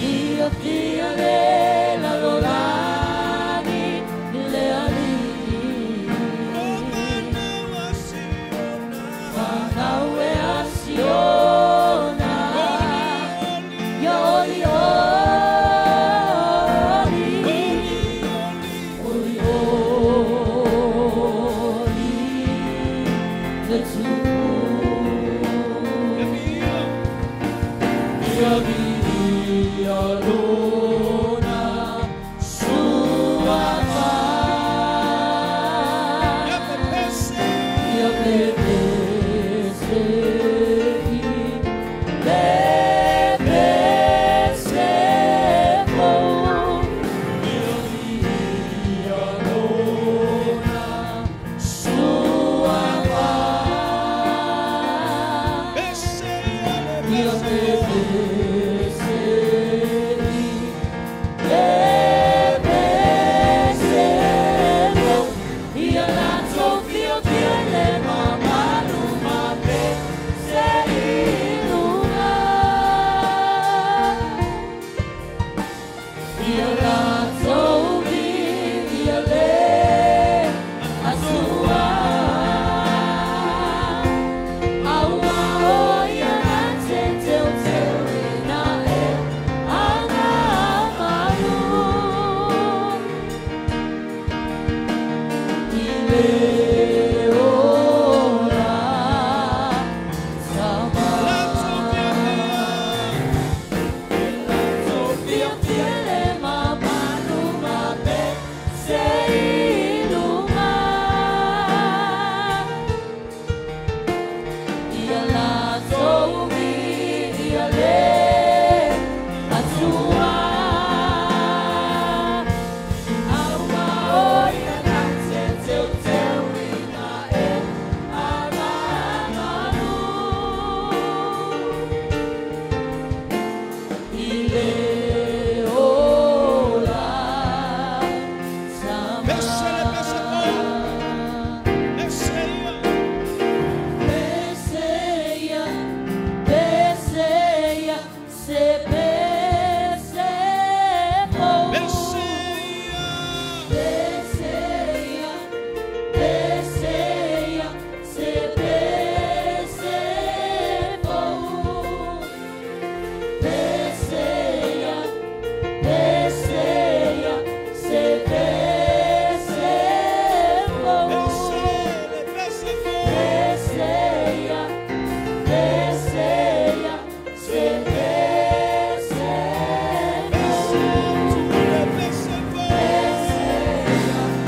Fia le lalolagi i le Alii. Fanau e a Siona, ia oli oli, oli oli le Tupu. Ia viia lona suafa. Ia pepese i le pese fou. Ia viia lona suafa. Ia pepese i le pese fou. Ia latou fiafia i le mamalu mape se i luga. Ia latou viia le Atua. Aua o ia na te teuteuina e agamalu. I le ola sama. Fiafia le mamalu mape se i luga. Ia latou viia le Atua. Aua o ia na te teuteuina e agamalu. I le ola sama. Peseia, peseia, se pese fou. Peseia, peseia, se pese fou. Peseia, peseia, se pese fou. Peseia, peseia, se pese fou. Peseia, peseia, se pese fou.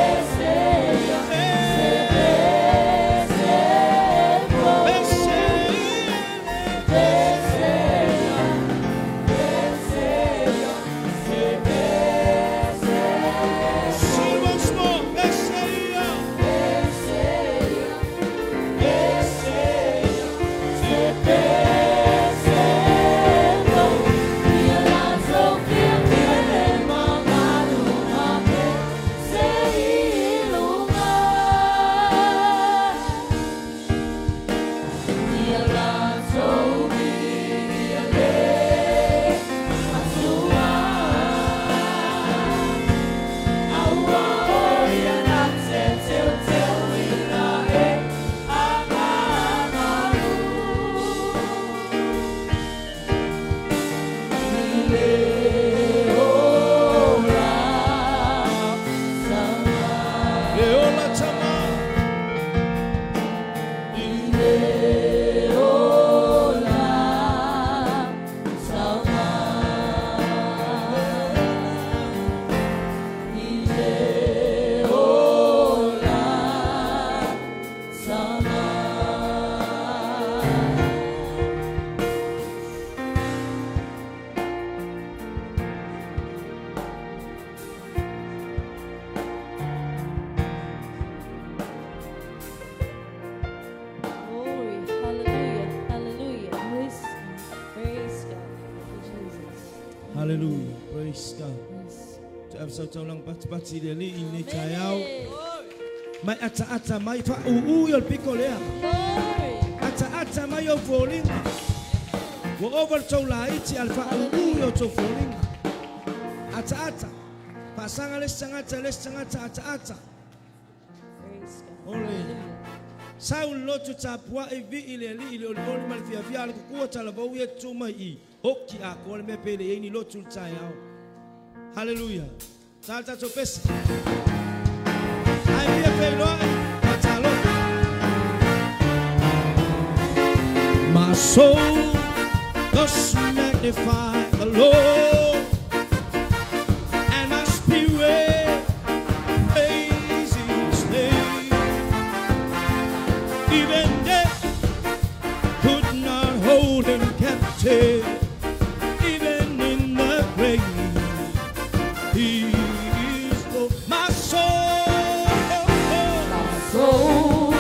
Peseia, peseia, se pese fou. Peseia, peseia, se pese fou. Ia latou fiafia i le mamalu mape se i luga. Ia latou viia le Atua. Aua o ia na te teuteuina e agamalu. I le ola sama. I le ola sama. I le ola sama. Glory. Hallelujah. Hallelujah. Praise, praise God. Thank you, Jesus. Hallelujah. Praise God. Yes. Te au sau lang pati pati le li i nei taeao. Amen. Mai ata ata mai fa u u i o le piko lea. Glory. Ata ata mai o foliga. Ua ova le tou laiti a le faaūū i o tou foliga. Ataata. Faasaga le isi tagata i le isi tagata ataata. Praise God. Ole. Hallelujah. Sau le lotu tapuai vi'i le alii i le olioli ma le fiafia a le kukua talavou ia tutu mai i. Oki atoa le mea pe le i ai ni lotu i le taeao. Hallelujah. Sa le tatou pese. Ae fia feiloai ma talofa. My soul does magnify the Lord, and my spirit praise His name. Even death could not hold him captive. Even in the grave, he is Lord. My soul, My soul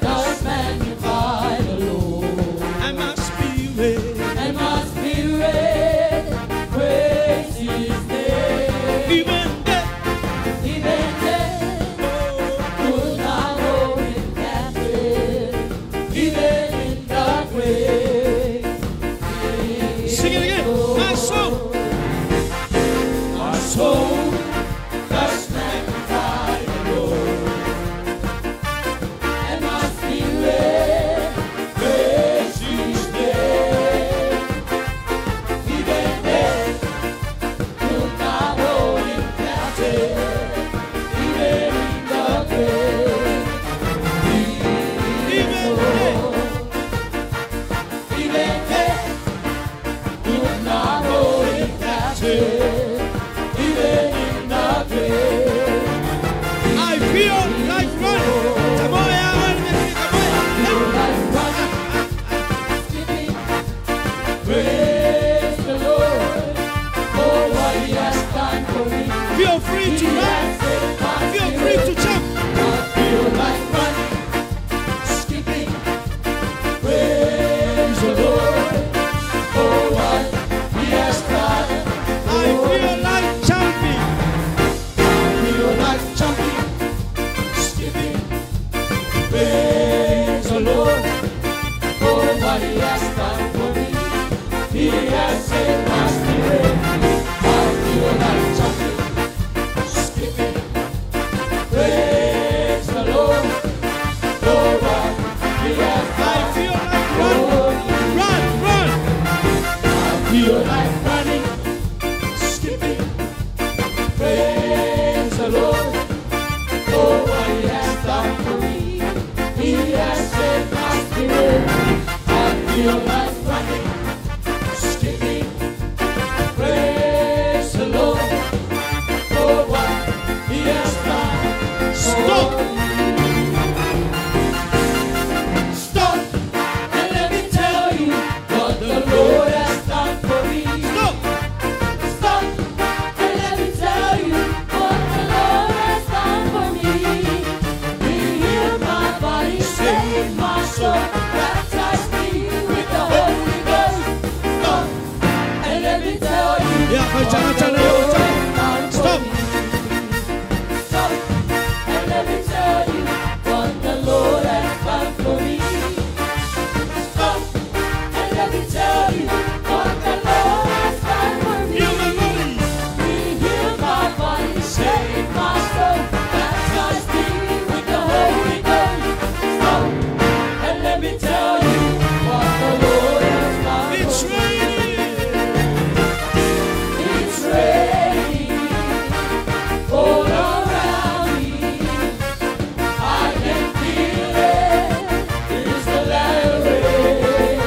does magnify the Lord, and my spirit, and my spirit praise His name. even death, Even death oh, could not hold him captive. Even in the grave, He Sing it is again. My soul, My soul does magnify the Lord, and my spirit praise His name. Even death could not hold him captive. Even in the grave, He is even death, Lord. Even death could not hold him captive. Even in the grave. I feel like running. Tamoya, tamoya. Like running, skipping. Praise the Lord for what He has done for me. Feel free to He run. has saved my Feel free to spirit. jump. I feel like running, skipping. Praise the Lord for what He has done. I feel like jumping. I feel like jumping, skipping. Praise the Lord for what He has done for me. He has saved my spirit. I feel like jumping, skipping. Praise the Lord for what He has I done feel like run. for me. Run, run. I feel like running, skipping. Praise the Lord for what He has done for me. He has saved my spirit. I feel like running, skipping. Praise the Lord for what He has done for Stop. me. Stop. And let me tell you what the Lord has done for me. Stop. Stop and let me tell you what the Lord has done for me. He healed my body, saved my soul, baptized me with the Holy Ghost. Stop and let me tell you Yeah, what the Lord has done for Stop. me. Stop and let me tell you what the Lord has done for me. Stop and let me tell you what the Lord has done for me. Heal my body. He healed my body, saved my soul, baptized me with the Holy Ghost. Stop and let me tell you what the Lord has done It's for me. raining. It's raining all around me. I can feel it. It's the latter rain.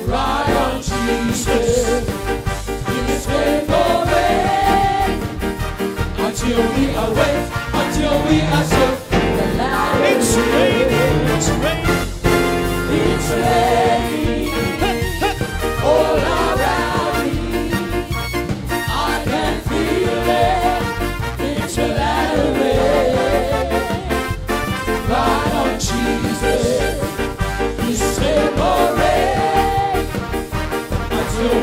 Right on Jesus. It's rain until we are wet, until we are soaked. The latter It's raining. It's raining. It's raining Hey, hey. all around me. I can feel it. It's a latter rain. Right on Jesus. He's rain until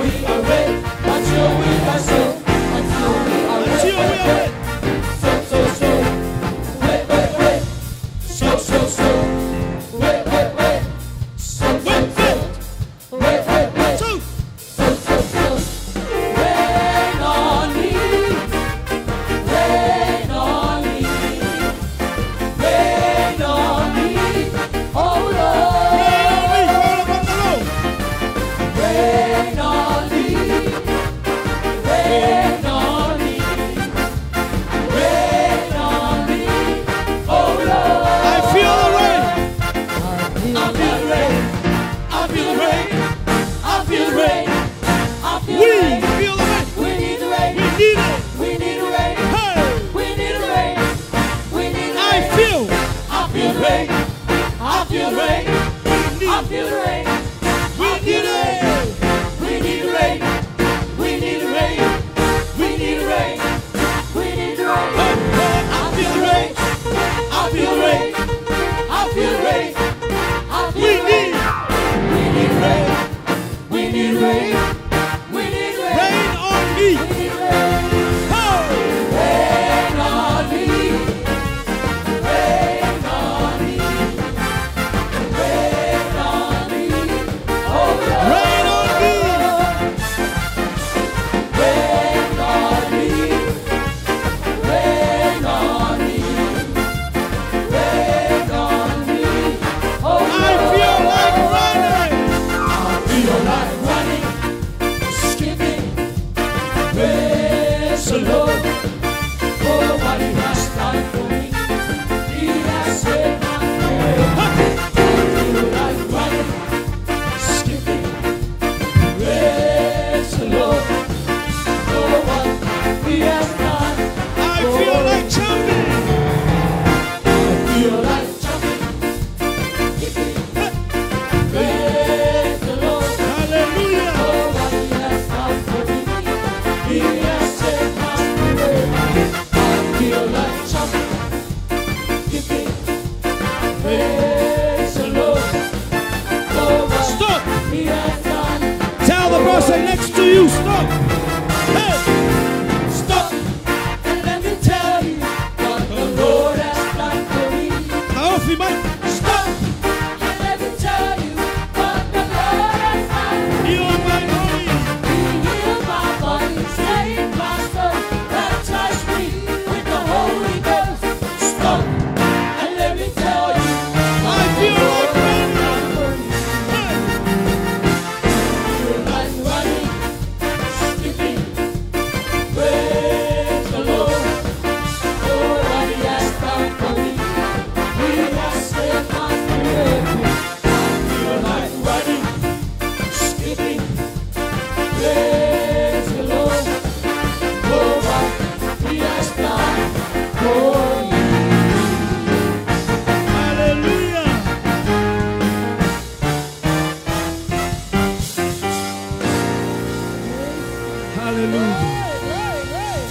Hallelujah. Glory, glory.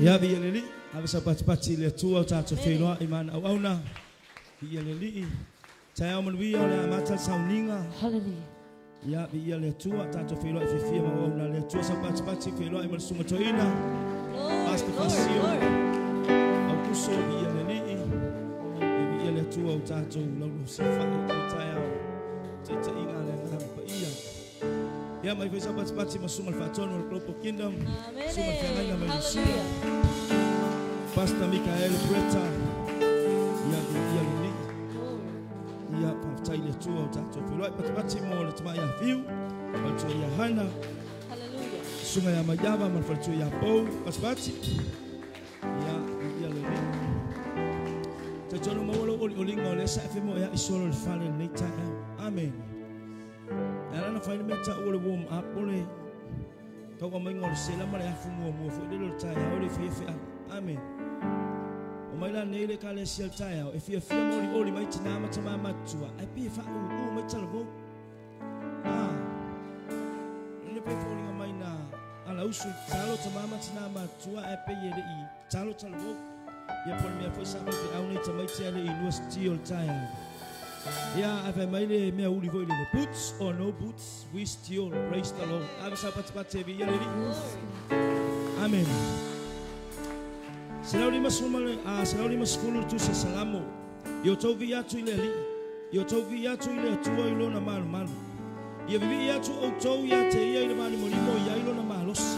Ia vi le li, ave sa patipati le Atua o tatou feiloai ma ana auauna. Viia le Alii. Taeao manuia o le amata le sauniga. Hallelujah. Ia viia le Atua, tatou feiloai fiafia ma auauna a le Atua. Sau patipati feiloai ma le susuga toeaina. Glory, Pastor glory, Fasio. glory. Aukuso viia le Alii. E viia le Atua o tatou laulausifa'i i lenei taeao. Taitaiga a le Agaga Paia. Ia mai foi sau patipati ma susuga i le faatonu o le Global Kingdom. Amen. Susuga i le feagaiga mai Niu Sila. Hallelujah. Pastor Mikael Bretta. Ia viia le Alii. Glory. Ia faafetai i le Atua o tatou feiloai patipati mo le tamai afiu, faletua ia Hana, Hallelujah. susuga ia Maiava ma le faletua ia Pou, patipati. Ia, ia le Alii. Talitonu maua lou olioliga o lea sa e femoea'i solo i le fale i lenei taeao. Amen. E ala ona fai le mea taua o le warm up o le tauamaiga o le sela ma le afu muamua foi lele o le taeao e le i faia feau. Amen. O mai la nei le ekalesia i le taeao e fiafia ma olioli mai tinā ma tamā matutua ae pei e faaūū mai talavou. Ah. Le pei foliga mai na alausu i tatalo tamā ma tinā matutua ae pei e le'i tatalo talavou. Ia po o le mea foi sa faifeau nei tamaiti ae le'i university o le taeao. Ia ae fai mai le mea uli foi lele, boots or no boots, we still praise the Lord. Ave sau patipati e viia le Alii. Amen. 150 le tusi a Salamo. Ia outou vivii atu i le Alii. Ia outou vivii atu i le Atua i lona malumalu. Ia vivii atu outou ia te ia i le malimolimo i ai lona malosi.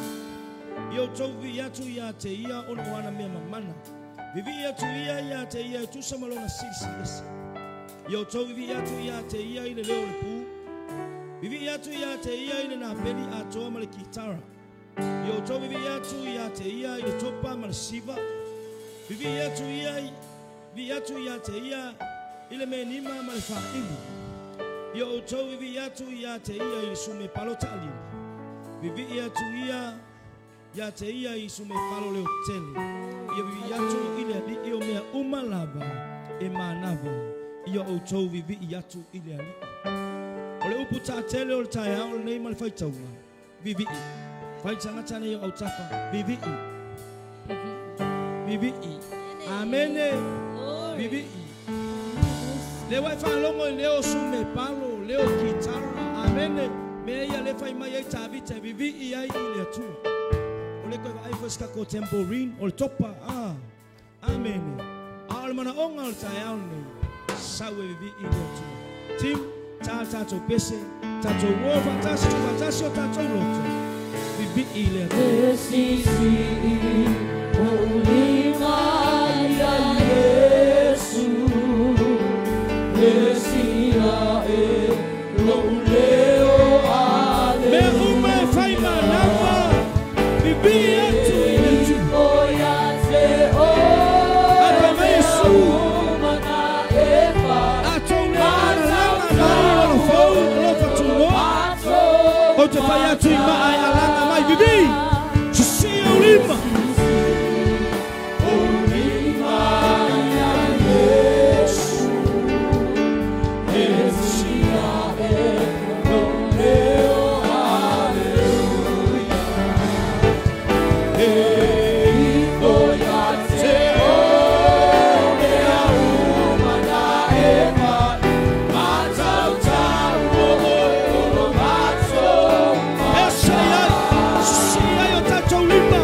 Ia outou vivii atu ia te ia ona o ana mea mamana. Vivii atu ia ia te ia e tusa ma lona silisilesa. Ia outou vivii atu ia te ia i le leo o le pū. Vivii atu ia te ia i le napeli atoa ma le kitara. Ia outou vivii atu ia te ia i le topa ma le siva. Vivii atu ia vivii atu ia te ia i le menima ma le fa'ili. Ia outou vivii atu ia te ia i le sume palo ta'alili. Vivii atu ia ia te ia i sume palo leotele. Ia vivii atu i le Alii o mea uma lava e manava. Ia outou vivii atu i le Alii. O le upu ta'atele o le taeao lenei ma le faitauga. Vivii. Fai tagata nei o autafa. Vivii. Vivii. Amene. Glory. Vivii. Le ua e faalogo i leo sume palo, leo kitara. Amene. Mea ia le fai mai ai Tavita e vivii ai i le Atua. O le koe vaai foi se tatou tambourine, o le topa. Ah. Amene. A o le manaoga o le taeao lenei, sau e vivii i le Atua. Tim, tā le tatou pese, tatou uo faatasi, tuufaatasi o tatou loto. Vivii i le Atua. E sisii o ulima ia Iesu, e sia e lou leo Mea aleluia. uma e fai manava, vivii atu i le Atua. O ia te Ae fai mai Iesu. uma na e fa Atou le alalaga mai o le fou, o lo fatunoa. Ou te fai atu i maa e alaga mai vivii. Sisia o lima. Esa iai, sisia i o tatou lima.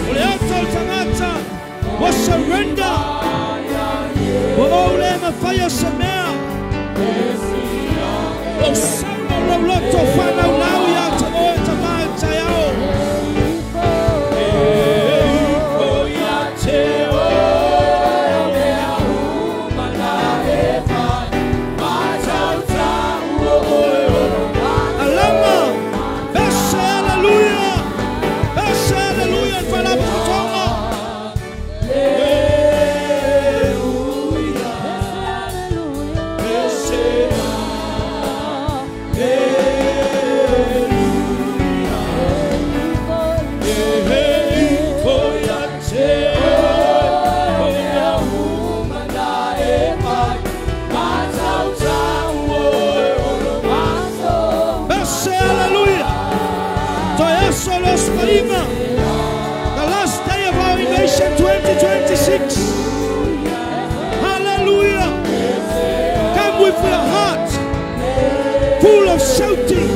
O le ata o le tagata, ua surrender. Ua ou le mafaia se mea. O sau ma lou loto fanaulau ia te oe tamā i le taeao. O ia te Alama, Bese, hallelujah. Bese, hallelujah. Faalapotopotoga. With your heart full of shouting,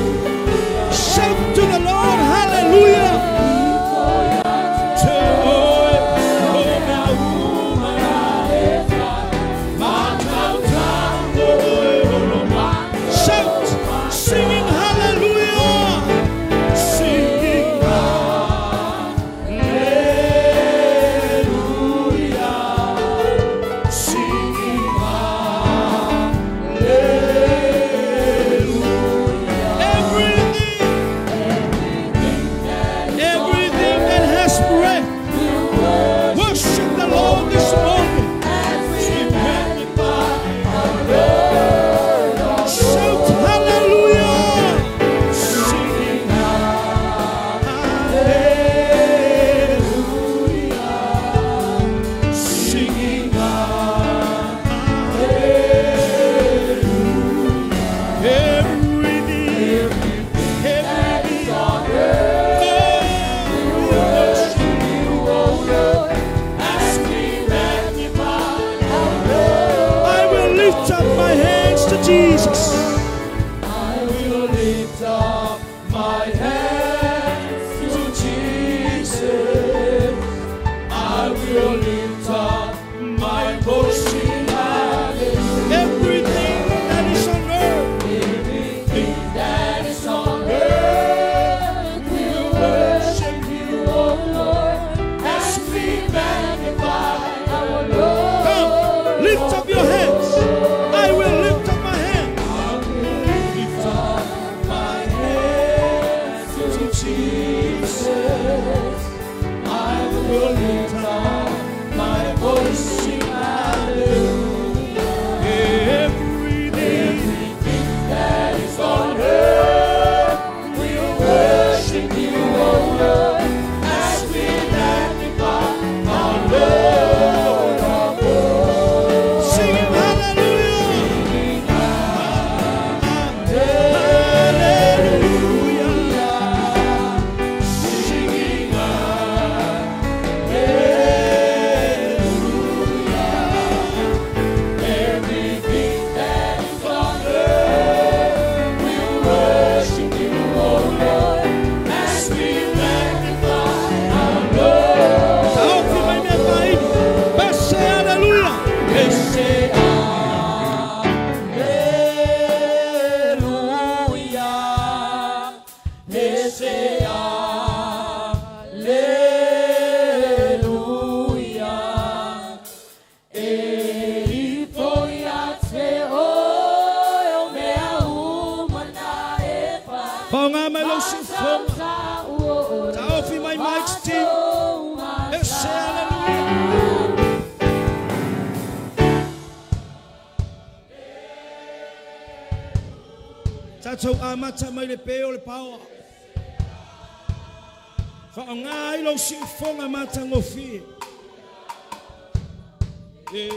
shout to the Lord, hallelujah. Shout, singing hallelujah, singing hallelujah, singing hallelujah. Everything, everything that has breath, worship the Lord this morning. Shout hallelujah, singing hallelujah, singing hallelujah. Every knee, every knee, oh, worship you, O Lord, as we magnify our Lord. I will lift up my hands to Jesus. I will lift up my hands to Jesus. I will lift up my voice in hallelujah. Everything that is on earth, Everything that is on earth will worship you, O Lord, as we magnify our Lord. come, lift up your hands. I will lift up my hands. I will lift up my hands to Jesus. I will lift up my voice in hallelujah. Everything, Everything that is on earth will worship you, O Lord, as we magnify our Lord. singing hallelujah. Hallelujah. Singing hallelujah. Everything that is on earth will worship you, O Lord, as we magnify our Lord. Taofi mai mea faili. Pese hallelujah. Ese Alleluia, ese Alleluia. E foi ate o mea umana e whai. Paonga mai lau siufoga. Taofi mai Mike's team. Ese hallelujah. Tatou amata mai le pe o le paoa. Whaonga ai lau siufoga matagofie. E.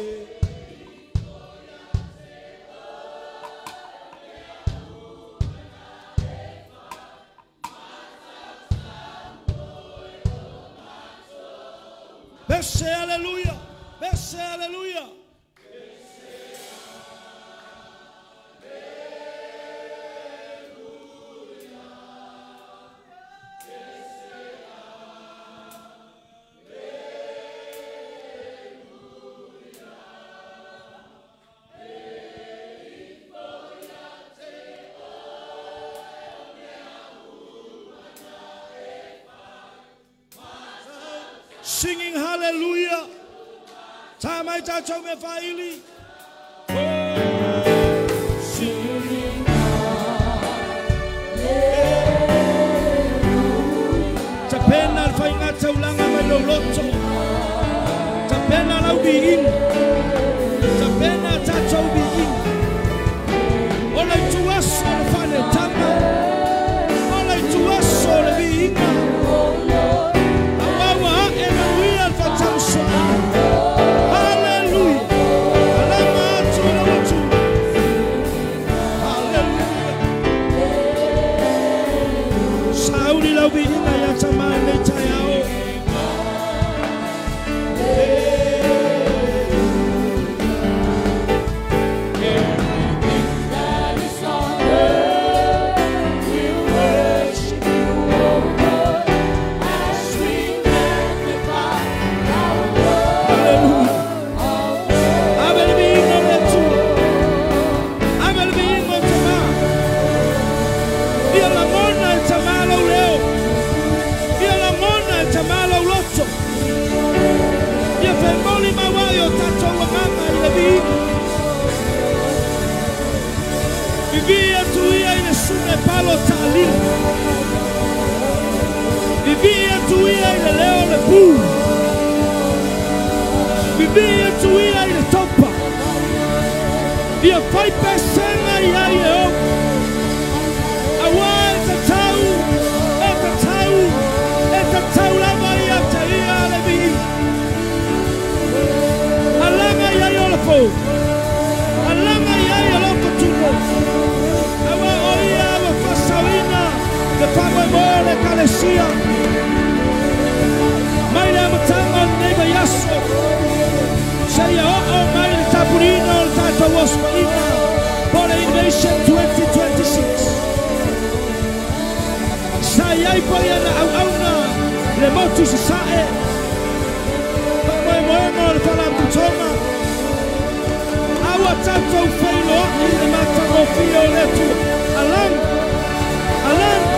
Pese hallelujah. Pese hallelujah. Singing hallelujah. Tā mai tātou me whaili. Oh, Singing Ta pena le whainga taulanga mai lau loto. Ta pena lau biinga. Ta pena tātou biinga. O le tuaso le whane tama. O le tuaso le biinga. Awawa a e manuia le whatamusoa. Hallelujah. Alama atu i lau atu. Hallelujah. Sauli lau biinga ia tamai nei tai ao. Vivii atu ia i le susuga e palo taalili. Vivii atu ia i le leo o le pu. Vivii atu ia i le taupa. Ia fai pesega i ai e ou. Auā e tatau, e tatau, e tatau lava ia te ia le viiga. Alaga i ai ola fou. Alaga i ai o lou totuno. Auā o ia ua faasaoina le faamoemoe o le Ekalesia. Mai le amataga o lenei vaiaso. Seia oo mai le tapuliina o le tatou osofaiga po le Invasion 2026. Sa i ai foi ana auauna i le motu i Sasae, faamoemoega o le Faalapotopotoga. A ua tatou feiloai i le matagofie o le Atua. Alaga, alaga,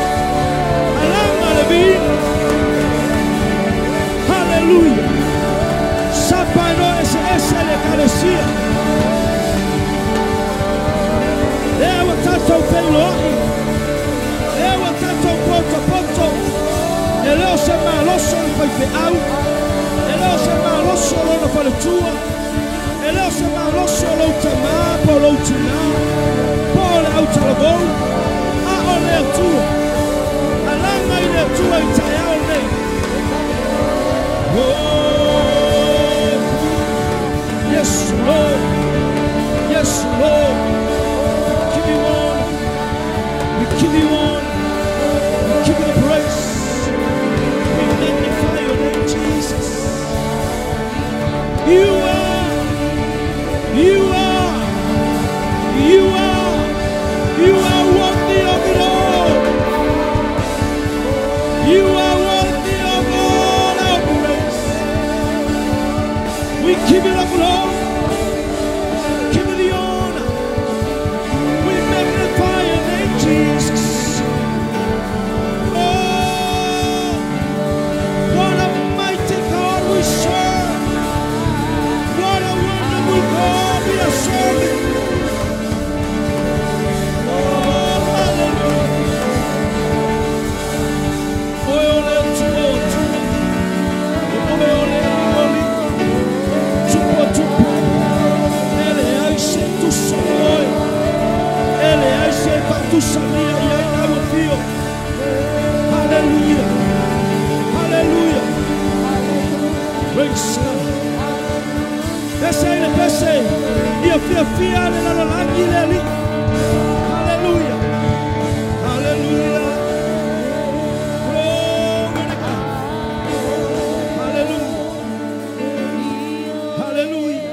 alaga le viiga. Haleluia. Sapa e no eseese le Ekalesia. Lea ua tatou feiloai. Lea ua tatou potopoto. E le o se malosi o le faifeau. E le o se malosi o lona faletua. E le o se malosi o lou tamā po o lou tinā. Po o le autalavou. A o le Atua. Alaga i le Atua i taeao nei. Oh, yes, Lord. Yes, Lord. We give you honor. We give you honor. We give you the praise. We magnify your name, Jesus. You are, you are, you are, you are worthy of it all. You are worthy of all our praise. We give you the glory. Give you the honor. We magnify your name, Jesus. Oh, what a mighty God we serve. What a wonderful God we are serving. Oh, hallelujah. Oe o le Atua o atua. O oe o le Alii o alii. Tupu o tupu. E leai se tusa ma oe. E leai se faatusalia i ai lau afio. Hallelujah. Hallelujah. Praise God. Pese i le pese. Ia fiafia le lalolagi i le Alii. Hallelujah. Hallelujah. Glory to God. Hallelujah. Hallelujah.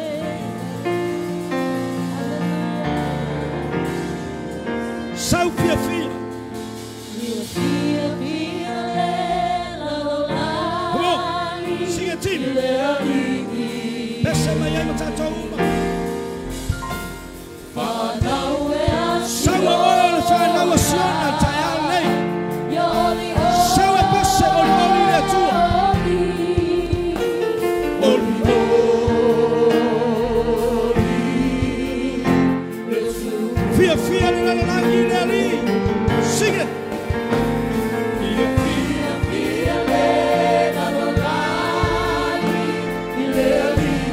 Sau fiafia. Come on. Sing it, team. Pese mai ai ma tatou uma. Sau oe o le fanau a Siona taeao nei. Sau e pese olioli i le Atua. Oli oli. Fiafia le lalolagi i le Alii. Sing it. Fiafia le lalolagi i le Alii.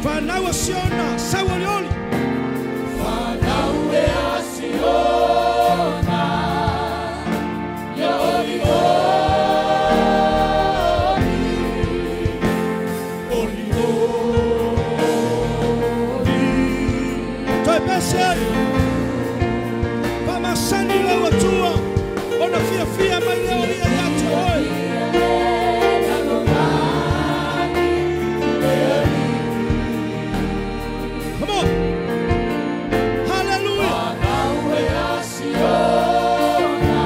Fanau a Siona, sau olioli. Fanau e a Siona, ia oli oli. Oli oli. Toe pese ai. Faamasani lau Atua. Ona fiafia mai le olia ia te oe. Come on. Hallelujah. Fanau e a Siona,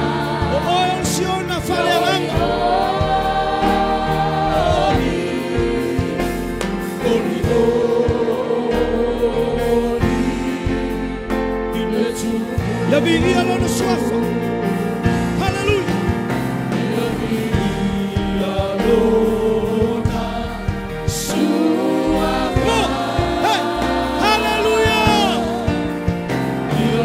O oe o le Siona faaleagaga. Oli oli oli. I le Atua. Ia viia lona suafa. Hallelujah. Ia viia lona suafa. Come on. Hey. Hallelujah. Ia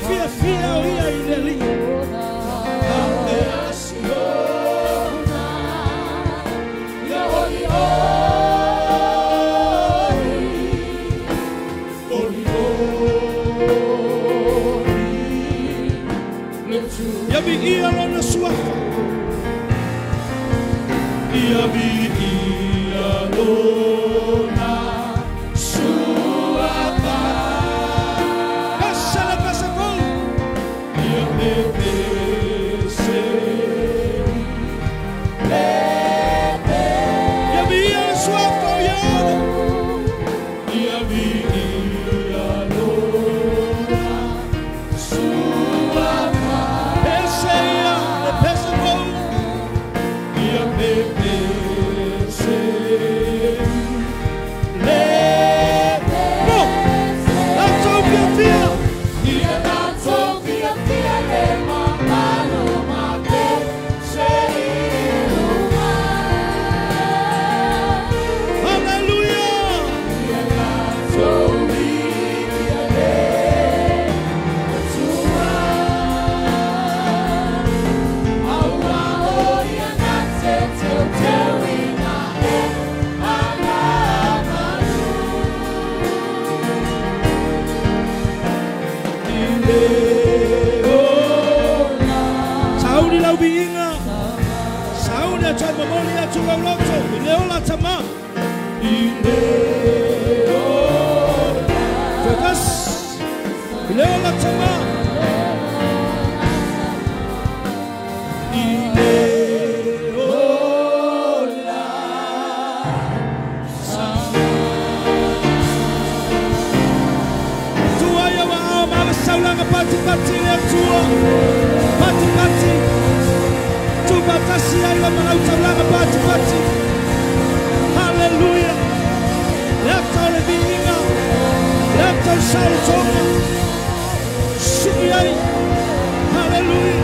fia fia o ia i le alii. Ia viia lona suafa. Ia viia lona suafa. Pese le pese fou. Ia pepese Ia viia le suafa o Ieova. Ia viia lona suafa. Pese ia le pese fou. Ia pepese le Mo. Tatou fiafia. Ia tatou fiafia le mamalu ma pese i luga. Hallelujah. Ia tatou viia le Atua. Aua o ia na te teuteuina e ana malu. Sauli lau viiga. Sauli atu ai momoli atu lau loto. I le ola tama. I le ola. Focus. I le ola tama. I le ola sama. Tua ia wa ao mawe saulanga pati pati le atua. Pati pati. Tupa tasi ai la malau taulanga pati pati. Hallelujah. Le ata o le viiga. Le ata o le saolotoga. Sii ai. Hallelujah.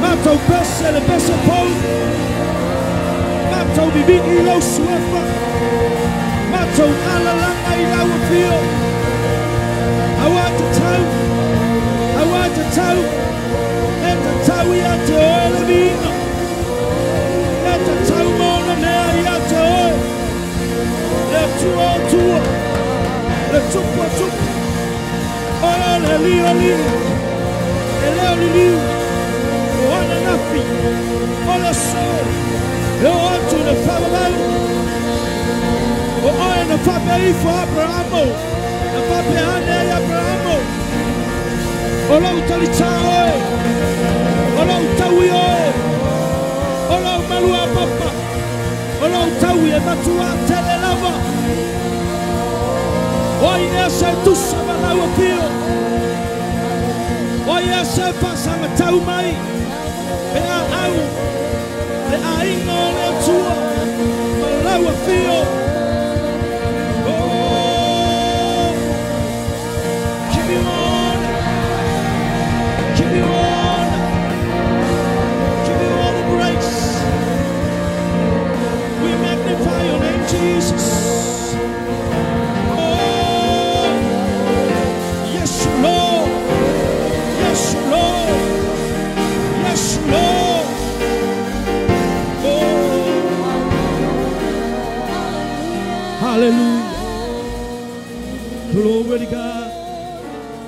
Matou pese le pese pou. Matou vivii i lau suafa. Matou alalanga i lau afio. Aua tatau. Aua tatau. E tatau ia te oe le viiga. E tatau maona mea ia te oe. Le Atua o Atua. Le Tupu o Tupu. Oe o le alii o alii. E leo liliu. O ananafi. O le aso. E o atu i le faavavau. O oe na faapea ifo Aperahamo. Na faapea ane ai Aperahamo. O lou talitā oe. O lou taui oe. O lou malua papa. O lou taui e matua tele lava. O ai nea se tusa ma lau afio. O ai ea se faasagatau mai. Pe a au. Le aiga o le Atua. Ma lau afio. Oh, give you honor. Give you honor. Give you all the grace. We magnify your name, Jesus. Oh, yes, Lord. Yes, Lord. Yes, Lord. Oh, hallelujah. Glory to God.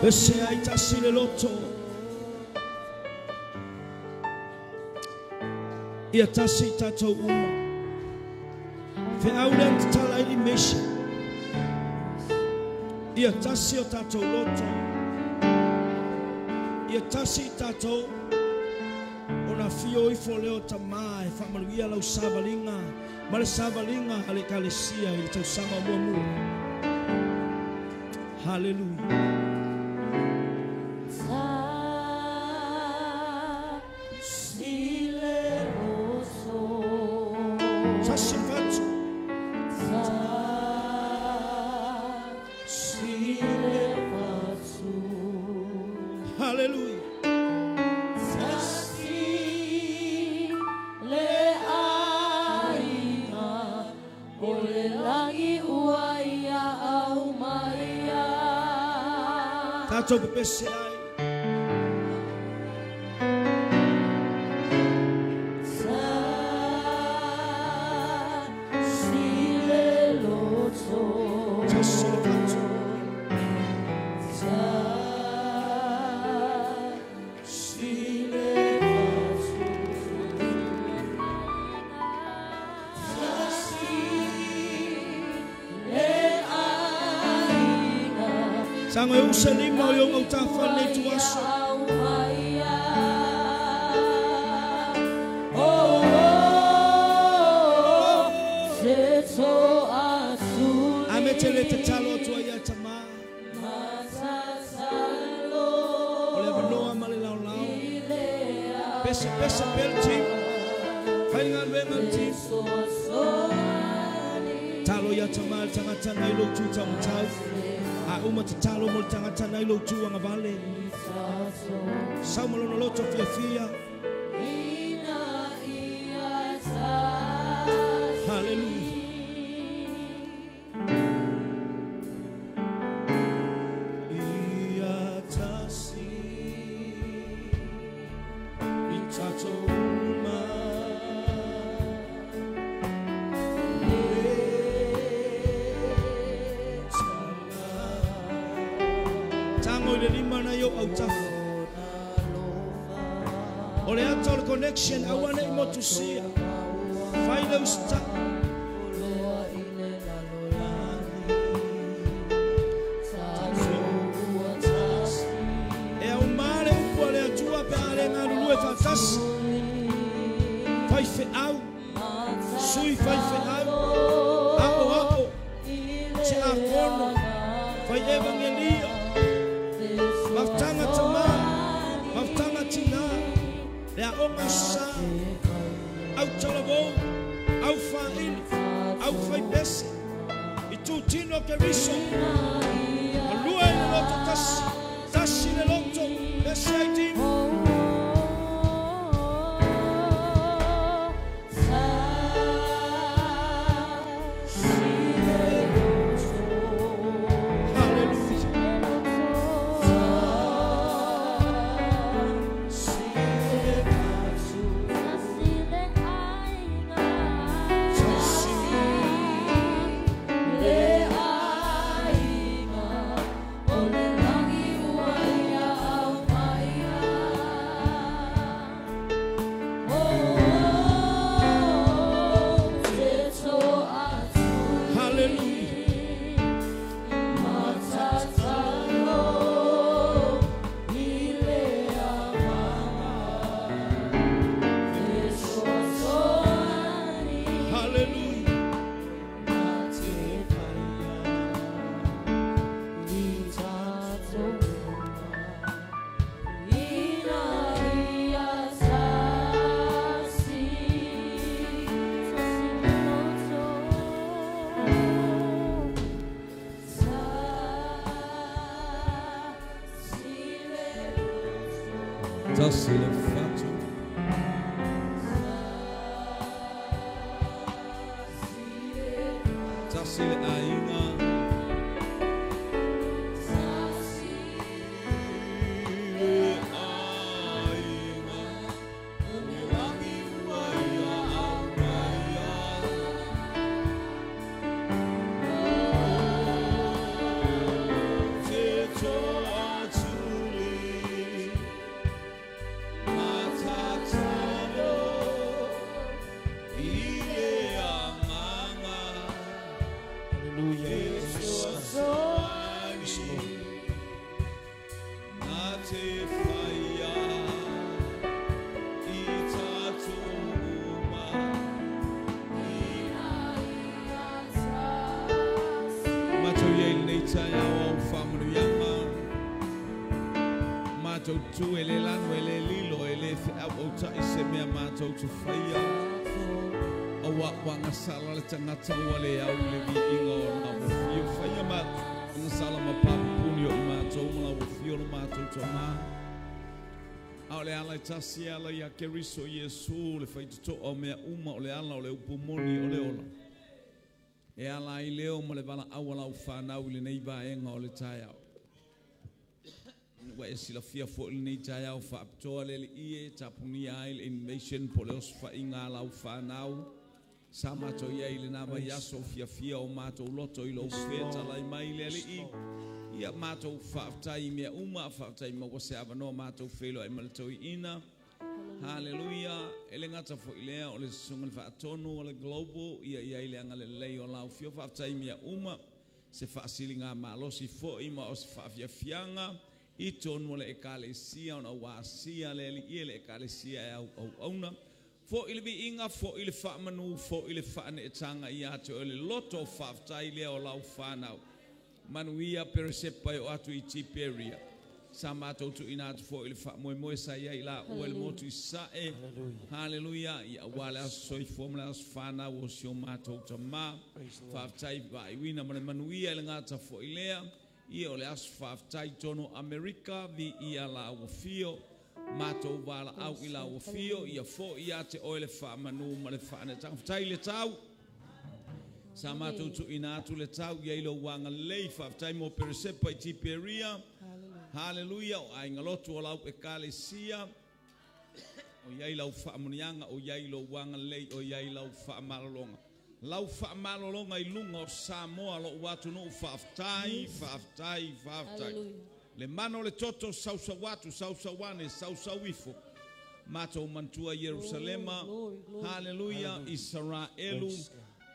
Pese ai tasi le loto. Ia tasi i tatou uma. Feau lea tatala ai limesia. Ia tasi o tatou loto. Ia tasi i tatou ona fio ifo leo tamā e faamanuia lau savaliga ma le savaliga a le ekalesia i le tausaga o muamua. Haleluia. Tasi le loto. Tasi le fatu. Tasi le fatu. Haleluia. Tasi le aiga o le lagi ua ia au mai ai. Tatou pepese ai. Tango e usa lima o ionga utafale nei tuaso. Ame te le te talo atua ia tama. O le avanoa ma le laolao. Pese pese pele tim. Whainga luenga tim. Talo ia tama le tangata nai lo tu tau. A uma te talo mo le tangata nai lo tu anga vale. Sau malono loto fia fia. Hallelujah. Ia tasi i tatou uma. Tango i le lima na yo au tafu. O le ata o le connection aua nei motusia. Fai le usta. E au male upu a le atua pe a le ngalulue whaatasi. Fai wheau. Sui fai wheau. Ao ao. Se a kono. Fai evangelio. Maftanga tama. Maftanga tina. Le a onga sa. Au talavou. Au whaili. Au whai pese. I tūtino ke riso. Alua i le loto tasi. Tasi le loto. Pese ai timu. Hallelujah. Hallelujah. Hallelujah. Tasi le fatu. Tasi le aiga. Le aiga. O le lagi ua ia au maia. Te toa tuli. Matatalo. I le anganga. Hallelujah. Mātou tu e le lanu e le lilo e le whiau au tai se mea mātou tu whaia. Au a wanga sala le tangata ua le au le vi inga o nā wawhio. Whaia mātou nga sala ma papupuni o i mātou ma la wawhio lo mātou tō mā. Au le ala i tasi ala ia Keriso Iesu le whaituto o mea uma o le ala o le upumoni o le ola. E ala i leo ma le vala au ala u whanau i le nei vaenga o le taiao. Ua e silafia fo'i lenei taeao faapitoa le alii e tapunia ai le invasion po le osofaiga a lau fanau. Sa matou i ai lenā vaiaso fiafia o matou loto i lou fetalai mai le alii. Ia matou faafetai i mea uma, faafetai maua se avanoa matou feiloai ma le toeaina. Hallelujah. E le gata fo'i lea o le susuga le faatonu o le global ia i ai le agalelei o lau fio faafetai i mea uma. Se faasiliga malosi foʻi ma o se faafiafiaga i tonu o le ekalesia ona ua asia le aliʻi e le ekalesia e auauauna. Foʻi le viiga, foʻi le faamanu, foʻi le faaneetaga ia te oe le loto o faafetai lea o lau fanau. Manuia peresepa e o atu i Tiperia. Sa mātou tuuina atu foʻi le faamoemoe sa iai la ua le motu i Sae. Haleluia. Ia aua le aso soifua ma le aso fanau o si o mātou tamā. Faafetai vaaiuina ma le manuia i le gata foʻi lea. Ia o le aso faafetai tonu Amerika vi ia la ua fio. Mātou wala au i la ua fio. Ia foʻi ia te oe le faamanu ma le faanetaga. Faafetai le tau. Sa mātou tuuina atu le tau ia i lo wanga lei. Faafetai mo peresepa i Tiperia. Haleluia. O aiga lotu o lau ekalesia. O iai lau faamuniaga, o iai lou agalelei, o iai lau faamalologa. Lau faamalologa i luga o Samoa lou atunuu faafetai, faafetai, faafetai. Le mana o le toto sausau atu, sausau ane, sausau ifo. Matou manatua Ierusalema. Haleluia. Isaraelu.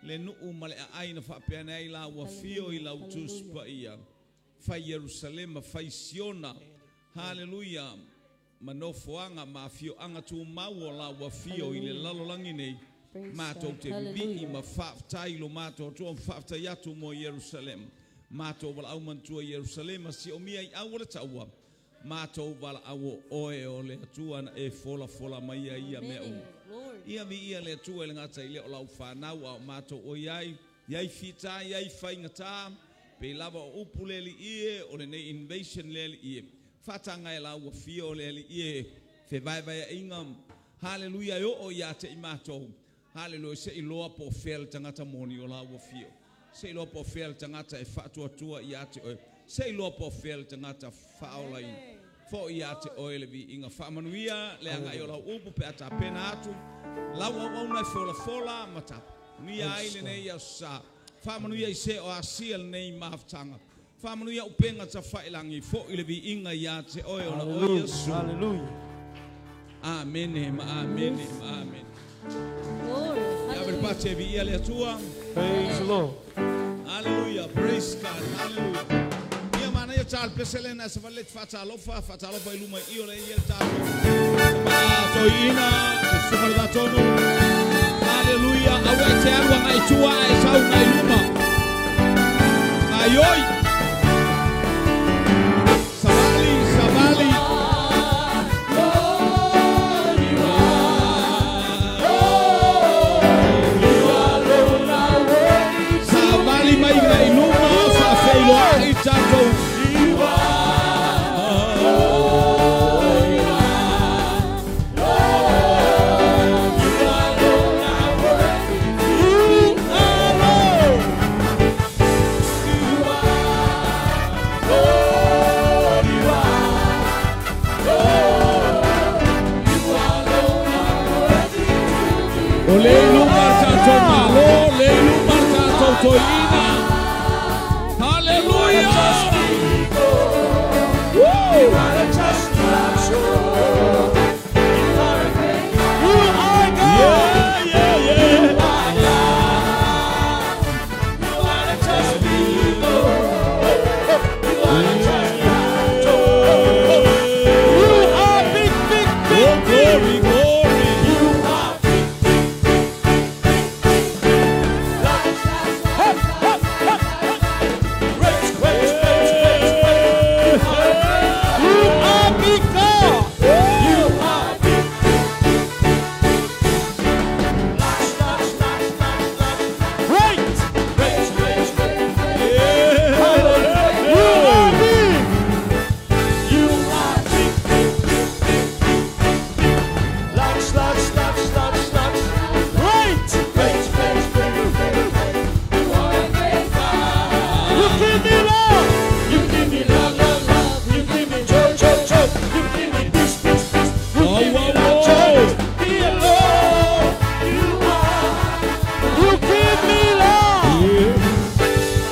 Le nuu ma le aai na faapea ai la ua fio i lau Tusi Paia. Fai Ierusalema, fai Siona. Haleluia. Manofoaga ma afioaga tumau o la ua fio i le lalolagi nei. Matou te vivii ma faafetai lo matou Atua ma faafetai atu mo Ierusalema. Matou valaau manatua Ierusalema si o mia i au o le taua. Matou valaau o oe o le Atua na e folafola mai ai ia mea uma. Ia viia le Atua i le gata i lea o lau fanau a o matou o iai. Iai fita, iai faigata. Pe lava o upu le alii e o lenei invasion le alii e. Faataga e la ua fia o le alii e fevaevaeaiga. Haleluia e oo ia te i matou. Haleluia se iloa po o fea le tagata moni o la ua fia. Se iloa po o fea le tagata e faatuatua ia te oe. Se iloa po o fea le tagata faaolaina. Foʻi ia te oe le viiga. Faamanuia le agai o lau upu pe a tapena atu. Lau auauna e folafola ma tapunia ai lenei aso sa. Faamanuia i se o asia lenei mafutaga. Faamanuia upega tafailagi. Foʻi le viiga ia te oe ona o Iesu. Hallelujah. Amene ma amene ma amene. Ia ave le pate e viia le Atua. Praise the Lord. Hallelujah. Praise God. Hallelujah. Ia mana ia tal pesele na sa valet fatalofa fatalofa i luma i o le ia talo. Sama toina e suka le tonu. Hallelujah. Awe te alu ngai tua e sau ngai luma. Ngai oi. Savali, savali. Savali mai ngai luma fa feiloa i tatou. O le luma tatou malo, le luma tatou toina. Hallelujah. Woo! You are God. Yeah, yeah, yeah. You are big, big, big, Oh, big. glory, glory. Hey, hey, hey, hey. Great, great, great, great, great. You are big God. You are big, great. Great, great, great. You are big. You are big, big, big, big, big, big. Large, large, large, large, large. Great, great, great, great, great, great. You give me love. You give me love, love, love. You give me joy, joy, joy. You give me peace, peace, peace. You Oh, give me whoa, love, whoa. joy. Be alone. You are. You give me love.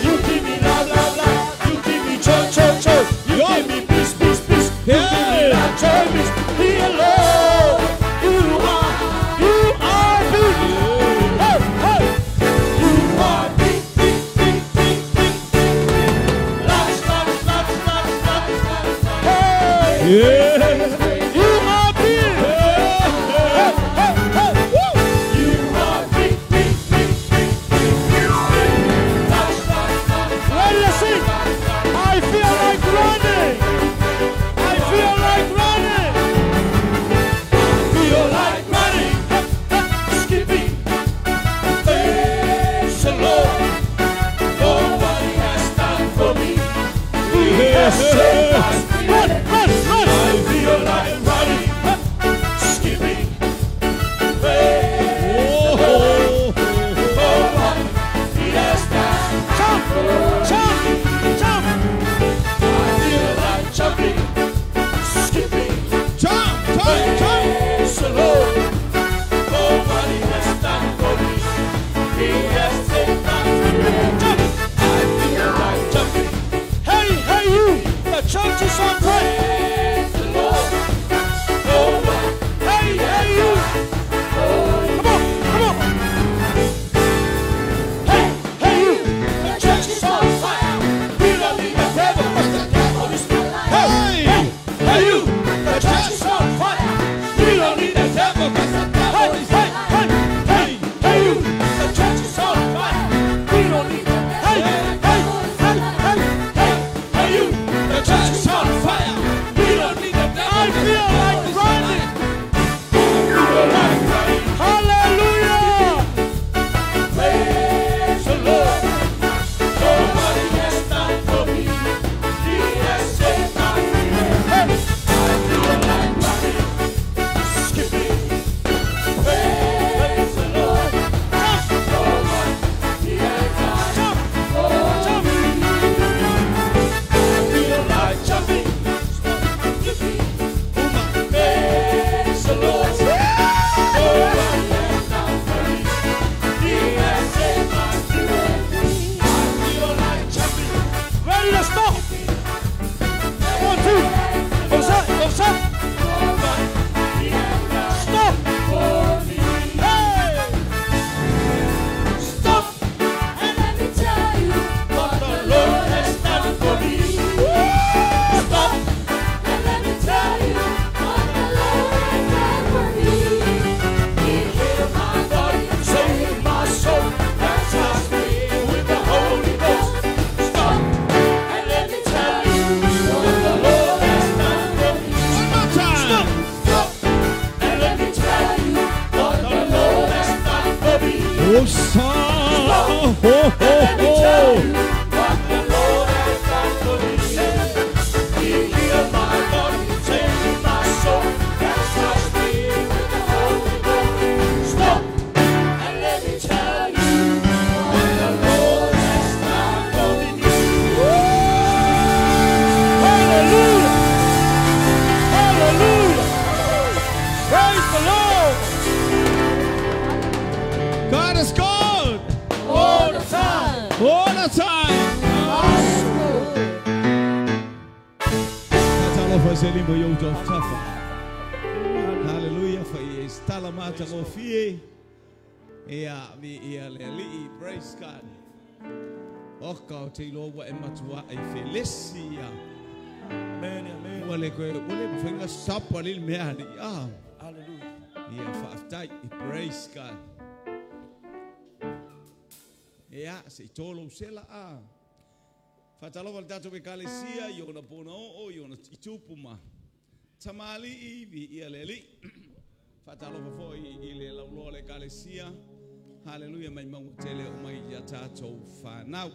You give me love, love, love. You give me joy, joy, joy. You Yo. give me peace, peace, peace. You give me Yeah. love, joy, peace. Be alone. You are. You are big. Hey, hey. You are big, big, big, big, big, big. Yeah. You are big. Hey, hey, hey. Woo. You are big, big, big, big, big, big, big. Large, large, large, Ready to sing. I feel like running. I feel like running. Feel like running, skipping. Praise the Lord. For what He has done for me. He has saved my spirit. Run, run, run. I feel like running, skipping. Praise the Lord. For what He has done. Jump, jump, jump. I feel like jumping, skipping. Jump, jump, jump. Praise the Lord for what He has done for me. He has saved my spirit. Jump. I feel like jumping. Hey, hey, you. The church is on break. Praise the Lord for what Hey, hey, you. Come on, come on. Hey, hey, you. The church is on fire. We don't need the devil, 'cause the devil is a liar. Hey. Hey, hey, you. The church is on fire. We don't need the devil, 'cause the devil Hey, is a hey, liar. hey, Hey, hey, you. The church is on fire. We don't need the hey, devil. hey, hey, hey. Hey, hey, you. The church is on fire. We don't need the devil. I feel like running. Feel like running. Hallelujah. Praise the Lord. For what He has done for me. He has saved my spirit. I feel like running, skipping. Praise the Lord. For what He has done Jump, for jump. me. I feel like jumping, skipping. Praise the Lord. For what He has done for me. He has saved my spirit. I feel like jumping. Ready to stop. 1, 2. Offside, offside. Stop. Hey. Stop And let me tell you what the Lord has done for me. Stop And let me tell you what the Lord has done for me. He healed my body, saved my soul, baptized me with the Holy Ghost. Stop and let me tell you what the Lord has done for me. One more time. Stop and let me tell you what the Lord has done for me. Hosanna. Ho, ho, Let me tell ho. you what the Lord has done for me. He healed my body, saved my soul, baptized me with the Holy Ghost. Stop and let me tell you what the Lord has done for me. Hallelujah. Hallelujah. Praise the Lord. God is good All the time. all the time. Talofa se limbo yo jo tafa. Hallelujah fa e stala mata go fie. Ia mi ia le li praise God. O ka te lo wa e matua e felesia. Amen, amen. Ua le koe ua le mawhainga sapa le mea ni. Ah. Hallelujah. Ia whaaftai, praise God. Ia, se i tōlou sela a. Whatalofa le tātou ekalesia, i ona pōna oo, i ona i tupu ma. Tamali i, vi ia le li. Whatalofa fo i le lauloa le ekalesia. Hallelujah, mai maunga tele o mai ia tātou whanau.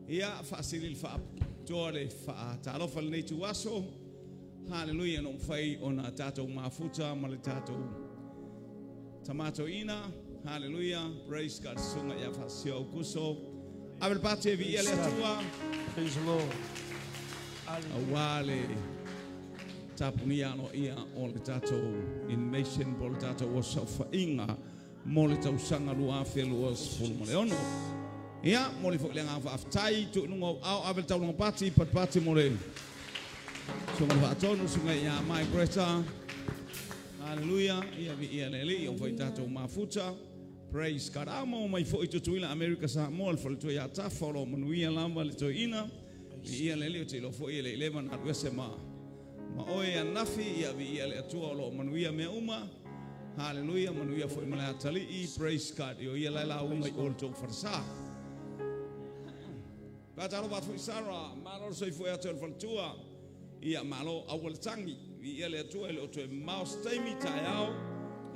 Ia, whaasili le whaatoa le whaatalofa le nei tuaso. Hallelujah, no mwhai o nā tātou mafuta ma le tātou tamato ina. Hallelujah, praise God, sunga ia whaasio au kuso. Abel pate vi ia le atua. Praise the Lord. Hallelujah. Aua le tapunia ano ia o le tātou in nation po le tātou o saufainga mo le tausaga 2026. Ia, mo le foi le ngā whaaftai, tuununga o au ave le taulunga pati, patipati mo le sunga le whaatonu, sunga ia mai Greta. Hallelujah. Ia vi ia le li, o foi tātou mafuta. Praise God. Amo mai foi tutuila Amerika Samoa, le faletua ia tafa, o lo manuia lava le toeina. I ia le li o te ilo foi e le ileva na atu ese ma Ma oe anafi ia vi ia le atua o loo manuia mea uma. Hallelujah, manuia foi ma le atalii. Praise God. Io ia lai la unga i o le tou farsa. Patalo watu foi Sarah, malo soi foi atu o le faletua. Ia malo au le tangi. Ia le atua le o toe mouse taimi taeao.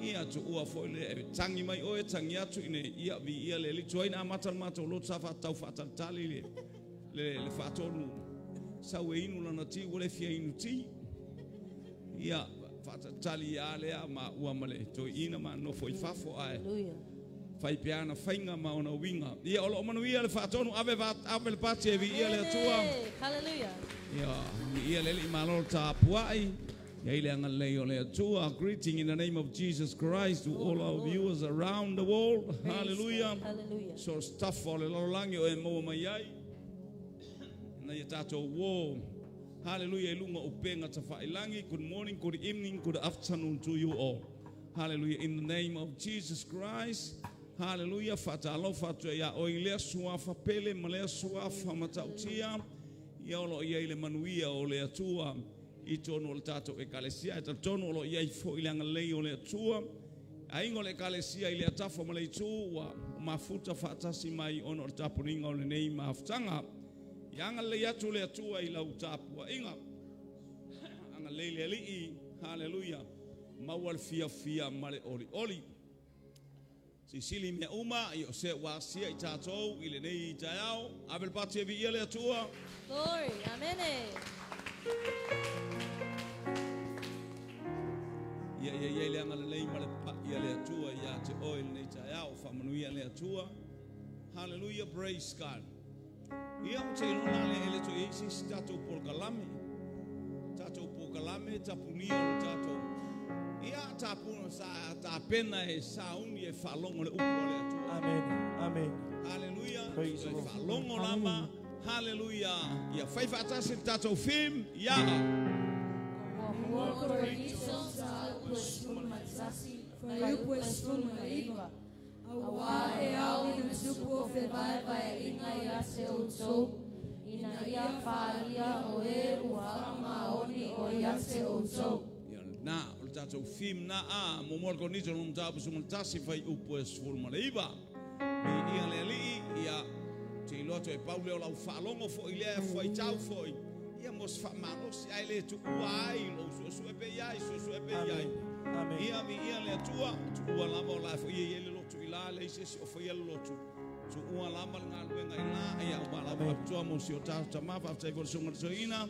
Ia tu ua foi le e tangi mai oe, tangi atu ine. Ia vi ia le li tuaina amata le matou lotu sa whaatau whaatalitali le whaatonu. Sau e inu lana ti, ua le fia inu ti. Ia whaatalitali ia lea ma ua male toi ina ma nofo i fafo ae. Hallelujah. Whai peana whainga ma ona winga. Ia o lo manu ia le whaatonu, ave le pati e vi ia le atua. Hallelujah. Ia, ia le li malo ta puai. Ia ile anga lei o le atua. Greeting in the name of Jesus Christ to all our viewers around the world. Praise Hallelujah. God. Hallelujah. So stuff o le lalolangi o e maua mai ai. Na ia tātou wō. Hallelujah. I lunga o penga ta whailangi. Good morning, good evening, good afternoon to you all. Hallelujah. In the name of Jesus Christ. Hallelujah. Whatalofa atu ia o i lea suafa pele ma lea suafa matautia. Ia olo ia i le manuia o le atua. I tonu o le tātou ekalesia. E tonu olo ia i fo i le angalei o le atua. Aingo le ekalesia i le atafa ma le itu. Ua mafuta whaatasi mai ono o le tapuninga o le nei mafutanga. Ia angalei atu le atua i lau tapua inga. Angalei le alii. Hallelujah. Maua le fia fia ma le oli oli. Sisili mea uma, i o se wasia i tātou, i le nei i taeao. Ave le pati e vi ia le atua. Glory, amen. Ia ia ia le anga lelei ma le pa ia le atua ia te oe le nei taeao, whamanuia le atua. Hallelujah, praise God. Ia o te ilona le ele to isi si tātou polokalame. Tātou polokalame, tapunia o le tātou. Ia tāpuna sa tāpena e sauni e whalongo le upu o le atua. Amen. Amen. Hallelujah. Praise the Lord. Whalongo lama. Hallelujah. Ia whai whaatasi le tātou film. Ia. Aua e au i tupu o whewaiwai inga ia te outou, ina ia whaalia o e ua maoni o ia te outou. Ia na o le tātou film na a mo mo le konito no mtapu sumaltasi whai upu e sfulu maleiva. Mi ia le alii ia te iloa toe paule o lau whaalongo fo i lea fo i tau fo i. Ia mo se whaamalosi ai le tuua ai lo suesue pe iai suesue pe iai. Amen. Ia mi ia le atua tuua lava o la fo ia ia le lotu i la le isi o fo ia le lotu. Tuua lava le ngaluenga i la ia o malava atua mo si o tātou tamafa aftai fo le sunga le soina.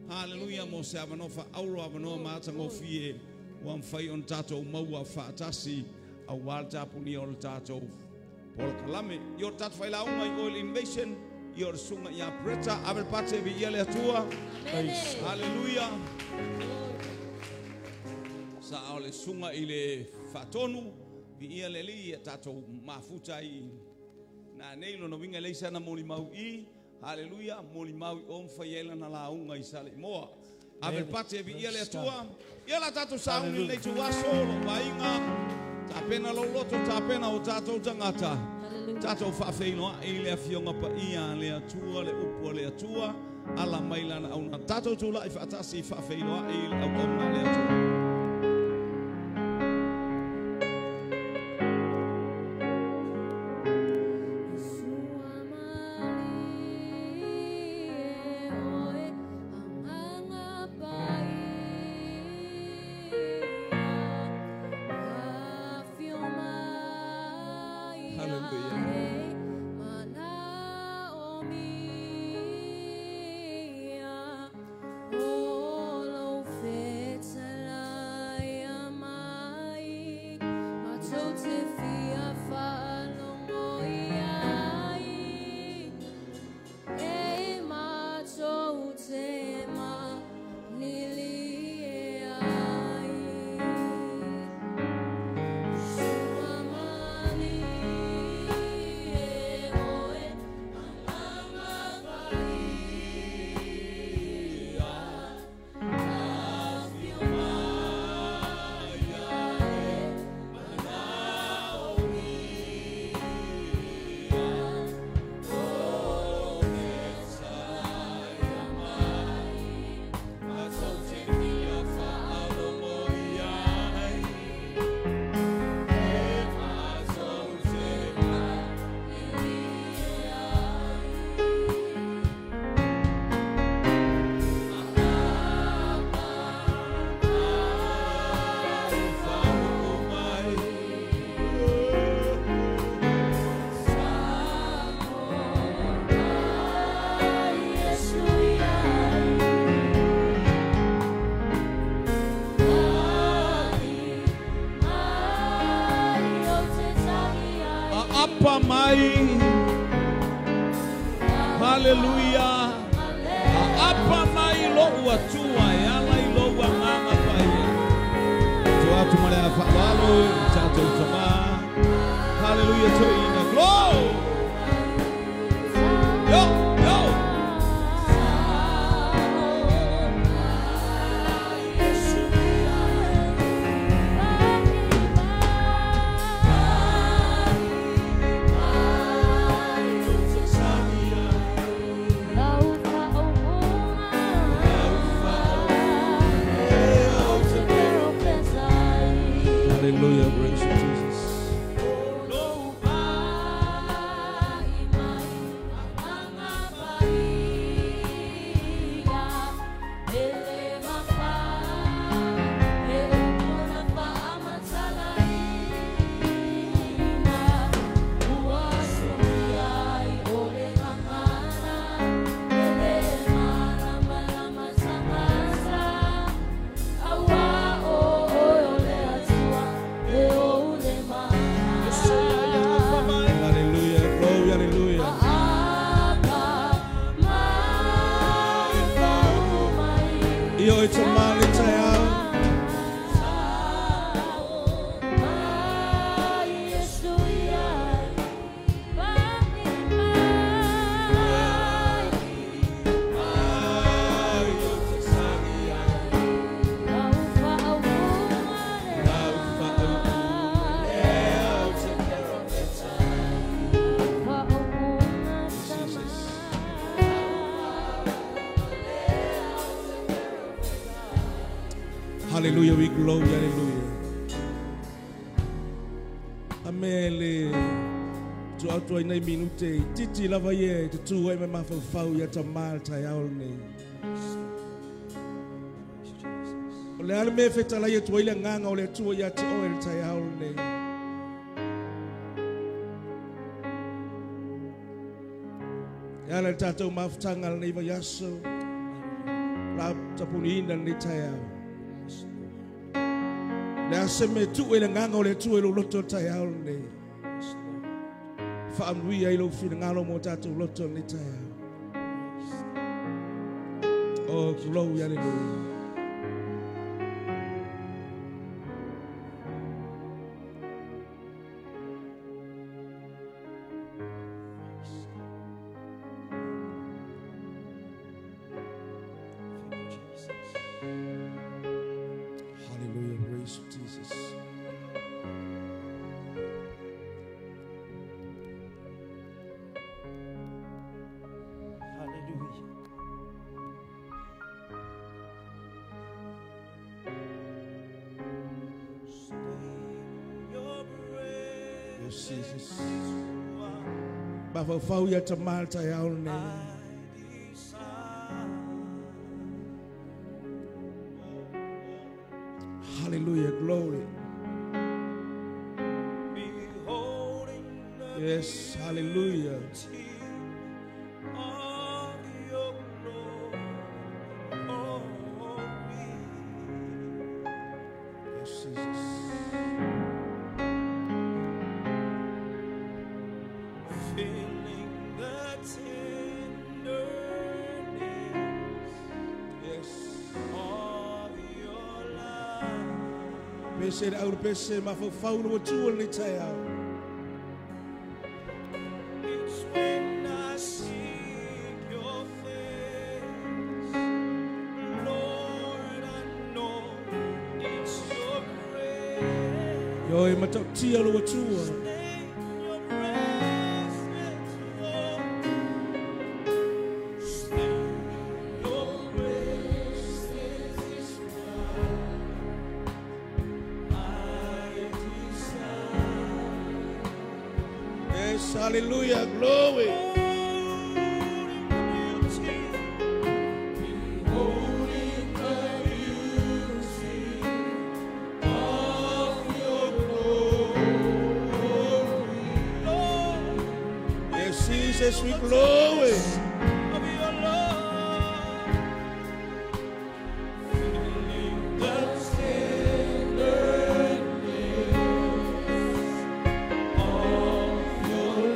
Hallelujah mo se avanoa auro avanoa maata ngofie ua mwhai on tātou maua whaatasi au wā le tāpuni o le tātou polokalame. I o le tātou whailaunga i Oil Invasion, i o le sunga i a Preta, ave le pate vi ia le atua. Amen. Hallelujah. Sa o le sunga i le whaatonu, vi ia le li ia tātou mafuta i nā nei lona winga leisa na moli mau i. Hallelujah, moli mau i o mwhai ela na launga i sale moa. Ave le pate vi ia le atua. Ia la tātou sauni nei tu aso lo vainga. Tāpena lo loto, tāpena o tātou tangata. Hallelujah. Tātou whaawheinoa i le afionga pa ia le atua, le upu le atua. Ala mai lana auna. Tātou tūla i whaatasi i whaawheinoa i le au auna le atua. Hallelujah. Aapa mai. Hallelujah. Aapa mai lou atua e ala i lou agaga paia. Tu atu ma le faaaloalo i tatou tamā. Hallelujah toeaina. Glory. Yo, yo. Hallelujah, praise you, Jesus. Hallelujah, glory, hallelujah. Io e tamā le taeao. Jesus. Hallelujah, we glory, hallelujah. Ame le tu atu ai nei minute i titi lava ie te tū ai me mafaufau ia tamā le taeao lenei. O le ale mea fetalai atu ai le agaga o le Atua ia te oe le taeao lenei. E ala le tatou mafutaga lenei vaiaso, la tapuniina lenei taeao. Le ase me tu e le agaga o le Atua i lou loto le taeao lenei. Faamanuia i lou finagalo mo tatou loto lenei taeao. Oh, glory, hallelujah. Hallelujah, praise you, Jesus. Hallelujah. Yes, Jesus. Mafaufau ia tamā le taeao lenei. Hallelujah, glory. Yes, hallelujah. Yes, Jesus. Feeling the tenderness Yes. of your love. Pese le auru pese mafaufau le Atua lenei taeao. It's when I seek your face, Lord, I know it's your grace. Io e matautia le Atua. Stay in your presence, Lord. Stay in your presence is what I desire. Yes, hallelujah, glory. Beholding the beauty, beholding the beauty of your glory, Lord. Yes, Jesus, we glory. Of your love, feeling the tenderness of your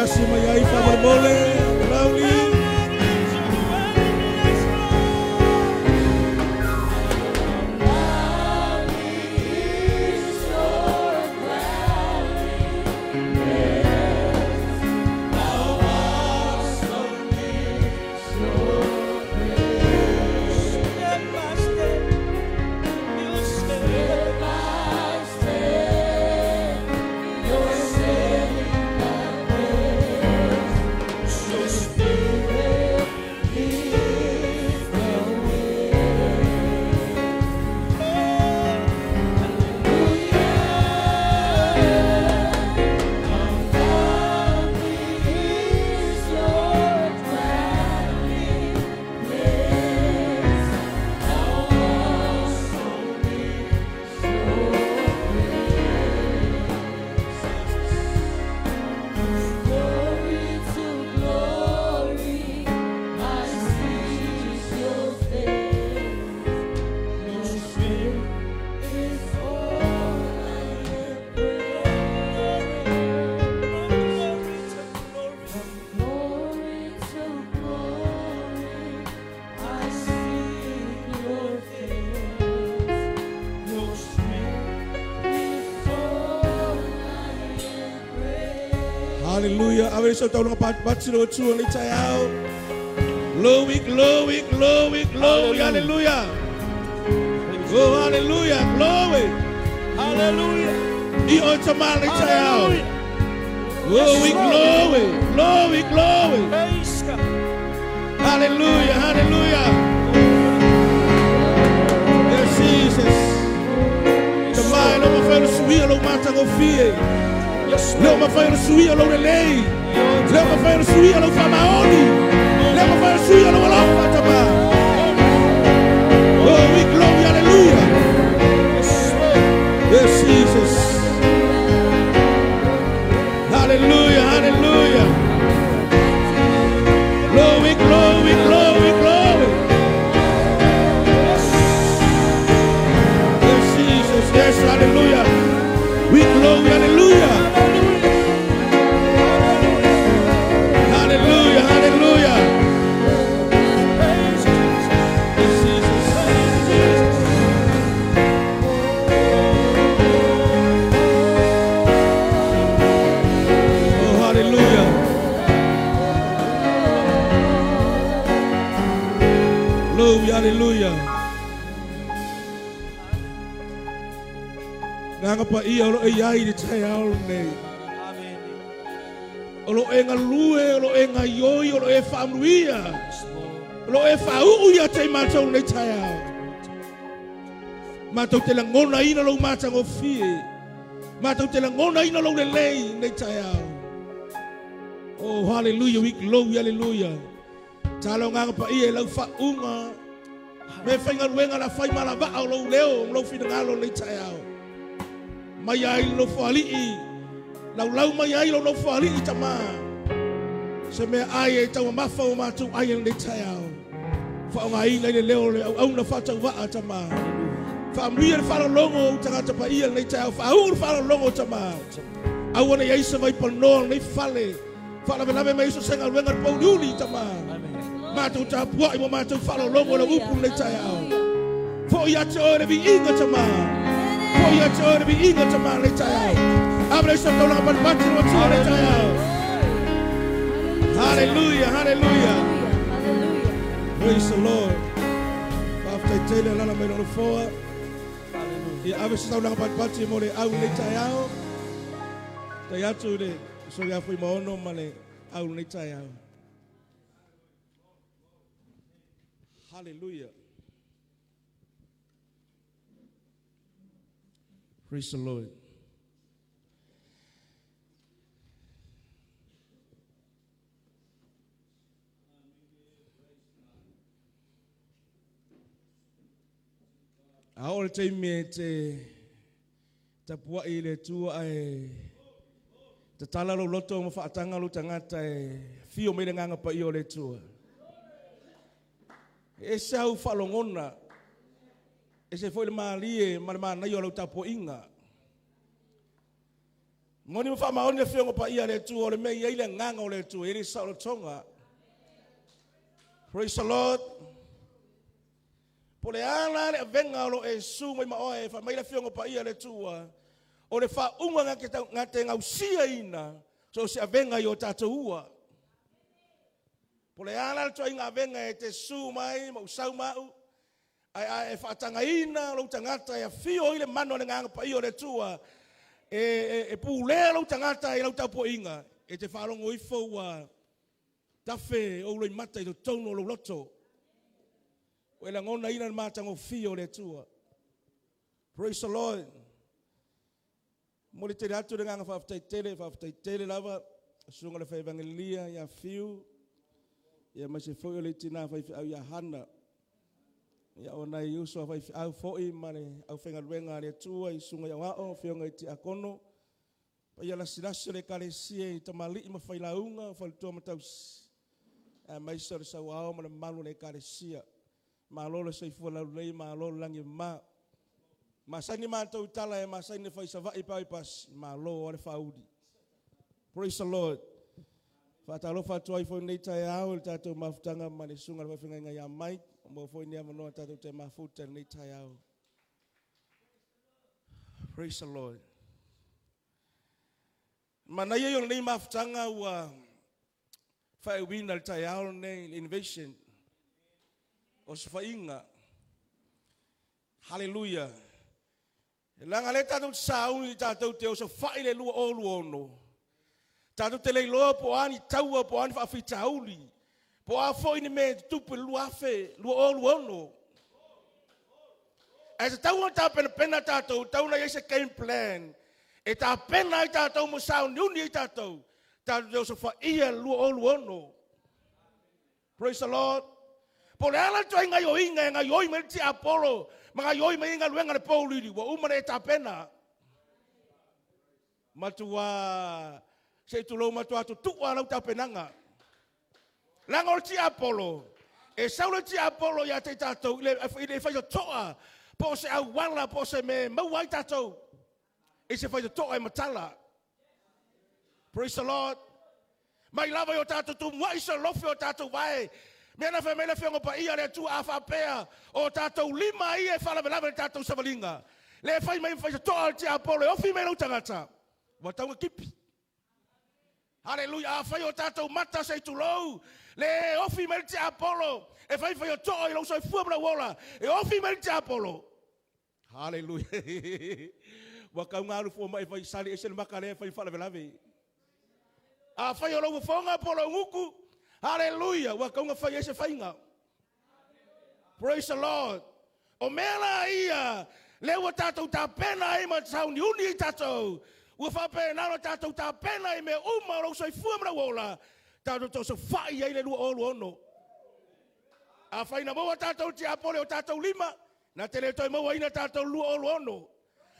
tasi mai ai whamalemole, lauli. Step by step, you step. Glory to glory, I see your face. Your spirit is all I embrace. Glory to glory, I see your face. Your spirit is all I embrace. Hallelujah. Ave so taulanga patipati lo tua le tai ao. Glory, glory, glory, glory. Hallelujah. Oh, hallelujah. Glory. Hallelujah. I o tama le tai ao. Hallelujah. Glory, glory, glory, glory. Praise God. Hallelujah, hallelujah. Yes, Jesus. Tama e lo mawhai o suia lo matanga o fie. Yes, Leo mawhai o suia lo lelei. Leo mawhai o suia lo whamaoni. Leo mawhai o suia lo alofa tama. Glory, glory, hallelujah. Yes, Lord. Yes, Jesus. Hallelujah, hallelujah. Glory, glory, glory, glory. Yes, Jesus. Yes, hallelujah. We glory, hallelujah. Hallelujah, hallelujah. Praise Jesus. Yes, Jesus. Praise Jesus. Oh, hallelujah. Glory, hallelujah. Nganga pa ia o lo e iai le tai ao nei. Amen. O lo e ngalue, o lo e ngaioi, o lo e whaamruia. Yes, Lord. O lo e whauu ia te mātou nei tai ao. Mātou te langona ina lo mātango fie. Mātou te langona ina lo lelei nei tai ao. Oh, hallelujah, we glory, hallelujah. Talo nganga pa ia e lau whaunga. Me whainga ruenga la whai mala waa o lau leo, o lau whina nei tai ao. Mai ai lo whalii. Lau lau mai ai lo no whalii tama. Se mea ai e taua mafa o mātou ai e nei tai ao. Whaonga ina i le leo le au au na whatau waa tama. Whaamuia le whalolongo o tangata pa ia nei tai ao. Whaau le whalolongo tama. Au ana iai sa vai panoa nei whale. Whaalawe mai iso senga ruenga le pauriuli tama. Amen. Mātou tāpua i mo mātou whalolongo le upu nei tai ao. Fo ia te oe le vi inga tama. Fo ia te oe le vi inga tama nei tai ao. Abre sa taulanga patipati no atua nei tai ao. Hallelujah, hallelujah. Hallelujah. Praise the Lord. Whaftai teile lala mai lolo foa. Hallelujah. Ia ave sa taulanga patipati mo le au nei tai ao. Tai atu le so ia fui maono ma le au nei tai ao. Hallelujah. Praise the Lord. A o le taimi e te tapua i le tua e te tala lo loto ma whaatanga lo tangata e fio me le nganga pa i o le tua. E se au whalongona, e se foi le malie ma le mānai o lau tapuainga. Moni ma faamaoni le afioga paia a le Atua o le mea e i ai le agaga o le Atua, e i ai le saolotoga. Praise the Lord. Po o le a la le avega o lo o e susu mai ma oe, fai mai le afioga paia a le Atua, o le faauuga na te gausiaina so o se avega i o tatou ua. Po o le a la le ituaiga avega e te susu mai ma ou sau ma au, ae a e faatagaina lou tagata e afio ai le manu a le Agaga Paia o le Atua, e, e, e pulea lou tagata i lau tapuaiga, e te faalogo ifo ua tafe ou loimata i totonu o lou loto. Ua e lagonaina le matagofie o le Atua. Praise the Lord. Momoli tele atu le agaga faafetai tele, faafetai tele lava susuga le fai ia Fiu, ia aemaise foi o le tina faifeau ia Hana. Ia o nai uso a faifeau foi ma le aufaigaluega a le Atua i susuga i aoao, afioga i tiakono, paia lasilasi o le ekalesia i tamalii ma failauga, faletua ma tausi, aemaise o le sauao ma le mamalu o le ekalesia. Malo le soifua laulelei, malo le lagi e mama. Masani matou i tala e masani ona fai i Savaii pe a o i pasi, malo lava le faauli. Praise the Lord. Faatalofa atu ai foi i lenei taeao i le tatou mafutaga ma le susuga i le faafeagaiga ia Mike, ua maua foi lenei avanoa tatou te mafuta i lenei taeao. Praise the Lord. Manaia ia o lenei mafutaga ua faaiuina i le taeao lenei, le innovation o sofaiga. Hallelujah. Leaga lea tatou te sauni tatou te osofai le 2026. Tatou te le iloa po o a ni taua, po o a ni faafitauli, po o a foi ni mea e tutupu i le 2026. Ae tatau ona tapenapena tatou, tatau ona i ai se game plan e tapena ai tatou ma sauniuni ai tatou, tatou te osofaia le 2026. Praise the Lord. Po o le a la le ituaiga gaoioiga e gaoioi mai ai le tiapolo ma gaoioi mai ai galuega a le poulili, ua uma ona e tapena. Matua se i tulou, matua tutua lau tapenaga. Leaga o le tiapolo, e sau le tiapolo ia te i tatou i le faitotoa, po o se auala, po o se mea e maua ai tatou i se faitotoa e matala. Praise the Lord. Mai lava i o tatou tumuai solofe o tatou vae. Mea na fai mai le Afioga Paia a le Atua a faapea o tatou lima ia e faalavelave i le tatou savaliga. Le fai mai ma faitotoa le tiapolo e ofi mai lou tagata. Ua tau na tipi. Haleluia! Afai o tatou mata se i tulou, le ofi mai le tiapolo e fai faitotoa i lou soifua ma lou ola, e ofi mai le tiapolo. Haleluia! Ua tau na alu fua mai fai sali ese le maka lea e fai faalavelave. Afai o lou fofoga po o lou gutu, haleluia, ua tau na fai ai se faiga. Praise the Lord. O mea la ia, lea ua tatou tapena ai ma sauniuni ai tatou, ua faapena ona tatou tapena i mea uma o lou soifua ma lou ola, tatou te osofai ai le 2026. Afai na maua tatou i le tiapolo i o tatou lima, na te le toe mauaina tatou i le 2026.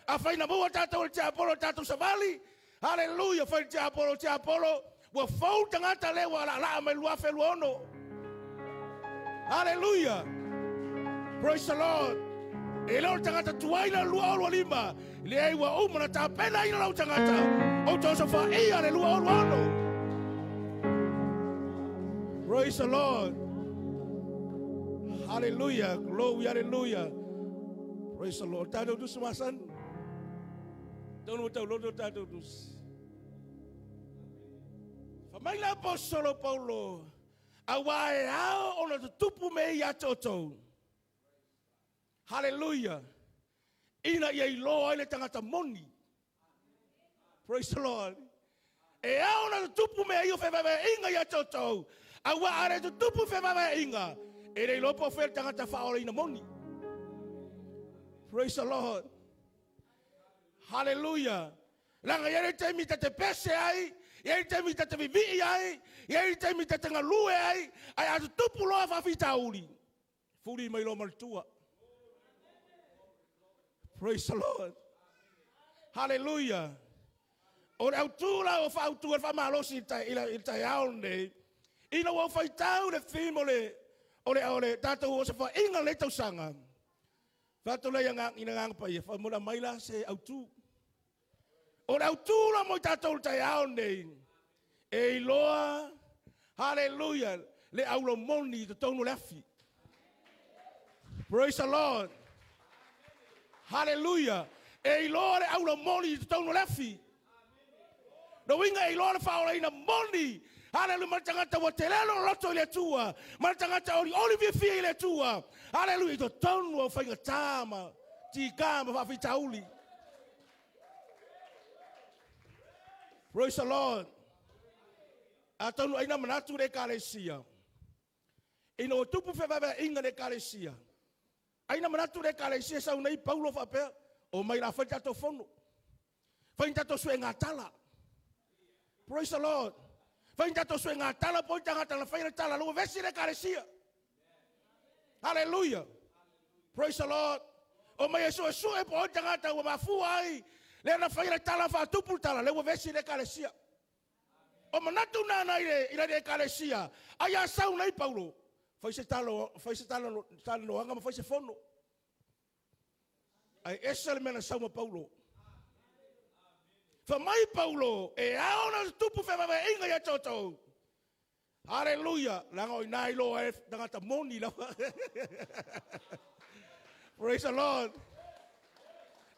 Afai na maua tatou e le tiapolo i tatou savali, haleluia, fai le tiapolo, tiapolo, ua fou le tagata lea ua alaalaa mai le 2026. Haleluia! Praise the Lord! E le o le tagata tuai le 2025, leai ua uma ona tapenaina lou tagata, ou te osofaia le 2026. Praise the Lord. Hallelujah. Glory, hallelujah. Praise the Lord. Tatou tusi masani. Tau tau loto tatou tusi. Fa mai le apostolo Paulo, auā e ao ona tutupu mea ia te outou. Hallelujah. Ina ia iloa ai le tagata moni. Praise the Lord. E ao ona tutupu mea ia o fevaevaeaiga ia te outou, auā a le tutupu fevaevaeaiga, e le iloa po o fea le tagata faaolaina moni. Praise the Lord. Hallelujah. Leaga e i ai le taimi ta te pese ai, e i ai le taimi ta te vivii ai, e i ai le taimi ta te galue ai, ae a tutupu loa faafitauli, fuli mai loa ma le tua. Praise the Lord. Hallelujah. O le autu la ua faautu ai le faamalosi i le taeao lenei, ina ua ou faitau le theme o le o le o le tatou osofaiga o lenei tausaga, fai atu lea i le Agaga Paia, faamolemole aumai la se autu. O le autura mo i tātou le taeao nei, e iloa, hallelujah, le aulomoni i totonu o le afi. Praise the Lord. Hallelujah. E iloa le aulomoni i totonu o le afi. No uiga e iloa le faaolaina moni. Hallelujah. Ma le tagata ua tele lona loto i le Atua. Ma le tagata olioli fiafia i le Atua. Hallelujah. I totonu o faigata ma tigā ma faafitauli. Praise the Lord. Atonu ai na manatu le ekalesia. Ina ua tupu fevaevaeaiga i le ekalesia. Ai na manatu le ekalesia sau nei Paulo faapea, omai la fai le tatou fono. Fai ni tatou suegatala. tala. Praise the Lord. Fai ni tatou suegatala po o tagata na fai le tala lua vesi le ekalesia. Hallelujah. Praise the Lord. O mai e suesue po o tagata ua mafua ai lea na fai le tala faatupu le tala lea ua vesi le ekalesia. O manatu nana i le i le ekalesia ai a sau nei Paulo fai se talo fai se talo talanoaga ma fai se fono. Ai ese le mea na sau ma Paulo. Fa mai Paulo e ao na tupu fevaevaeaiga ia te outou. Hallelujah. Leaga o ina iloa e tagata moni lava. Praise the Lord.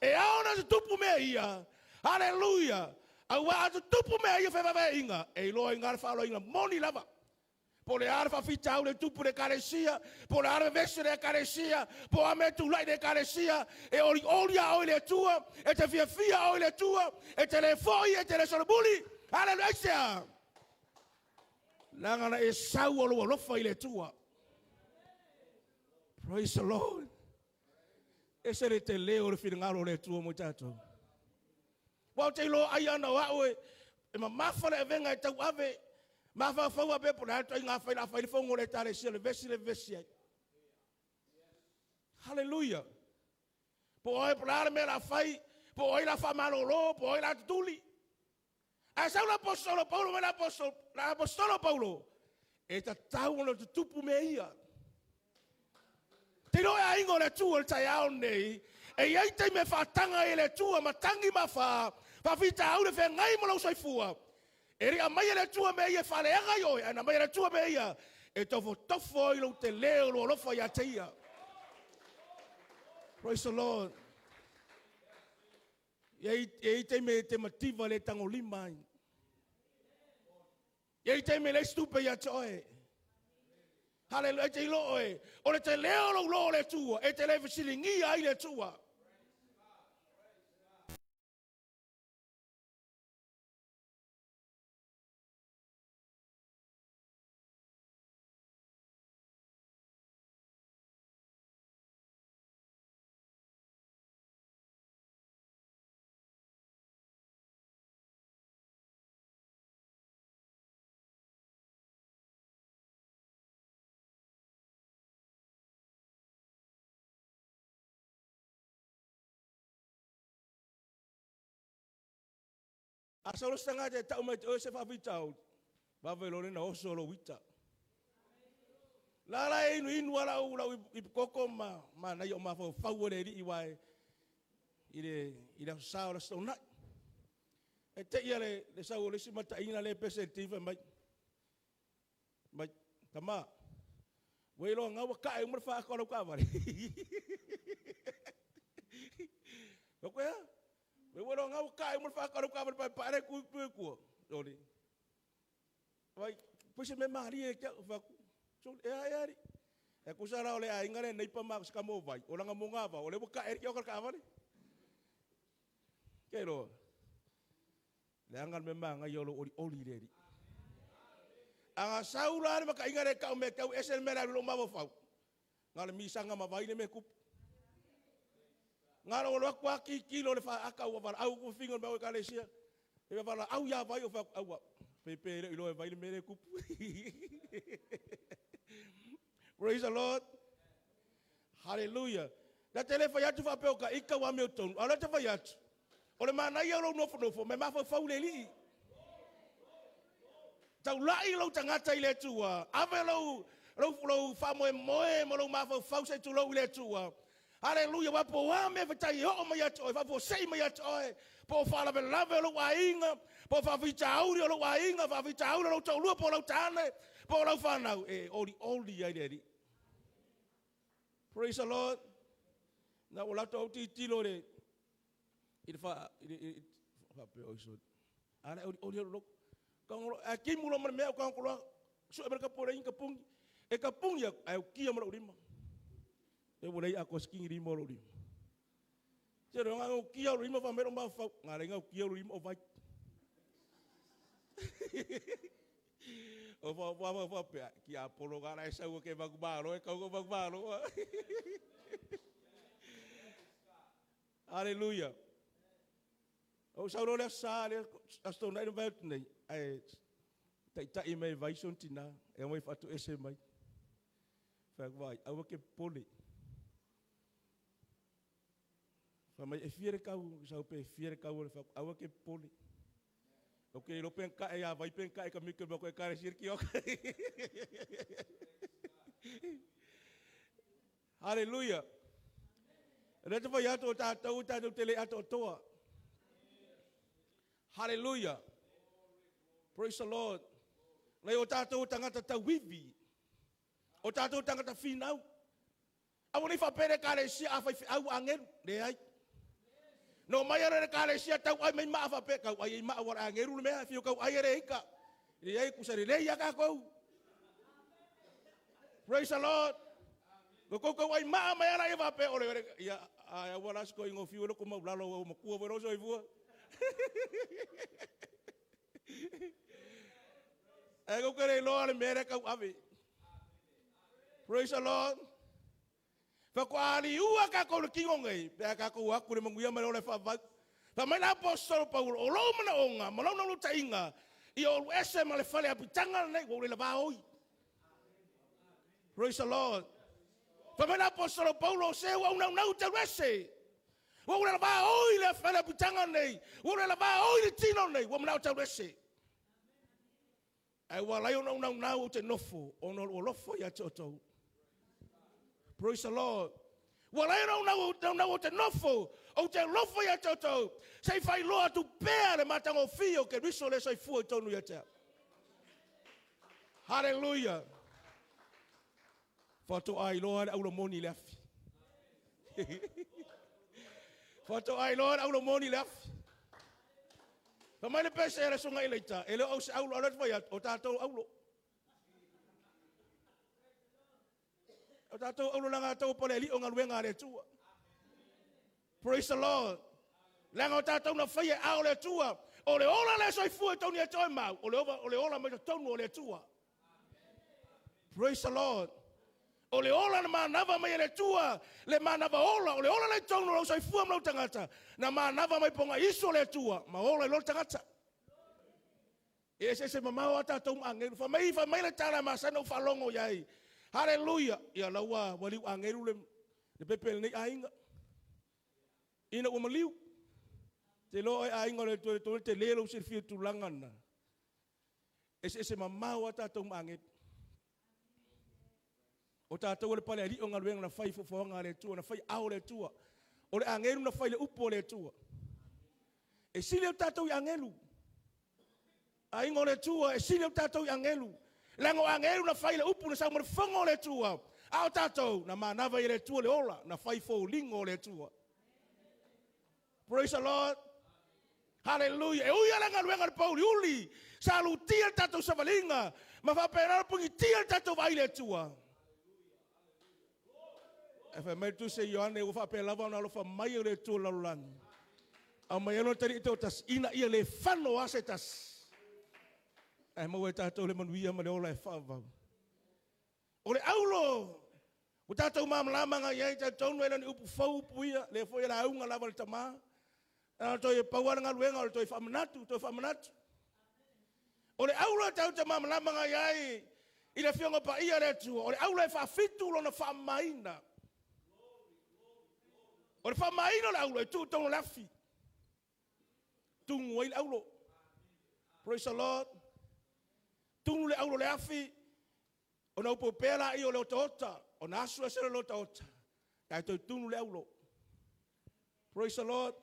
E ao na tupu mea ia. Hallelujah. Aua a tupu mea ia fevaevaeaiga e iloa i ngā le faaaloina moni lava. Po le a le faafitauli le tupu le ekalesia, po le a le vevesi le ekalesia, po a mea tulai le ekalesia, e olioli a oe le Atua, e te fiafia a oe le Atua, e te le foi, e te le solomuli. Hallelujah. Aisea? Leaga na e sau o lou alofa i le Atua. Praise the Lord. Ese le tele o le finagalo o le Atua mo i tatou. Ua ou te iloa ai ana o au e, e mamafa le avega e tauave, mafaufau a pe po le a le ituaiga fai la fai le fono o le ekalesia le vesi le vevesi ai. Hallelujah. Po o ai po o le a le mea la fai, po o ai la faamalolo, po o ai la tutuli. Ae sau le aposetolo Paulo mai le aposetolo Paulo, e tatau ona tutupu mea ia. Te iloa e aiga o le Atua i le taeao lenei, e i ai taimi e faataga ai e le Atua matagi ma afa, faafitauli e feagai ma lou soifua. E le i aumaia e le Atua mea ia e faaleaga ai oe, ae na aumaia e le Atua mea ia e tofotofo ai lou tele o lou alofa ia te ia. Praise the Lord. E i ai taimi e te mativa le tagolima ai. E i ai taimi e leai se tupe ia te oe. Haleluia, e te iloa oe, o le tele o lou loa o le Atua, e te le fesiligia ai le Atua. A sau le isi tagata e tau mai te oe se faafitauli, vave loa lena oso lou ita. La la e inuinu a lau lau ipukoko ma manaia o mafaufau o le alii wa e i le i le aso sa o le aso Toonai. E te ia le le sau o le isi mataina le pese i le ti fai mai. Mai, tama, ua iloa ngau ua kae uma le faaka o lau kaavale. Fai atu, ea? Ua iloa ngau ua kae uma le faaka o lau kaavale paepae la e tu i tua. Sole. Vai, pei se mea malie ia te au. Fai atu, sole, ea, ea, alii. E tusa la o le aiga lenei pa ma se kamovai, o lana mogavao, o lea ua kae ai le tioka o le kaavale. Ke iloa. Leaga le mea manaia o lou olioli i le Alii. A na sau la le makaiga lea e tau mea tau ese le mea le alu i lou mafaufau, na o le misaga ma vai le mea e tupu. Na o lou alu atu lava tilotilo i le faata ua valaau atu fafine o le matou ekalesia, e valaau ia vai ou fai atu, aua, pe pe le o iloa e vai le mea lea e tupu. Praise the Lord. Hallelujah. Na te le fai atu faapea o ka ika ua amiotonu, a o lea te fai atu, o le manaia o lou nofonofo, me mafaufau le alii. Taulai lou tagata i le Atua, ave lou, lou, lou faamoemoe ma lou mafaufau se i tulou i le Atua. Haleluia wa po a mea fetai e oo mai ia te oe, faafuasei mai ia te oe, po o faalavelave o lou aiga, po o faafitauli o lou aiga, faafitauli o lou toalua, po o lau tane, po o lau fanau, e olioli ai le Alii. Praise the Lord. Na ua latou au tilotilo i le i le fa i le faapea oi so. A le olioli o lou. Kangolo a kimu lo ma le mea o kangolo sue ma le kapu le inga pungi. E ka pungi aku ai ukia ma lou lima. E ua lei ako skingi lima o lou lima. Te ro nga ukia o lima fa mero ma fa nga le nga ukia o lima o vai. O fa fa fa fa pe ki a polo ga la sa ke va ku malo e kau ko va ku malo. Hallelujah. O sau le sa le asto nai no vai nei. Ai tai tai mai vai son tina e mai fatu ese mai. Fa vai awa ke pole. Fa mai e fiere kau sau pe fiere kau le fa awa ke pole. O ke lo pen ka e a vai pen ka e ka mi ke ko e ka re ki ok. Hallelujah. Le te vai ato tātou tātou te le ato toa. Hallelujah. Praise the Lord. Lai o tātou tangata tauivi. O tātou tangata whinau. Awa ni whapere ka le sia a whai au angelu. Le ai. No mai ara le ka le sia tau ai mai maa whape kau ai maa wara angeru le mea whio kau ai ere ika. Le ai kusare le ia kākou. Praise the Lord. Ko kau kau ai maa mai ara i whape ole ere ia ai awa lasko ingo whio loko mau lalo au makua wero so i vua. E kau kere loa le mere kau ave. Praise the Lord. Fa ko ali ua ka ko le kingo ngai, pe ka ko aku le manguia mai ole fa va. Fa mai la apostolo Paulo, o lo mana onga, ma lo na tainga, i o ese ma le fale apitanga nei, o le la va oi. Praise the Lord. Fa mai la apostolo Paulo se ua una una te ese. Ua le va oi le fale apitanga nei, ua le va oi le tino nei, ua mana te ese. Ai ua lai ona una una o te nofo, ona o lofo ia te otou. Praise the Lord. Ua lai ona una una o te nofo, o te lofo ia te otou. Sei whai loa tu pea le matango fio ke riso le soi fua i tonu ia te. Hallelujah. Whato ai loa le aula moni le afi. Whato ai loa le aula moni le afi. Fa mai le pese e le songa i leita, e le au se aulo alert vai o tātou aulo. O tātou aulo langa tau pole li o ngaluenga le tua. Praise the Lord. Langa o tātou na whai e ao le tua. O le ola le soi fua i tau ni e toi mau. O le ola mai tonu o le tua. Praise the Lord. O le ola na manava mai e le tua. Le manava ola. O le ola le tonu o soi fua mau tangata. Na manava mai ponga iso le tua. Ma ola i lo tangata. E se se mamao a tātou angelu. Fa mai le tala masana o whalongo iai. Hallelujah. Ia laua waliu angelu le pepe le nei ainga. Ina ua maliu. Te loa e ainga le tue tue te lelo se fia tūlanga na. E se se mamao a tātou angelu. O tātou le pale ali o ngaluenga na whai fofoanga le tua, na whai ao le tua. O le angelu na whai le upo le tua. E sile o tātou i angelu. A ingo le tua, e sile o tātou i angelu. Lango angelu na whai le upu na sau whango le tua. A o tātou, na manava i le tua le ola, na whai fōlingo le tua. Praise the Lord. Hallelujah. E ui ala ngaluenga le pauli uli. Salutia le tātou savalinga. Ma whapera pungi tia le tātou vai le tua. E whai mai tu se Ioane ua whapea lava ona alofa mai o le tua lalolagi. A mai ano tari i te o tas ina ia le whano a se tas. E mau e tātou le manuia ma le ola e whaavau. O le aulo, o tātou māmalamanga iai tātou e lani upu fau upu ia, le foi e la aunga lava le tamā. A toi e pauara ngaluenga, o le toi whaamanatu, toi whaamanatu. O le aulo e tātou te māmalamanga iai, i le whionga pa ia le tua, o le aulo e whaafitu lona whaamaina. O le whaamaina le aulo e tū tōna le afi. Tungu ai le aulo. Praise the Lord. Tungu le aulo le afi. O na upo pēla i o le otaota. O na asu ese le otaota. Kai toi tunu le aulo. Praise the Lord.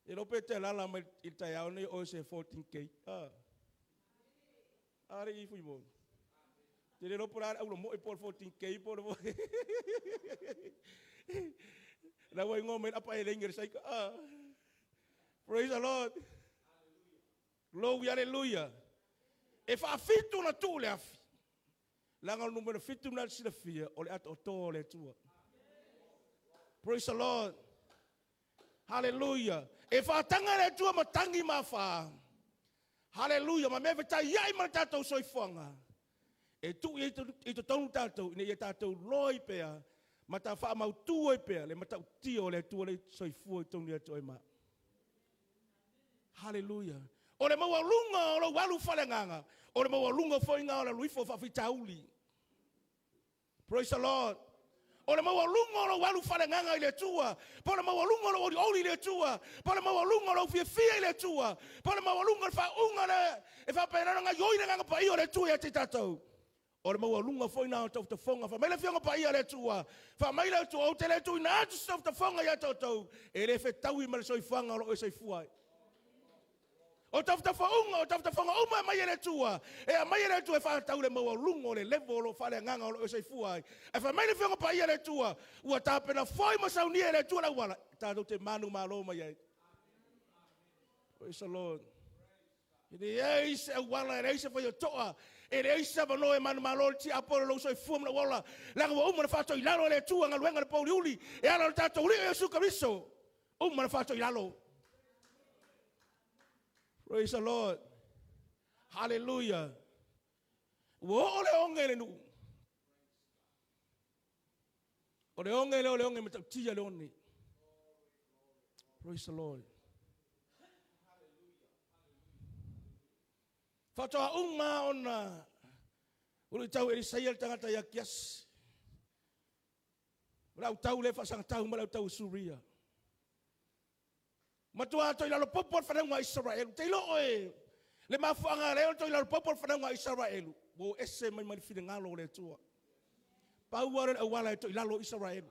E lo pe te lala mai i tai au nei o se 14K. Ah. Are i fui mo. Te le lopo la aulo mo e po 14K po le mo. La wai ngo mai apa e lengi sai ka. Ah. Praise the Lord. Glory, hallelujah. E whaafitu na tu le afi. Langa numero 7 na silafia o le ato o tō le tua. Praise the Lord. Hallelujah. E whaatanga le tua matangi mawha. Hallelujah. Ma mea whitai iai ma le tātou soifuanga. E tu i te tonu tātou, ina ia tātou loi pea, ma tā whaamautua i pea, le matautia o le tua le soifua i tonu ia toi ma. Hallelujah. O le maua lunga o lo walu whalenganga. O le maua lunga whainga o le luifo whawhitauli. Praise the Lord. O le maua lunga o lo walu whalenganga i le tua. Po le maua lunga o lo ori ori i le tua. Po le maua lunga o lo fiafia i le tua. Po le maua lunga o le whaunga le e whapairana ngā yoi le nganga pa i o le tua ia te tātou. O le maua lunga whaina o tau tawhonga. Wha maile fionga pa i o le tua. Wha maile tua o te le tua ina atu tau tawhonga ia tātou. E le whetaui ma le soifuanga o lo e soifua ai. O tawhawhaunga, o tawhawhaunga uma mai e le tua. E a mai e le tua e whaatau le maua lunga o le levo o lo whale nganga o lo e soifua ai. E wha mai le whionga pa ia le tua. Ua tāpena whai masaunia e le tua la uala. Tātou te manu malo mai ai. Praise the Lord. E le ei se uala, e le ei se whai o toa. E le ei se mano e manu malo le tia apolo lo soifua mna uala. Langa wa uma le whātau i lalo le tua ngā luenga le pauli uli. E ala le tātou uli e Yesu Kristo. Uma le whātau i lalo. Praise the Lord. Hallelujah. Ua o le onge le nuu. O le onge le o le onge me tautia le one. Praise the Lord. Whatoa unga ona ulu tau Elisai le tangata ia kiasi. Ula utau le whasanga tau ma lau tau Suria. Matua toi lalo popo le whanau Israel. Te ilo oe. Le mafuanga leo toi lalo popo le whanau Israel. Wo ese mai mai whina ngalo le tua. Paua le awala e toi lalo Israel.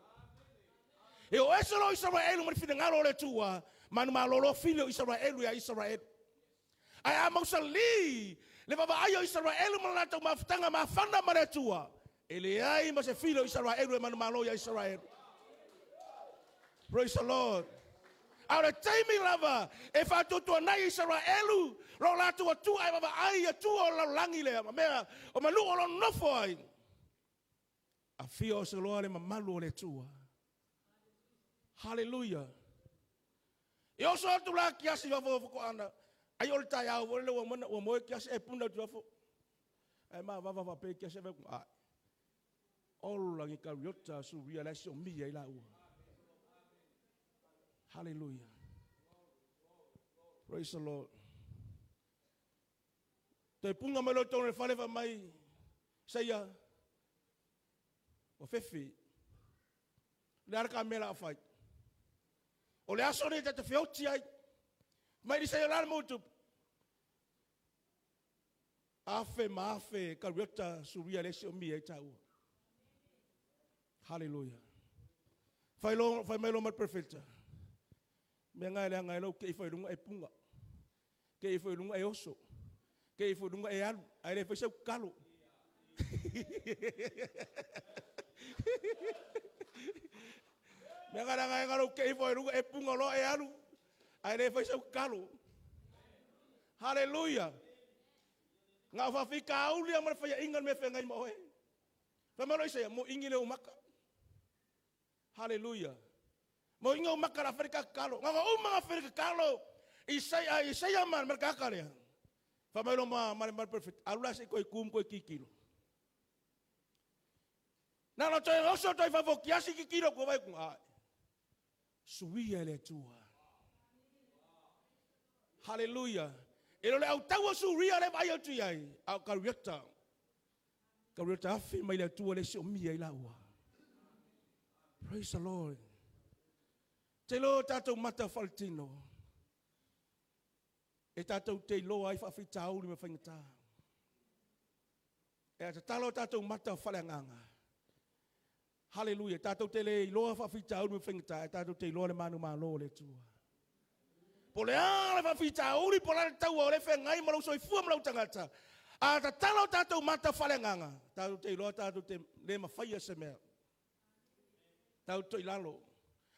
E o ese lo Israel mai whina ngalo le tua. Manu malolo fili o Israel ia Israel. Ai a mausali. Le baba ayo Israel ma lata mafutanga mafana ma le tua. E le ai ma se fili o Israel e manu malo ia Israel. Praise the Lord. Au le taimi lava, e whātutua nei Israelu, lo lātua tua ai baba ai a tua o laulangi lea, ma mea, o manu o lo nofo ai. A fia o se loa le mamalu o le tua. Hallelujah. E oso atu la kiasi wafo wafo ana, ai o le tai au, o le ua mana, ua moe kiasi e puna tu wafo. Ai ma wawa wape kiasi e wafo, ai. Ola ngi kariota suria le si o mia i la ua. Hallelujah. Praise the Lord. Te punga mai lo tōne whare wha mai, seia, o whiwhi, le ara ka mea la whai. O le aso nei te whioti ai, mai ni seia lana mōtu. Afe ma afe, ka riota suria le si o mia i tāua. Hallelujah. Whai lo, whai mai lo mai perfecta. Mea ngai le ngai lau ke i whai runga e punga. Ke i whai runga e oso. Ke i whai runga e alu. Ai le whai sau kalo. Mea ngai le ngai lau ke i whai runga e punga loa e alu. Ai le whai sau kalo. Hallelujah. Ngā whawhika auli a mara whai inga me whai ngai maoe. Whai malo isa mo ingi le umaka. Hallelujah. Mo inga o makara wharika kalo. Ngā uma ngā wharika kalo. Isaia, Isaia man, mar kakarea. Wha mai lo ma, mare mare perfect. Alula se koi kum koi kikilo. Nā lo toi oso toi whavo kiasi kikilo ko vai kung ai. Suia le tua. Hallelujah. E lo le au taua suria le vai atu iai. Au ka riota. Ka riota awhi mai le tua le si o mia i la ua. Praise the Lord. Te lo tātou mata whaletino. E tātou te loa ai whawhitauri me whaingatā. E a te talo tātou mata whaleanganga. Hallelujah. Tātou te le iloa whaafitauli me whaingata, e tātou te iloa le manu malo o le Atua. Po le a le whaafitauli, po la le taua o le whengai ma lau soifua ma lau tangata. A tatala o tātou mata whaleanganga, tātou te iloa, tātou te le mawhaia se mea. Tātou te ilalo.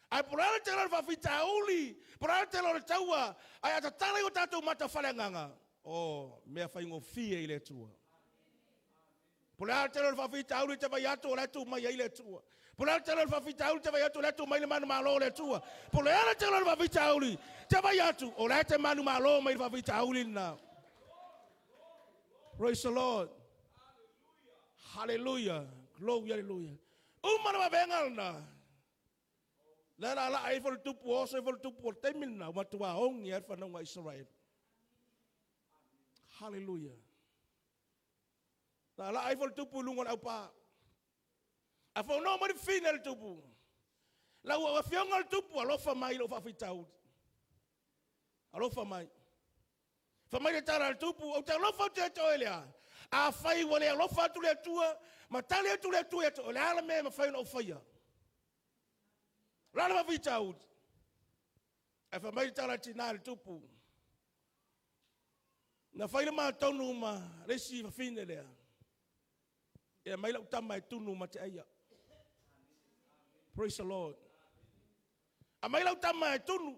Ai po le te le whaafitauli, po le te le taua, ai a tatala o tātou mata whaleanganga, o mea whaingofie i le Atua. Po le a te le whaafitauli te vai atu o le atu mai ai le Atua. Po le a te le whaafitauli te vai atu o le atu mai le manu malo le Atua. Po le a te le whaafitauli te vai atu o le atu manu malo mai le whaafitauli na. Praise the Lord. Hallelujah. Glory, hallelujah. Uma na mavenga na. La la la ai fo tupu oso fo tupu o taimi na matua ongi ai whanau Israel. Hallelujah. La la ai fo tupu lunga le aupa. A fo no mari fina le tupu. La ua fionga le tupu alofa mai lo whaafitauli. Alofa mai. Fa mai le tara le tupu o te alofa te te lea. A fai ua le alofa atu le atua, ma tali atu le atua o le ala me ma fai na o faia. La la whaafitauli. A fa mai le tara tina le tupu. Na fai le mātaunu ma lesi whawhine lea. E mai lau tama e tunu ma te aia. Praise the Lord. A mai lau tama e tunu.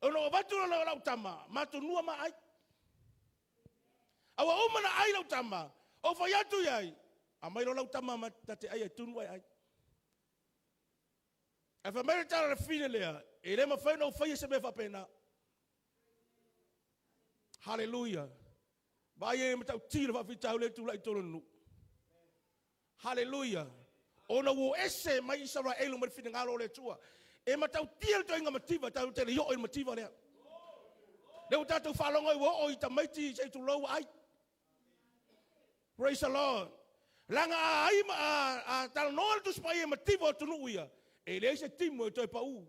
O no watu lau lau tama. Mātunua ma ai. Awa uma na ai lau tama. O whai atu iai. A mai lau tama ma te aia e tunu ai ai. A wha mai le tara le whine lea. E le mawhai na o whai e se mea whapena. Hallelujah. Vai e matau tira whawhitau le tū lai tō nu. Hallelujah. Ona wo ese mai Israel mai whina le tua. E matau tia le toinga mativa, tau te le i mativa lea. Le o tātou whalonga i wo o i tamaiti se tu ai. Praise the Lord. Langa a ai a talanoa le tusipai e mativa o tunu ia. E le se timu e toi pau.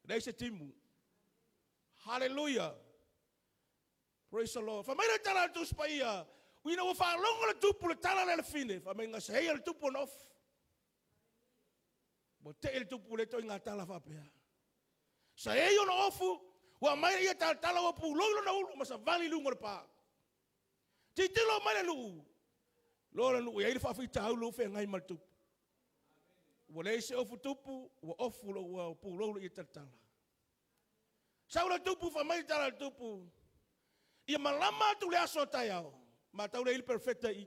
Le se timu. Hallelujah. Praise the Lord. Fa mai le tala le tusipai ia. Uina ua whaalongo le tupu le tala le whine. Fa mai ngā seia le tupu on off. Mo te le tupu le toi ngā tala whapea. Sa ei ona ofu, ua mai ia tala tala ua pūloi lona ulu, ma sa vali lungo le pā. Titilo mai le luu. Lola nuu, ia i le whaafitau lo whea ngai ma le tupu. Ua le se ofu tupu, ua ofu lo ua pūloi lo ia tala tala. Sa ula tupu, fa mai tala le tupu. Ia malama atu le aso tai ao. Ma tau le ili perfecta i.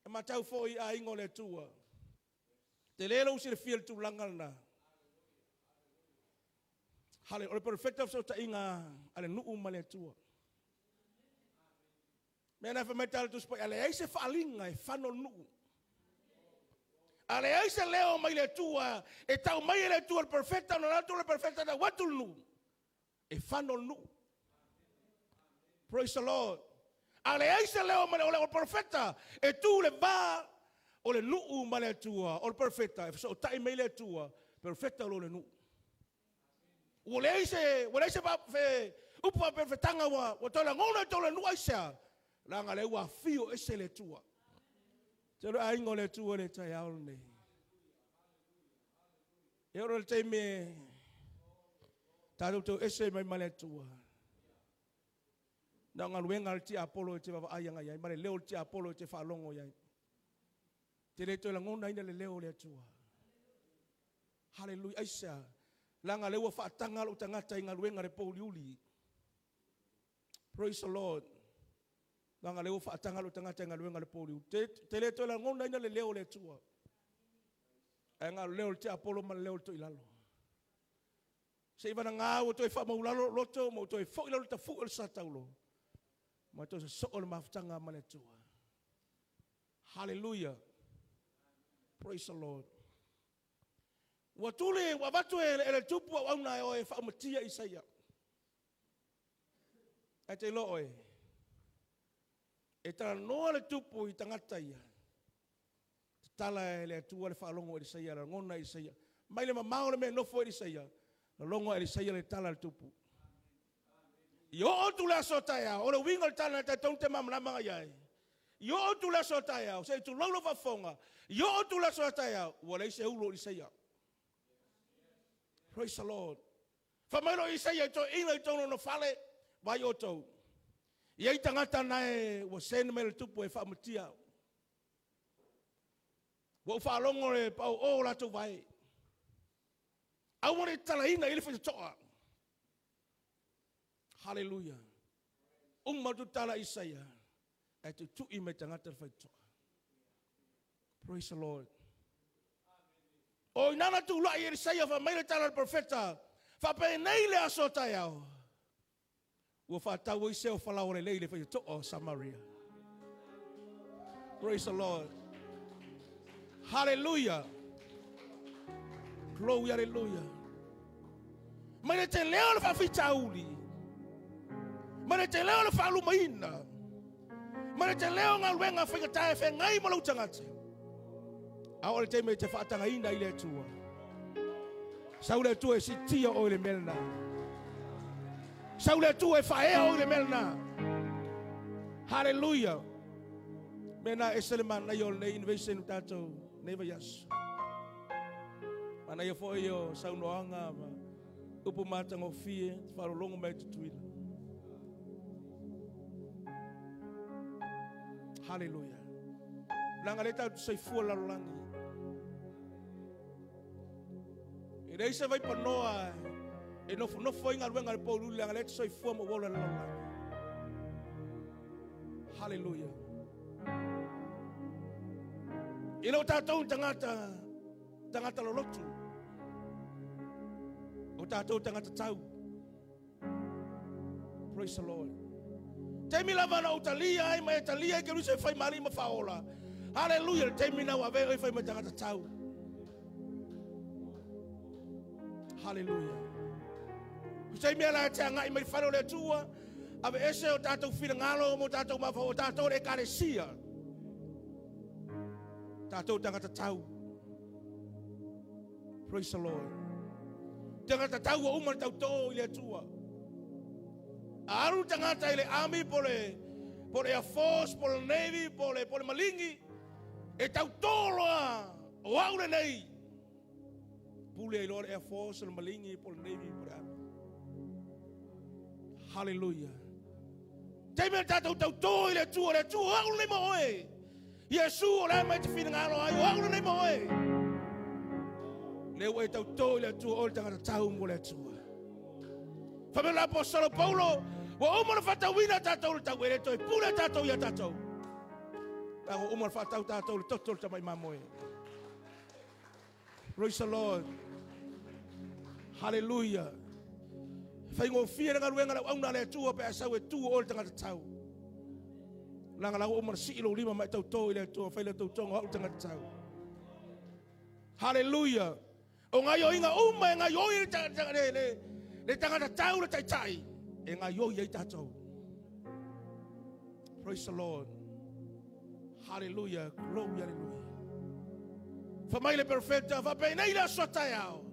E ma tau fo i a ingo le tua. Te lelo usi le fia le tūlanga na. Hale, o le perfecta o ta inga ale nuu ma le tua. Mea na whamai tala tuspai, ale ai se whaalinga e whano nuu. Ale ai se leo mai le tua, e tau mai le tua le perfecta, no latu le perfecta na watu le nuu. E whano nuu. Praise the Lord. Ale ai se leo mai le o perfecta, e tu le va o le nuu ma le tua, o le perfecta, e so tai mai le tua, perfecta lo le nuu. Ua le se pa fe upa perfectanga ua tola ngona tola nuu ai sea. Langa le ua fio ese le tua. Te le aingo le tua le tai ao nei. E oro le teime tātou tau ese mai ma le tua. Na ngā luenga le tia Apollo e te wawa ai anga iai, ma le leo le tia Apollo e te whaalongo iai. Te le toi langona ina le leo le atua. Hallelujah. Aisa. Langa le ua whaatanga lo tangata i ngā luenga le pōliuli. Praise the Lord. Langa le ua whaatanga lo tangata i ngā luenga le pōliuli. Te le toi langona ina le leo le atua. Ai ngā leo le tia Apollo ma le leo le toi lalo. Se iwana ngā ua toi whaamaulalo loto, ma toi fo ilalo ta fu el sa taulo. Ma toi sa so o le mafutanga ma le atua. Hallelujah. Praise the Lord. Ua tule, ua watu e le tupu au auna e oe whaamatia Isaia. E te lo oe. E tala noa le tupu i tangata ia. Te tala e le atua le whaalongo e Isaia, le ngona e Isaia. Mai le mamao le me nofo e Isaia. Le longo e Isaia le tala le tupu. I o otu le aso taia, o le winga le tala le tau te mamalama iai. I oo atu le aso a taeao, se i tulou lau faafofoga, i oo atu le aso a taeao, ua leai se ulo o Isaia. Praise the Lord. Fai mai loa Isaia i toeaiina i totonu o lona fale, Vaai outou, e i ai tagata na e ua send mai e le Tupu e faamatia au. Ua ou faalogo i le paoo o latou vae. Aua ne i tatalaina i ai le faitotoa. Haleluia. Uma atu le tala a Isaia, ae tuitui mai tagata le faitotoa. Praise the Lord. O ina na tulai Elisaia fai mai le tala a le profeta, faapenei le aso a taeao, ua faatau ai sea o falaoa lelei i le faitotoa o Samaria. Praise the Lord. Hallelujah. Glory, hallelujah. Mai le tele o le faafitauli, mai le tele o le faalumaina, mai le tele o galuega faigata e feagai ma lou tagata, a oo i le taimi e te faatagaina ai le Atua, sau le Atua e siitia oe i le mea lena. Sau le Atua e faaea oe i le mea lena. Hallelujah. Mea na ese le manaia o lenei innovation o tatou nei vaiaso. Manaia foi o saunoaga ma upu matagofie te faalologo mai Tutuila. Hallelujah. Leaga lea tatou te soifua lalolagi. E leai se vaipanoa e nofonofo ai galuega a le poululi leaga lea e te soifua ma ua ola i le lalolagi. Hallelujah. E le o tatou ni tagata, tagata lolotu. O tatou tagata tau. Praise the Lord. Taimi lava na ou talia ai ma e talia ai Keriso e fai ma alii ma faaola. Hallelujah, le taimi na ua avea oe e fai ma tagata tau. Hallelujah. O se mea la e te agai mai fale o le Atua, ave ese o tatou finagalo mo tatou mafaufau, o tatou le ekalesia. Tatou tagata tau. Praise the Lord. Tagata tau ua uma le tautō i le Atua. A alu le tagata i le army po le po le Air Force, po le Navy, po le po le Maligi, e tautō loa o au lenei. Pule ai loa le Air Force, le Maligi, po le Navy, po le Army. Hallelujah. Taimi le tatou tautō i le Atua, le Atua o au lenei ma oe. Iesu o le a mai te finagalo ai, o au lenei ma oe. Lea ua e tautō i le Atua, oe le tagata tau mo le Atua. Fai mai le aposetolo Paulo, ua uma ona faatauina tatou i le tau, e le toe pule tatou ia tatou. Leaga ua uma ona faatau tatou i le toto o le tamai mamoe. Praise the Lord. Hallelujah. Faigofie le galuega le auauna a le Atua pe a sau e tu oe le tagata tau. Leaga la ua uma ona sii lou lima ma e tautō i le Atua, fai le tautoga o au le tagata tau. Hallelujah. O gaioiga uma e gaioi le, le, le tagata tau le taitai, e gaioi ai tatou. Praise the Lord. Hallelujah. Glory, hallelujah. Fa mai le perfecta, fa penei le aso taeao.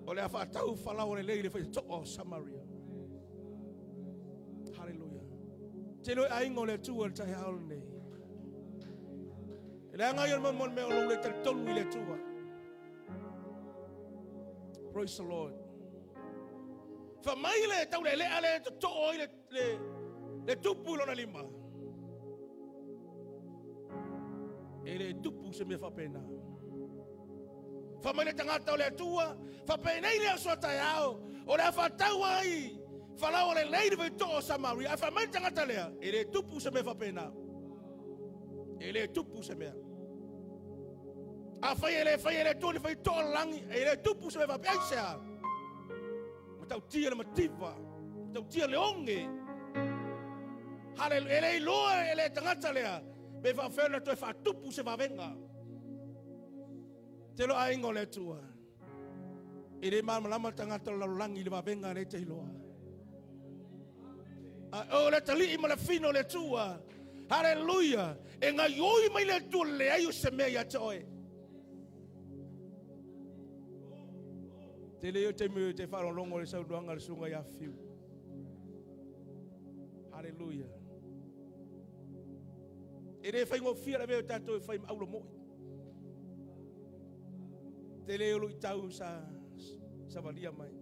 O le a faatau falaoa lelei le faitotoa o Samaria. Hallelujah. Tele o aiga o le Atua le taeao lenei. E leaga ia le mo mea o lou le talitonu i le Atua. Praise the Lord. Fa mai le taulealea le totoo ai le, le, le tupu i lona lima. E le tupu se mea faapena. Fa mai le tagata o le Atua, faapenei le aso a taeao, o le a faatau ai falaoa lelei le faitotoa o Samaria. Ae fai mai le tagata lea, e le tupu se mea faapena. E le tupu se mea. Afai e le faia e le Atua ni faitotoa o le lagi, e le tupu se mea faapea. Aisea? Matautia le mativa, matautia le oge. Haleluia. E le iloa e le tagata lea, pe faafefea ona toe faatupu se vavega. Te loa aiga o le Atua. E le malamalama le tagata o le lalolagi i le vavega lea e te iloa. A o le atalii ma le fino o le Atua. Haleluia. E gaioi mai le Atua le leai o se mea ia te oe. Tele o taimi o te faalogologo i le saunoaga a le susuga ia Fiu. Haleluia. E le whaingofia la veo tātou e whai maula moi. Te leo lui tau sa valia mai.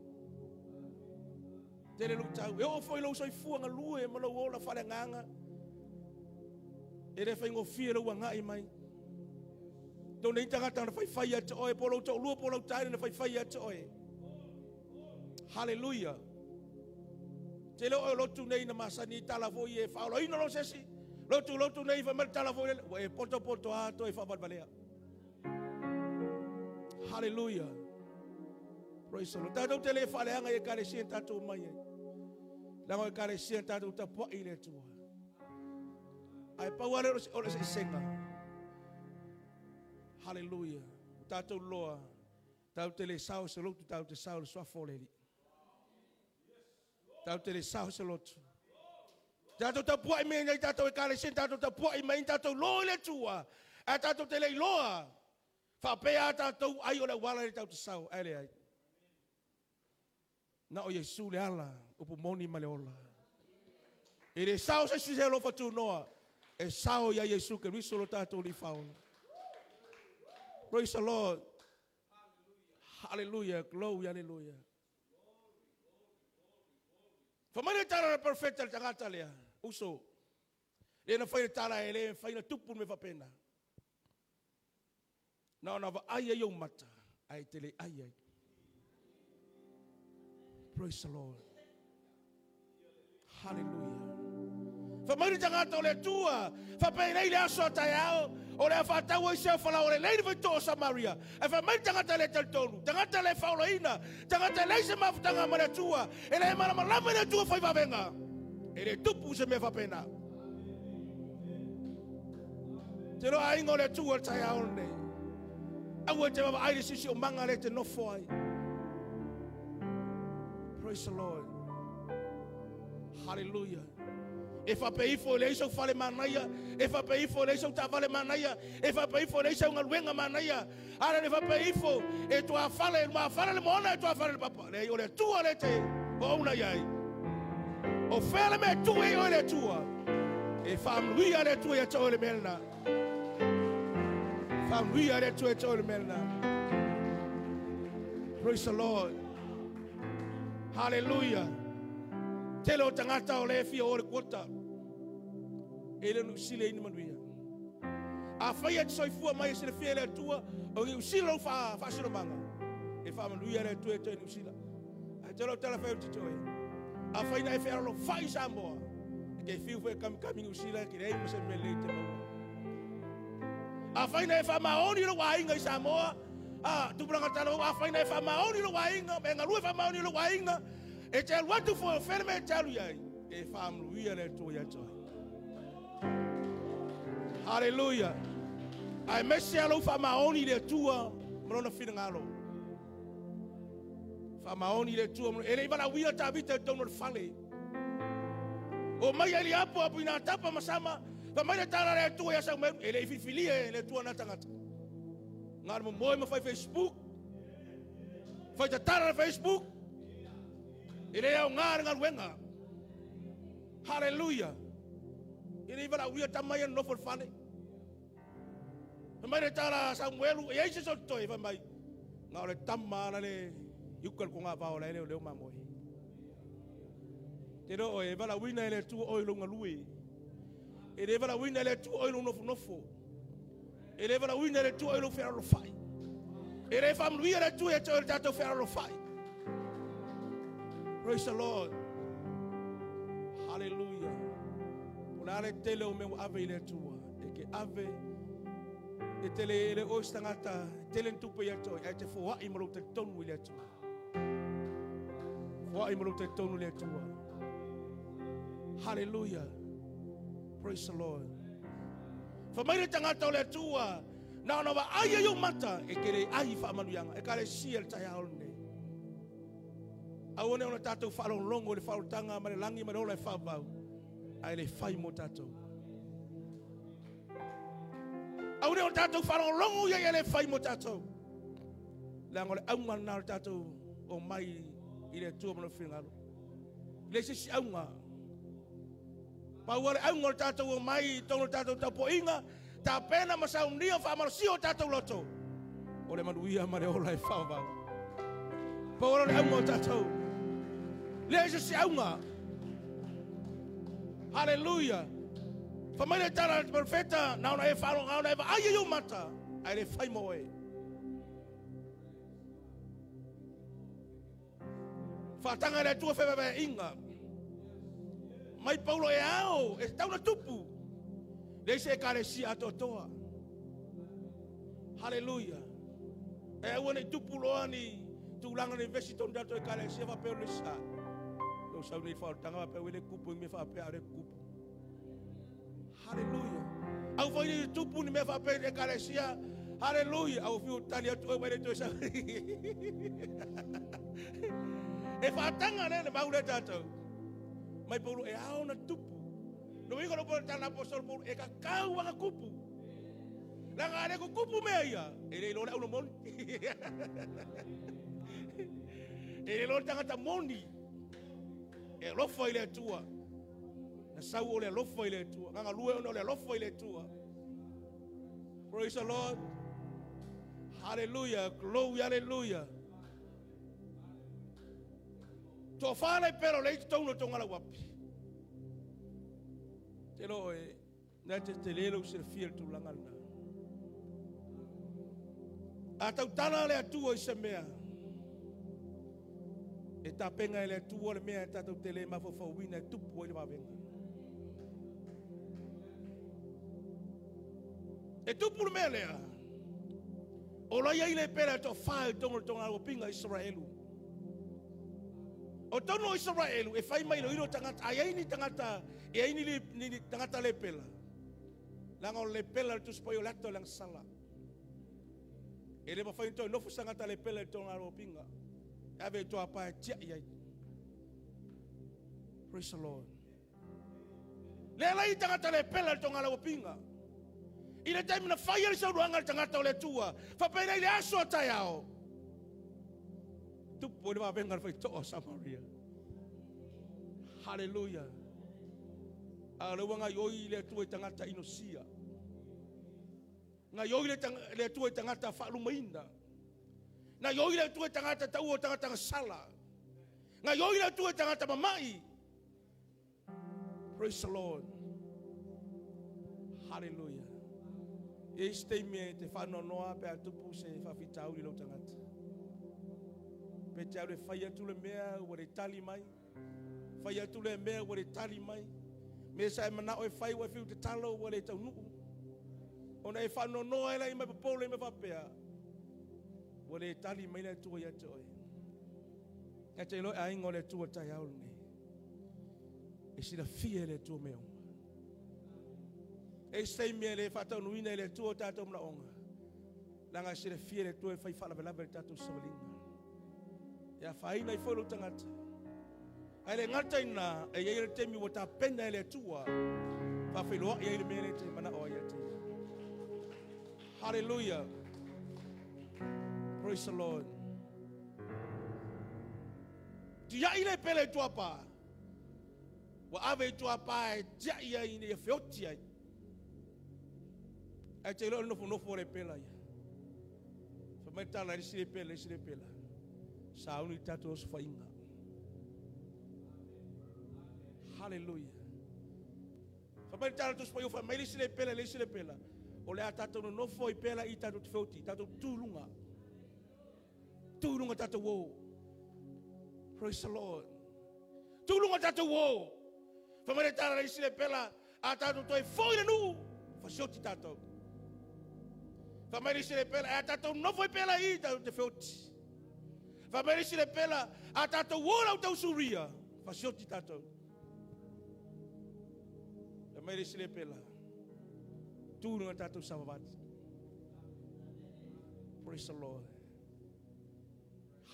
Te leo lui tau. E o foi lau soifua ngā lue ma lau ola whale nganga. E le whaingofia lau ngai mai. Tōne i tangata na whai whai atu oe. Po lau tau lua, po lau taina na whai whai atu oe. Hallelujah. Te leo o lotu nei na masani tala foi e whaola ina lo sesi. Lotu nei wha mele tala foi le. E poto poto ato e whavalvalea. Hallelujah. Praise the Lord. Tātou te le whaleanga e kare sia tātou mai e. Langa e kare sia tātou tapua i le tua. Ai pauare o le se senga. Hallelujah. Tātou loa. Tātou te le sao se lotu, tātou te sao le suafo le li. Tātou te le sao se lotu. Tātou tapua i mea nei tātou e kare sia tātou tapua i mea tātou loa i le tua. A tātou te le loa. Whapea tātou ai o le wala le tātou te sao. Ai le ai. Na o Yesu le ala, upu moni ma le ola. E le sao se sise lo fatu noa. E sao ia Yesu ke riso lo tātou li whaola. Praise the Lord. Hallelujah. Glory, hallelujah. Whamani tala na perfecta le tangata lea. Uso. Le na whai le tala e le whai na tupu me whapena. Na ona wa ai ai o mata. Ai te le ai ai. Praise the Lord. Hallelujah. Whamani tangata o le tua. Whapena nei le aso atai ao. O le awhātau ai se whalau o le leini whaito o Samaria. E whamani tangata le talitonu. Tangata le whaolaina. Tangata le se mafutanga ma le tua. E le mana malama le tua whai wawenga. E le tupu se mea whapena. Te roa aingo le tua le tai ao nei. Aua te wawa aire sisi o manga le te nofo ai. Praise the Lord. Hallelujah. E whapeifo le isau whale manaia. E whapeifo le isau tāwhale manaia. E whapeifo le isau ngaluenga manaia. Ara le whapeifo e tua whale, e whale le moana, e tua whale le papa. Le o le tua le te o una iai. O whele me tua e o le tua. E whamluia le tua i a tau le melna. Whamluia le tua i a tau le melna. Praise the Lord. Hallelujah. Te leo tangata o le fia o le kuota. E le nusile ini manuia. A whai atu soifua mai e se le fia le atua, o ngi usila lau whaasino manga. E wha manuia le atua e toi nusila. A te leo tala whai o tito e. A whai na e whai alo whai Samoa. E ke whiu whai kami kami nusila ki rei mase me le te maua. A whai na e wha maoni lo wainga i Samoa. A tupuranga tala a whai na e wha maoni lo wainga. Me ngalue wha maoni lo wainga. E te alu atu fo whele me te alu iai. E whaamluia le atua ia toi. Hallelujah. Ai mese alo wha maoni le atua malona whina ngalo. Wha maoni le atua malona. E le iwala wia tāvita e tauno le whale. O mai ali apo apo ina tapa masama. Wha mai le tala le atua ia sau meru. E le i whiwhilia e le atua nā tangata. Ngā mo moe ma whai Facebook. Whai tatara le Facebook. E le au ngā ngā luenga. Hallelujah. E le iwala wia tamai anu nofo le whale. Mai le tala Samuelu, e aise so toi fa mai. Ngā o le tama ala le yukal ko ngā vao le leo mamoe. Te reo e wala wina e le tua oi lunga lui. E le wala wina e le tua oi lunga nofo nofo. E le wala wina e le tua oi lunga whera whai. E le whamluia le tua e te oi le tātou whera whai. Praise the Lord. Hallelujah. O le ale tele o mea ave i le tua. E ke ave e tele le o stangata tele ntupe ia toi e te foai mo te tonu i le atua. Foai mo te tonu i le atua. Hallelujah. Praise the Lord. Fa mai le tangata o le atua na ona wa ai ai o mata e kere ai fa manuianga e kare sia le tai ao nei. Au ne ona tātou whalongongo le whalotanga ma le langi ma le ola e whawau. Ai le whai mo tātou. Au ne ona tātou whalongongo ia le whai mo tātou. Le ango le aunga nā le tātou o mai i le tua mana whingaro. Le sisi aunga. Paua le auga o le tātou o mai i tonu o le tātou taupoiga, tapena ma saunia whaamarosio o tātou loto. O le manuia ma le ola e whaavau. Paua le auga o tātou. Lea isa se auga. Hallelujah. Whamaile le tala le profeta, na ona e whaalo, na ona e ai e mata, ai le whai moe. Whaatanga le atua whewawea inga. Mai Paulo e ao, e tauna tupu. Le se e karesia atoatoa. Hallelujah. E aua nei tupu loa ni tūlanga ni vesi tonu tato e karesia whapeo le sa. Lo sau nei whaotanga whapeo le kupu i me whapea le kupu. Hallelujah. Au whai ni tupu ni me whapeo le karesia. Hallelujah. Au whiu tali atu e waile toe sa. E whaatanga le maule tātou. Mai Paulo e ao na tupu. No iko no polo tala apostolo Paulo e ka kau anga kupu. Langa ale ko kupu mea ia. E le lore au no moni. E le lore tangata moni. E lofa i le atua. Na sau o le lofa i le atua. Nganga lue ona o le lofa i le atua. Praise the Lord. Hallelujah. Glory, hallelujah. Tō whānei pero le tauno tō ngala wapi. Te loe, nā te lelo se fia tū langa nā. A tau tala le atua i se mea. E tapenga e le atua le mea e tātou te le mawhawhawina e tupu ai le wawenga. E tupu le mea lea. O lai ai le pera tō whāi tō ngala wapinga Israelu. O tono Israelu e whai mai lo iro tangata, ai ai ni tangata, e ai ni tangata le pela. Langa o le pela le tuspa o lato lang sala. E le mawhai toi nofu sangata le pela le tō ngā pinga. E ave toa pae tia i ai. Praise the Lord. Le lai tangata le pela le tō ngā pinga. I le taimi na whai ali sauruanga le tangata o le tua. Whapeina i le aso a tai ao. Tupu le wawenga le whaitoa Samaria. Hallelujah. A le wanga ioi le atua i tangata inosia. Ngā ioi le atua i tangata whaalumaina. Ngā ioi le atua i tangata taua o tangata ngasala. Ngā ioi le atua i tangata mamai. Praise the Lord. Hallelujah. E iste me te whanonoa pe atupu se whawhitauri lau tangata. Pe te au le whai atu le mea ua le tali mai. Whai atu le mea ua le tali mai. Me sa e manao e whai ua e whiu te talo ua le taunu'u. Ona e whanonoa e lai mai papole i mai whapea. Ua le tali mai le atua ia te oe. Nga te loe a ingo le atua tai au nei. E sila fia le atua mea uma. E sei mea le whataunuina e le atua o tātou mnaonga. Langa sila fia le atua e whai whalawelawe le tātou sawalinga. Ia whaina i whailo tangata. Ai le ngata ina e iei le temi wa tā pena e le atua. Whawhiloa i le mea le te mana o ai te. Hallelujah. Praise the Lord. Tia i le pele tua pā. Wa ave tua pā e tia ia i ne whioti ai. Ai te loa nofo nofo le pela ia. Whamai tala i si le pela, i si le pela. Sauni tātou oso whainga. Hallelujah. Whamai tala tōs pai o whamai le si le pela, le si le pela. O lea tātou no nofo i pela i tātou te whioti, tātou tūrunga. Tūrunga tātou wō. Praise the Lord. Tūrunga tātou wō. Whamai tala le si le pela, a tātou toi fōi le nuu. Whasioti tātou. Whamai le si le pela, a tātou nofo i pela i tātou te whioti. Whamai le pela, a tātou wō lau tau suria. Whasioti tātou. Whamai le pela. Tūrunga tātou sawawati. Praise the Lord.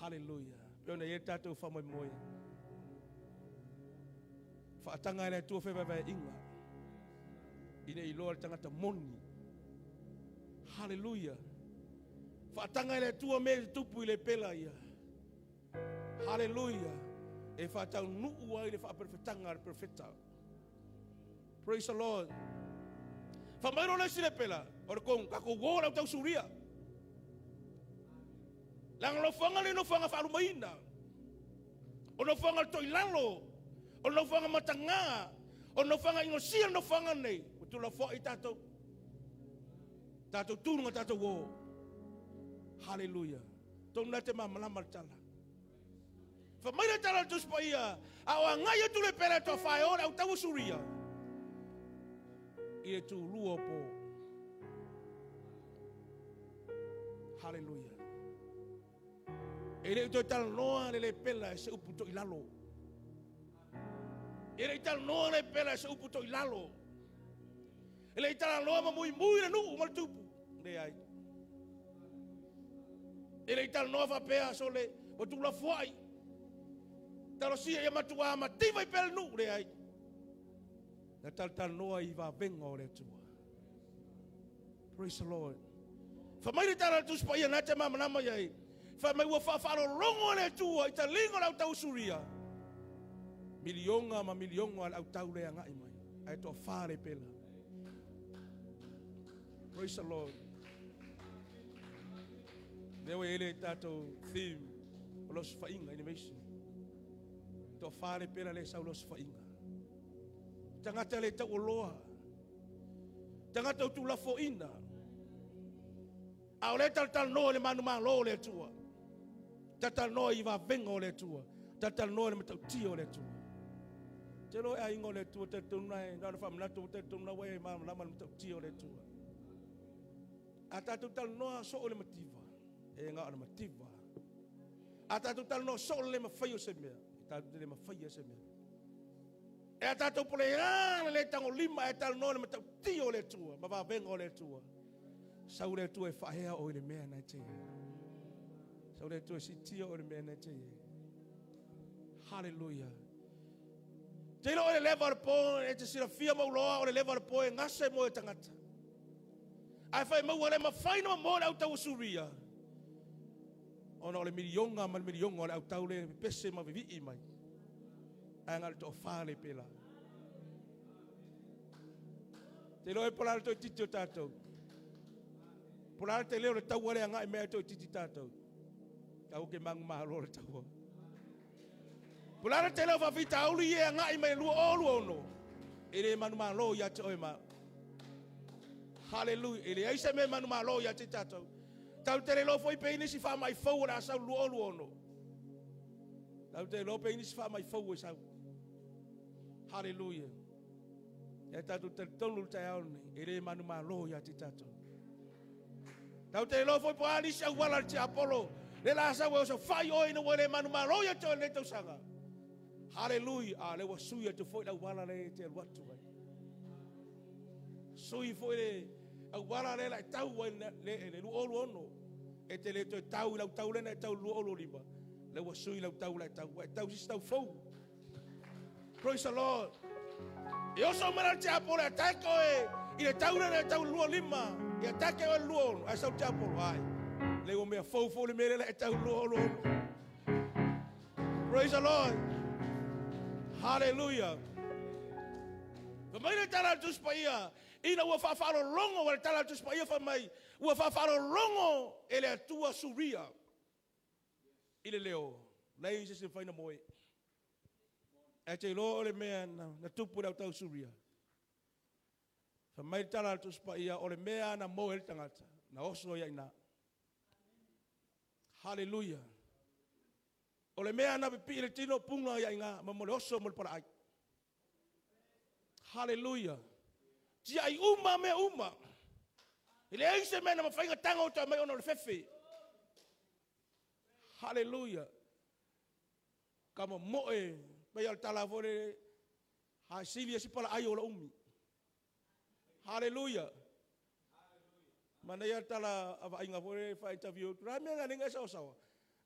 Hallelujah. Pēona e tātou whamai moe. Whaatanga le atua whewawea inga. Ine i loa le tangata moni. Hallelujah. Whaatanga le atua me te tupu i le pela ia. Hallelujah. E whaatau nuu ai le whaaperfetanga le perfeta. Praise the Lord. Whamairo le sile pela, o le kong, kako wō lau tau suria. Langa lo whanga le no whanga whaalumaina. O no whanga le toi lalo. O no whanga matanga. O no whanga ingo sia no whanga nei. O tula wha i tātou. Tātou tūnunga tātou wō. Hallelujah. Tō nā te mamalama le tala. Whamaira tala le tusipa ia. A o angai atu le pera toa whae ora au tau suria. I e tū lua pō. Hallelujah. E le toe tala noa le le pela e se upu to i lalo. E le tala noa le pela e se upu to i lalo. E le tala noa ma mui mui le nuu ma le tupu. Le ai. E le tala noa whapea so le o tula fuai. Talo sia ia matua ma tiva i pele nuu le ai. Na tala tala noa i vavenga o le atua. Praise the Lord. Whamaire tala le tusipa ia nā te mamanama iai. Whamai ua whawharolongo le atua i ta lingo lau tau suria. Milionga ma milionga le au tau le angai mai. Ai toa whare pela. Praise the Lord. Leo e ele tātou theme o los whainga animation. Toa whare pela le sau los whainga. Tangata le tau oloa. Tangata o tūlafo ina. A o le tal noa le manu malo le atua. Tal noa i vavenga o le atua. Tal noa le matautia o le atua. Te loe a ingo le atua, te tonu e nā whamanatu, te tonu e mamalama le matautia o le atua. A tātou tal noa so o le mativa. E ngā o le mativa. A tātou tal noa so o le mawhai o se mea. E tātou le mawhai o se mea. E a tātou pole rā le tango lima e tal noa le matautia o le atua. Ma vavenga o le atua. Sau le atua e whaea o i le mea nei te. Sau le atua e sitia o le mea nei te. Hallelujah. Te ilo o le lewa o le pō, e te sirafia mauloa o le lewa o le pō e ngase mo e tangata. Ai whai maua le mawhaina ma mō le au tau suria. Ona o le milionga ma le milionga o le au tau le pese ma vivi mai. Ai ngā le tō whale pela. Te ilo e pola le toi titi o tātou. Pola te leo le taua le anga i mea toi titi tātou. Kau ke mangu mahalo le taua. Pola te leo whawhita auli e anga i mea lua o lua ono. E le manu mahalo ia te oe ma. Hallelujah. E le aisa me manu mahalo ia te tātou. Tau te le lofo i peini si wha mai fau o le asau lua o lua ono. Tau te leo peini si wha mai fau e sau. Hallelujah. E tātou te tonu le tai nei. E le manu mahalo ia te tātou. Tau te lofo i po alisi au wala te Apollo. Le la sa o so whai oi na wale manu malo ia te le tausanga. Hallelujah. A le wa sui te foi la wala le te watu ai. Sui foi le au wala le la tau ai le le lu olu ono. E te le te tau la tau le na tau lu olu lima. Le wa sui la tau la tau ai tau si tau fou. Praise the Lord. E oso mara te Apollo e tako e i le tau le tau lu lima. Ia take o lua ono, ai sau te Apollo, ai. Le o mea fau fau le mele le tau lua ono. Praise the Lord. Hallelujah. Whamai le tala tuspa ia, ina ua whawharo rongo, wa le tala tuspa ia whamai, ua whawharo rongo e le atua suria. I le leo, lei se se whaina moe. E te loa o le mea na tupu le au tau suria. Whamai tala tuspa ia o le mea na moe le tangata. Na oso ia ina. Hallelujah. O le mea na pipi le tino punga ia inga. Ma mo le oso mo le para ai. Hallelujah. Tia ai uma mea uma. I le eise mea na mawhainga tanga o tā mai ona o le whewhe. Hallelujah. Ka mo moe. Mai al tala fore. Ha sili e si pala ai o la umi. Hallelujah. Mana ia tala vainga fore fa interview. Ra me nga ninga sao sao.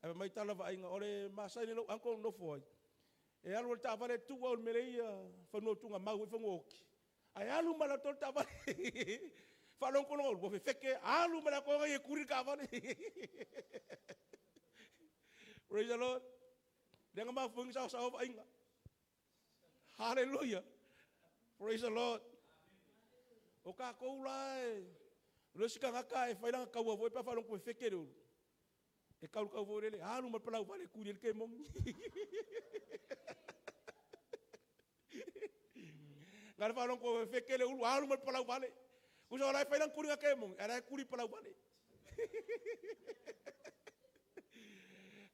E mai tala vainga ore masai ni lo anko no foi. E alu le tavale tu au mele ia whanua tunga mau i whanua oki. Ai alu mala tolu tavale. Whalongo longo, ua whewheke, alu mala konga i e kuri ka vale. Praise the Lord. Lenga mafungi sao sao vainga. Hallelujah. Praise the Lord. O kākou la e, le isi tagata e fai lana kaua foi pe a faalogo e feke le ulu. E kau le kau foi lele, alu ma le palau vale kuli ai le kemoni. Na le faalogo e feke le ulu, alu ma le palau vale. Uso o la e fai lana kuliga kemoni, ae la e kuli palau vale.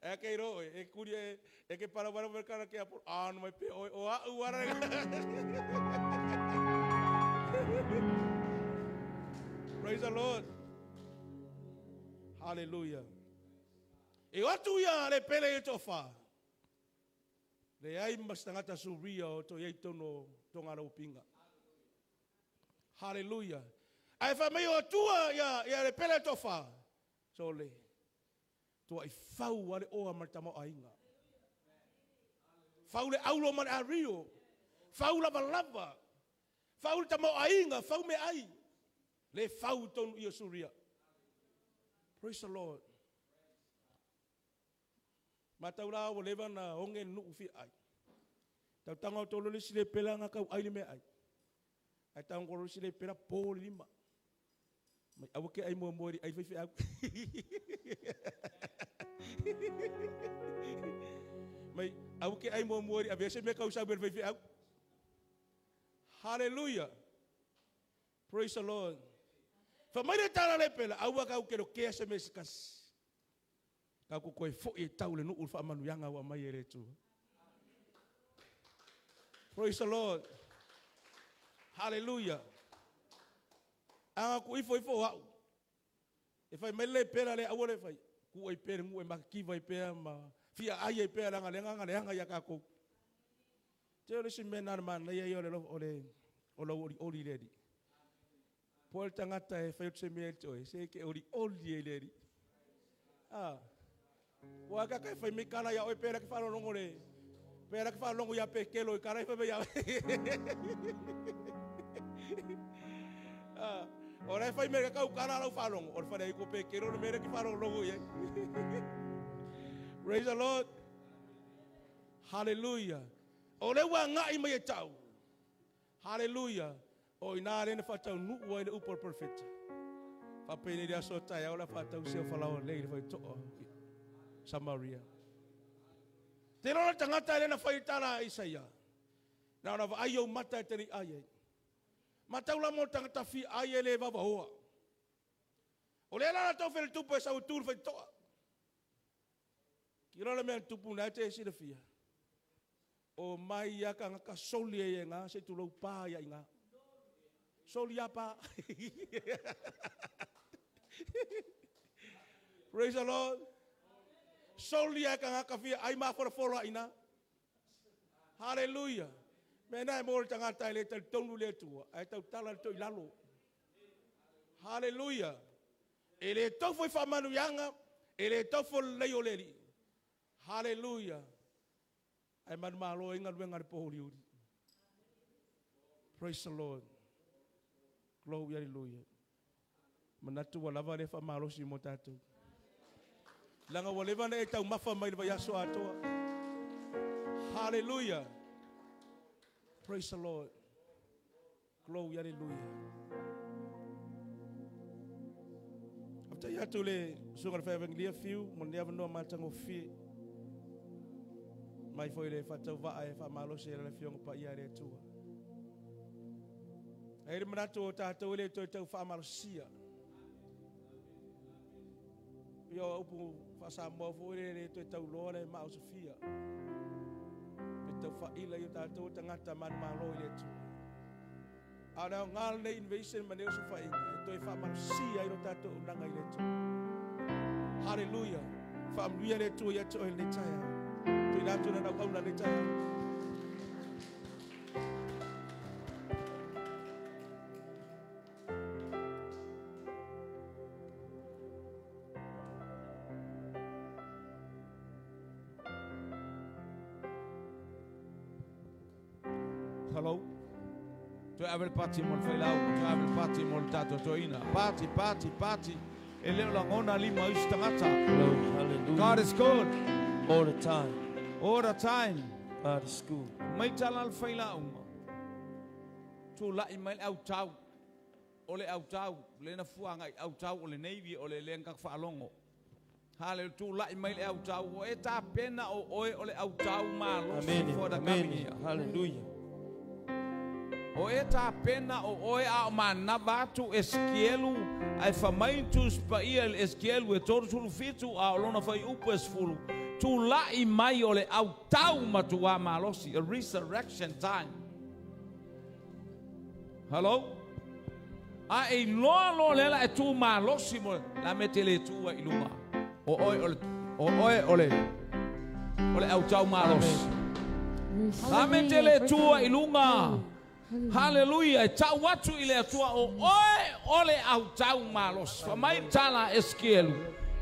E ke ro e kuli e ke palau vale me kala ke apo anu mai pe oi o a u ara. Praise the Lord. Hallelujah. E o atu ia le pele i tofa. Le ai mas tangata suria o to iai tono tonga lau pinga. Hallelujah. Ai fa mai o tua ia ia le pele tofa. So le tua i fau ale oa ma tama ainga. Fau le aulo ma le ario. Fau lava lava. Fau le tama ainga, fau me ai. Le fau tonu ia suria. Praise the Lord. Matau la o leva na onge nu fi ai. Tau tanga o tolo le sile pela nga kau ai le me ai. Ai tau ngoro sile pela po le lima. Mai awa ke ai mua mua ai fai fi au. Mai awa ke ai mua mua ri avese me kau sa bel fai fi au. Hallelujah. Praise the Lord. Fa mai le tala le pela awa kau ke lo ke se me sikas. Ka ko koe fo e tau le nuu wha manu yanga wa mai e le tu. Praise the Lord. Hallelujah. Anga ku ifo ifo au. E whai mai le pera le aua le whai. Ku e pere ngu e makikiva i pera ma fia ai e pera langa lenga nga leanga ia kako. Te ole si mena ma na ia ole ole ole oli oli le di. Poel tangata e whai se mea toe se ke oli oli e le di. Ah. Wa ka kai whai me kala ia oe pera ki whalongo le. Pera ki whalongo ia pekelo i kara i whai ia. Ah. Ora e whai me kau kara lau whalongo. Ora whare ai ko pekelo le mere ki whalongo ia. Praise the Lord. Hallelujah. O le ua ngai mai e tau. Hallelujah. O ina rena whatau nuu ai le upo perfect. Whapene rea so tai au la whatau seo whalao lei le whai toa. Samaria. Te rona tangata e lena whai tara Isaia. Nā ona wa ai au mata e te ri ai ai. Matau la mo tangata fi ai e le wawa hoa. O le lana tau whele tupu e sau tūru whai toa. Ki rona mea tupu nā te e sira fia. O mai ia ka ngaka soli e ngā se tū lau pā ia i ngā. Soli a pā. Praise the Lord. Soli a ka ngaka fia ai mā whara whora ina. Hallelujah. Me nai mō le tangata e le tau tonu le atua. Ai tau tala le toi lalo. Hallelujah. E le tau foi whamanu ianga. E le tau foi lei o leri. Hallelujah. Ai manu malo inga luenga le pohori uri. Praise the Lord. Glory, hallelujah. Manatu wa lava le whamalo si mo tātou. Langa wa leva na e tau mafa mai le vai aso atoa. Hallelujah. Praise the Lord. Glory, hallelujah. After ia atu le sunga le whaevangilia fiu, mo nea vanoa mātango fie. Mai foi le whatau vaa e whamalo se le fionga pa ia le atua. Ai le manatu o tātou le toi tau whamalo sia. Pia o upu whasamoa foi le toi tau loa le mao Sofia. Pe tau whaila i o tātou tangata manu malo i le atua. A nao ngā nei invasion ma neo so whainga. E toi whamalo sia i o tātou unanga i le atua. Hallelujah. Whaamluia le atua i atua i le taia. Tui nātu na nau auna le taia. Hello. Toe ave le pati mo le whailau, toe ave le pati mo le tātou toina. Pati, pati, pati. E leo langona lima usi tangata. Hello, hallelujah. God is good. All the time. All the time. God is good. Mai tala le whailau ma. Tū lai mai au tau. o le autau, le na fuanga i autau o le Navy o le lenga whaalongo. Hale tu lai mai le autau, o e tā pena o oe o le autau malosi for the coming year. Hallelujah. O e tā pena o oe a o manava atu eskielu, ai whamaitu spaia le eskielu e toru sulu fitu a o lona whai upu e sfulu. Tu lai mai o le autau matua malosi, a resurrection time. Hello? A e loa loa lela e tu malosi mo la me te le tua i lunga. O oe o le o oe o le o le autau malosi. La me te le tua i lunga. Hallelujah. E tau atu i le atua o oe o le autau malosi. Fa mai tala eskielu.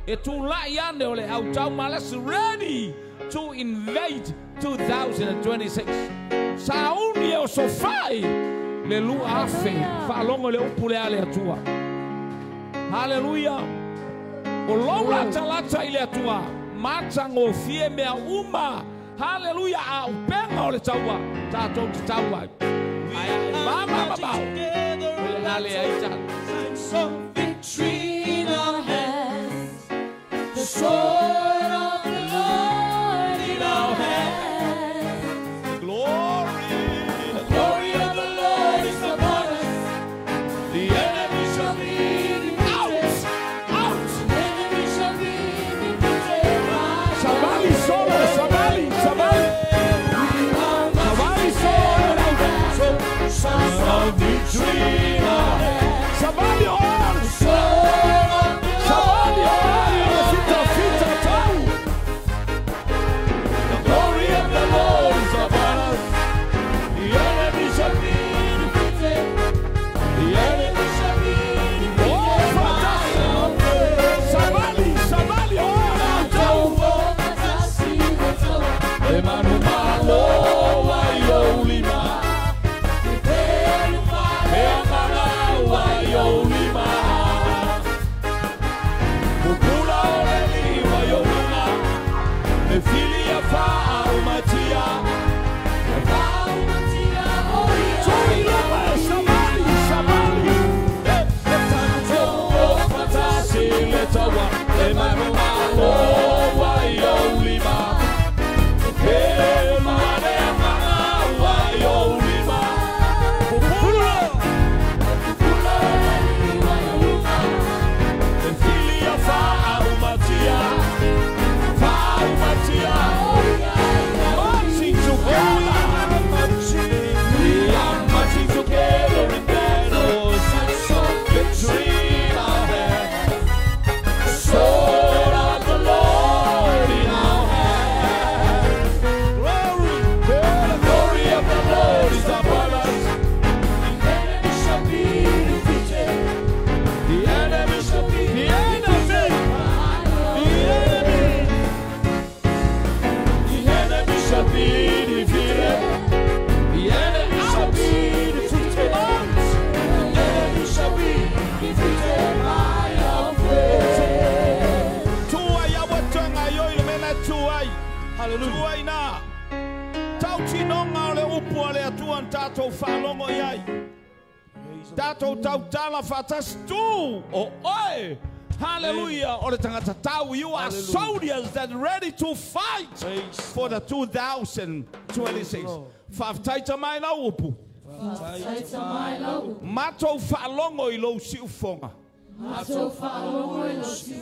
E tu lai ane o le autau malosi ready to invade 2026. Sauni e o sofai le lua afe whaalongo le upu le ale atua. Hallelujah. O laula talata i le atua. Mata ngofie mea uma. Hallelujah. A upenga o le taua. Tātou te taua. Ai ai mama mama. O le ale ai tala. Signs of victory in our hands. The sword of the Lord in our hands. Glory. The glory of the Lord is upon us. The enemy shall be defeated. Out. The enemy shall be defeated by Savali solo. Savali. Savali. We are Savali solo. Sons of victory in our hands. Savali all. The sword of the Savali all. Lord. Fita fita tau. The glory of the Lord is upon us. The enemy shall be defeated. The enemy shall be defeated. Oh, fantastic. Savali. Savali all. Tua ia watonga ioi le mena tuai. Tuai nā. Tau tinonga o le upu a le atua n tātou whaalongo i ai. Tātou tautala whatas tu o oe. Hallelujah. O le tangata tau. You are soldiers that ready to fight for the 2026. Whaftaita mai lau upu. Matou whaalongo i lou si ufonga.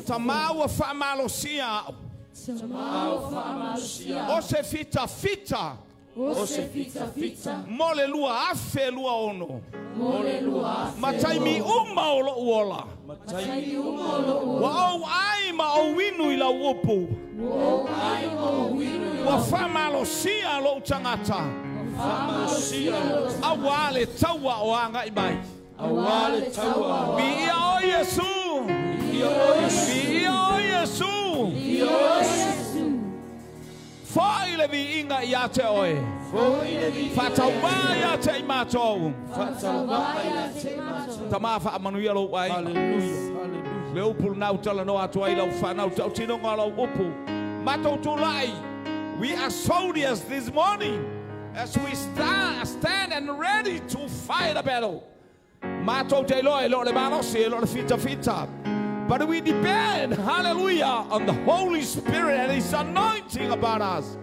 Ta maua whaamalosia au. O se fita fita. Mo le lua afe lua ono. Matai mi uma o lo uola. Wa au ai ma au winu i lau upu. Wa whaamalosia lou tangata. Awa le taua o anga i mai. Mi ia o Yesu. Mi ia o Yesu. Whai le vi inga i ate oe. Whatau mai ate i mātou. Tama wha amanuia lou ai. Hallelujah. Hallelujah. Le upu nau tala no atu ai lau whanau tau tinonga lau upu. Mātou tūlai. We are soldiers this morning as we stand and ready to fight a battle. Mātou te iloa e lo le malosi, e lo le fita fita. But we depend, hallelujah, on the Holy Spirit and His anointing about us.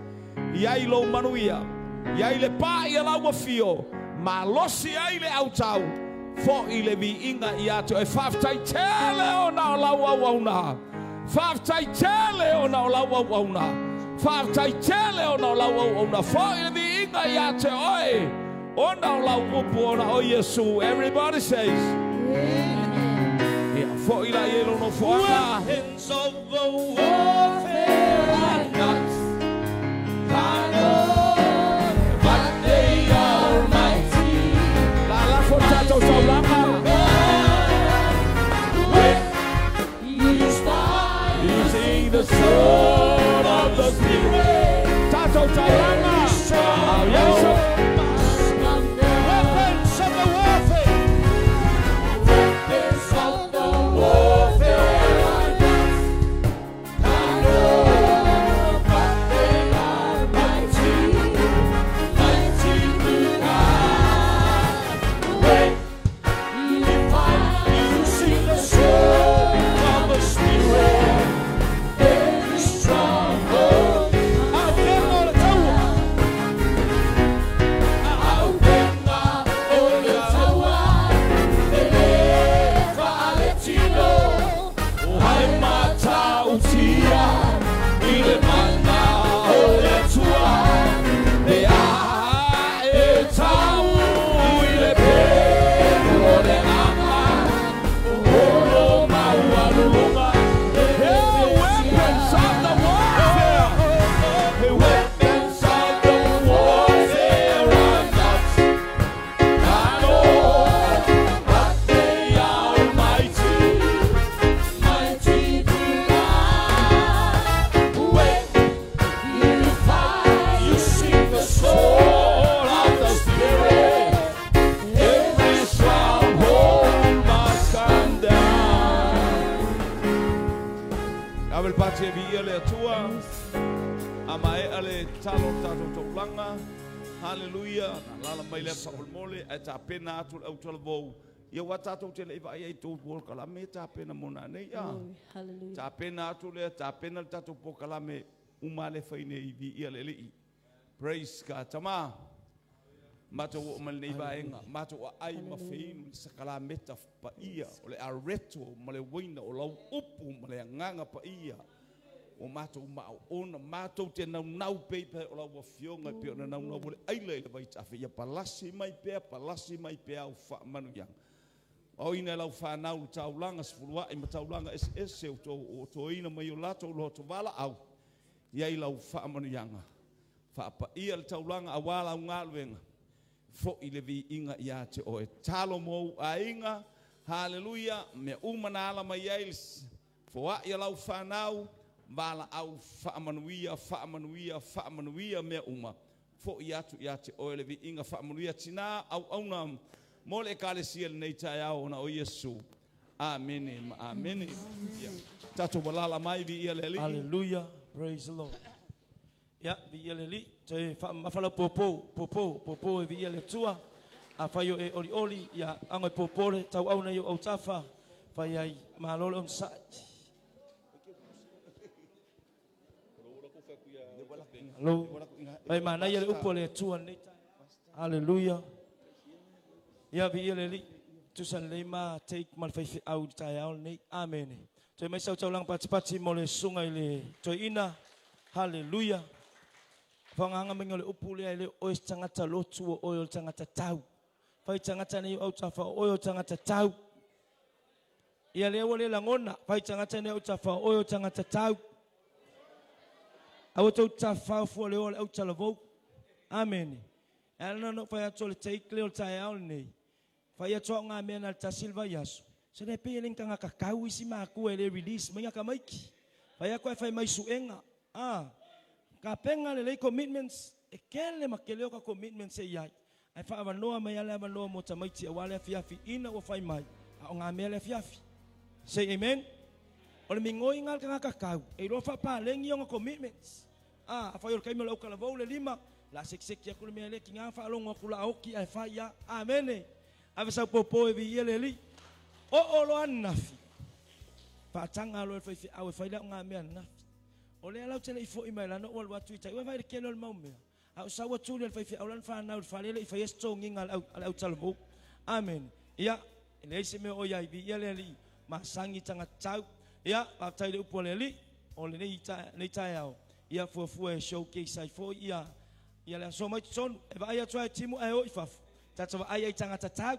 Iai lo manuia. Iai le pā ia lau fio. Malosi ai le autau. Fo i le vi inga i atu. E whaftai tele o na o lau au au na. Whaftai tele o na o lau au au na. Whaftai tele o na o lau au au na. Fo i le vi inga i atu oe. O na o lau upu o na o Yesu. Everybody says. Amen. Ia fo i la i e lono foanga. Weapons of the warfare are not carnal, but they are mighty. La la fo tātou taulanga. You start Using the sword of the Spirit. Tātou taulanga. Au Yesu. must come down. Weapons of the warfare. Weapons of the warfare are not carnal, but they are mighty, mighty to God. When you fight, you see the sword of the Spirit. Every stronghold. Au penga o le taua. Aupenga o le taua, e le faaletino, o hai matautia, i le mana o le Atua, e a e tau i le pelu o le aga, o lo maualuluga. The weapons of the warfare. The weapons of the warfare are not carnal, but they are mighty, mighty to God. When you fight, you sing the sword of the Spirit. Every stronghold must come down. Awe le pati e vi ia le atua. A mae a le talo tātou taulanga. Hallelujah. Na lala mai le whakamole. E tā pena atu le autola vau. Ia wa tātou te leiva ai ai tō pō kalame. Tā pena mona nei. Ia. Glory. Hallelujah. Tā pena atu le, tā pena le tātou pō kalame. Uma le whai nei vi ia le lii. Praise God. Tama. Mātou o mal nei vaenga. Mātou a ai ma wheinu ni sakala meta pa ia. O le areto ma le waina o lau upu ma le anganga pa ia. O mātou mao ona. Mātou te nau nau pei pe o lau wafionga pe o na nau nau o le aila i le vaitafe. Ia palasi mai pea, palasi mai pea au wha manu yang. O ina lau whanau le taulanga sefuluai ma taulanga ese ese o tō, o tō ina mai o lato loa tō wala au. Ia i lau wha manu yanga. Whaapa ia le taulanga a wala au ngāluenga. Fo i le vi inga ia te oe. Talo mou a inga. Hallelujah. Mea umana ala mai ai. Foa ia lau whanau. Wala au whaamanuia, whaamanuia, whaamanuia mea uma. Fo i atu ia te oe le vi inga whaamanuia tina au auna. Mo le ekalesia lenei taeao ona o Iesu. Amene ma amene. Ia. Tātou walala mai vi ia le alii. Hallelujah. Praise the Lord. Ia, vi ia le li. Te whaamawhala popo, popo, popo e vi ia le tua. A whai o e oli oli, ia anga e popole, tau au nei o au tawha. Whai ai malolo on sai. Alo. Whai mana ia le upo le tua nei. Hallelujah. Ia vi ia le li. Tusan le ma take mal whai whi au tai au nei. Amen. Toi mai sau tau lang pati pati mo le sunga i le toi ina. Hallelujah. Whanganga minga le upu le ai le oe tangata lotu o oe o tangata tau. Whai tangata nei au tawha o oe o tangata tau. Ia le ua le langona. Whai tangata nei au tawha o oe o tangata tau. Awa tau tawha fua le o le au talavou. Amen. E ana no whai atu le teik le o tai au nei. Whai atu au ngā mea na le tasilva iasu. Se le pe ele nganga kakau isi mākua e le release mai ngaka maiki. Whai ako e whai mai suenga. Ah. Ka penga le lei commitments. E kele ma kele o ka commitments e iai. Ai wha awanoa mai ale awanoa mo tamaiti a wale afiafi ina o whai mai. A o ngā mea le afiafi. Say amen. O le mingoi ngā kanga kakau. E roa whapalengi o ngā commitments. Ah, a whai o le kaima lau kalavau le lima. La sek sek ia kule mea le ki ngā whaalongo aku la aoki ai whai ia. Amene. Ave sau pōpō e viia le alii. Oo loa ananafi, faataga loa e le faifeau e fai le aogamea ananafi. O lea la ou te le i foi mai lana ou alu atu i tai, ua vaai i le tele o le mau mea. A o sau atu le faifeau lana fanau i le fale e le i faia se togiga a le autalavou. Amene. Ia, e leai se mea o i ai, viia le Alii, masagi tagata tau. Ia, faafetai i le upu a le Alii o lenei taeao, ia fuafua e showcase ai foi ia le aso mai totonu. E vaai atu lava e timu ae o i fafo, tatou vaai ai i tagata tau.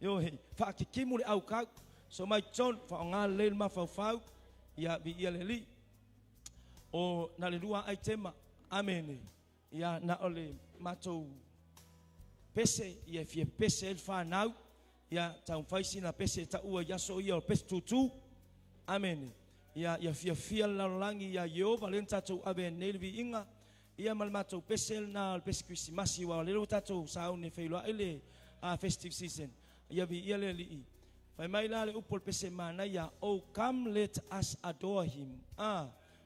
Ioe, faakitimu le aukau. So mai totonu, faaaoga lelei le mafaufau, ia viia le Alii. O na le lua aitema, amene. Ia na o le matou pese, ia fia pese ai le whanau, ia taumafai sina pese e taua i aso ia o pese tūtū. Amene. Ia fiafia le lalolagi ia Ieova lea na tatou ave ai nei le viiga, ia ma le matou pese lena o le pese Kerisimasi, aua o lea ua tatou sauni e feiloai le festive season. Ia viia le Alii. Fai mai la le upu o le pese manaia, Oh come let us adore him.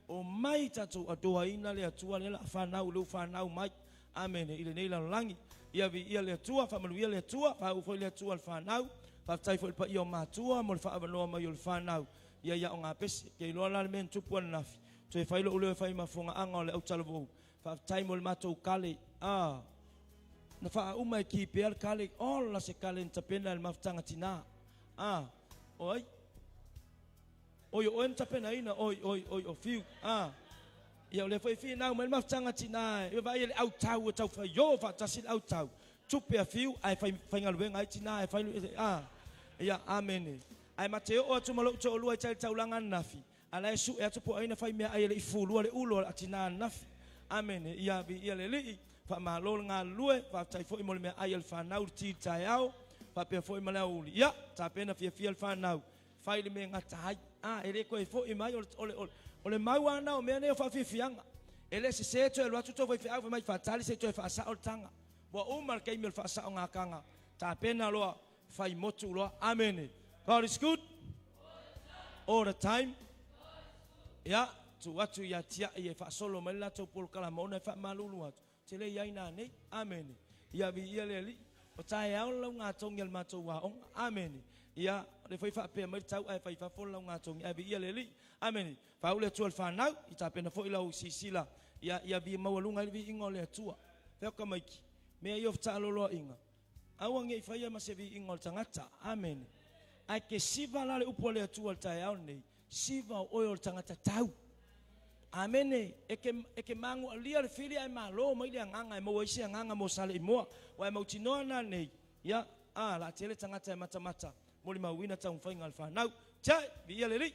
O mai tatou adoaina le Atua lea la a whanau, leu whanau mai. Amene. I lenei lalolagi. Ia viia le Atua, faamanuia le Atua, faau foi le Atua le whanau, faafetai foi le paia o matua mo le faavanoa mai o le whanau. Ia ia o ngā pese, ke iloa la le mea na tupu ananafi. Toe fai lou leo e fai ma fogaaga o le autalavou. Faafetai mo le matou kale. Na faauma e kipea le kale, ola se kale na tapena e le mafutaga tinā. Oi. Oi o oe na tapenaina, oi, oi, oi, o fiu. Ia o lea foi e finau mai le mafutaga tinā, e vaai e le autau e taufai o faatasi le autau. Tupe a fiu, ae faigaluega ai tinā, e fai, ia, amene. Ae mate oo atu ma lou toalua i tai le taulaga ananafi, a la e sue atu po o ai na fai mea ai e le i fulua le ulo a tinā ananafi. Amene. Ia viia le Alii, faamalo le galulue, faafetai foi mo le mea ai a le whanau le ti le taeao, faapea foi ma le aoauli. Ia, tapena fiafia le whanau, fai le mea gata ai. E le koe foi mai o le mau ana o mea nei o faafiafiaga. E le sese toe alu atu tau faifeau fai mai faatali se toe faasao le taga. Ua uma le taimi o le faasao gakaga. Tapena loa, fai motu loa. Amene. God is good all the time. Ia, tu atu ia tiai e faasolo mai le latou polokalama ona e faamalulu atu. Te le iai nā nei. Amene. Ia viia le Alii. O taeao le laugatogi a le matou aoga. Amene. Ia, le foi faapea mai le tau ae fai fafo le laugatogi. Ae viia le Alii. Amene. Faau le Atua le whanau, i tapena foi lau sisila. Ia, ia vi maualuga ai le viiga o le Atua. Wheoka maiki. Mea ia o whataaloaloa inga. Aua ngei whaia ma se viiga o le tangata. Amene. Ae ke siva la le upu a le Atua le taeao nei, siva o oe o le tangata tau. Amene. E ke mangu alia le whiri ai malo mai le anganga e maua isi anganga mo sale i moa. Wa e mautinoa nā nei. Ia, la tele tangata e matamata. Moli mauina taumawhaiga le whanau. Tiai, viia le Alii.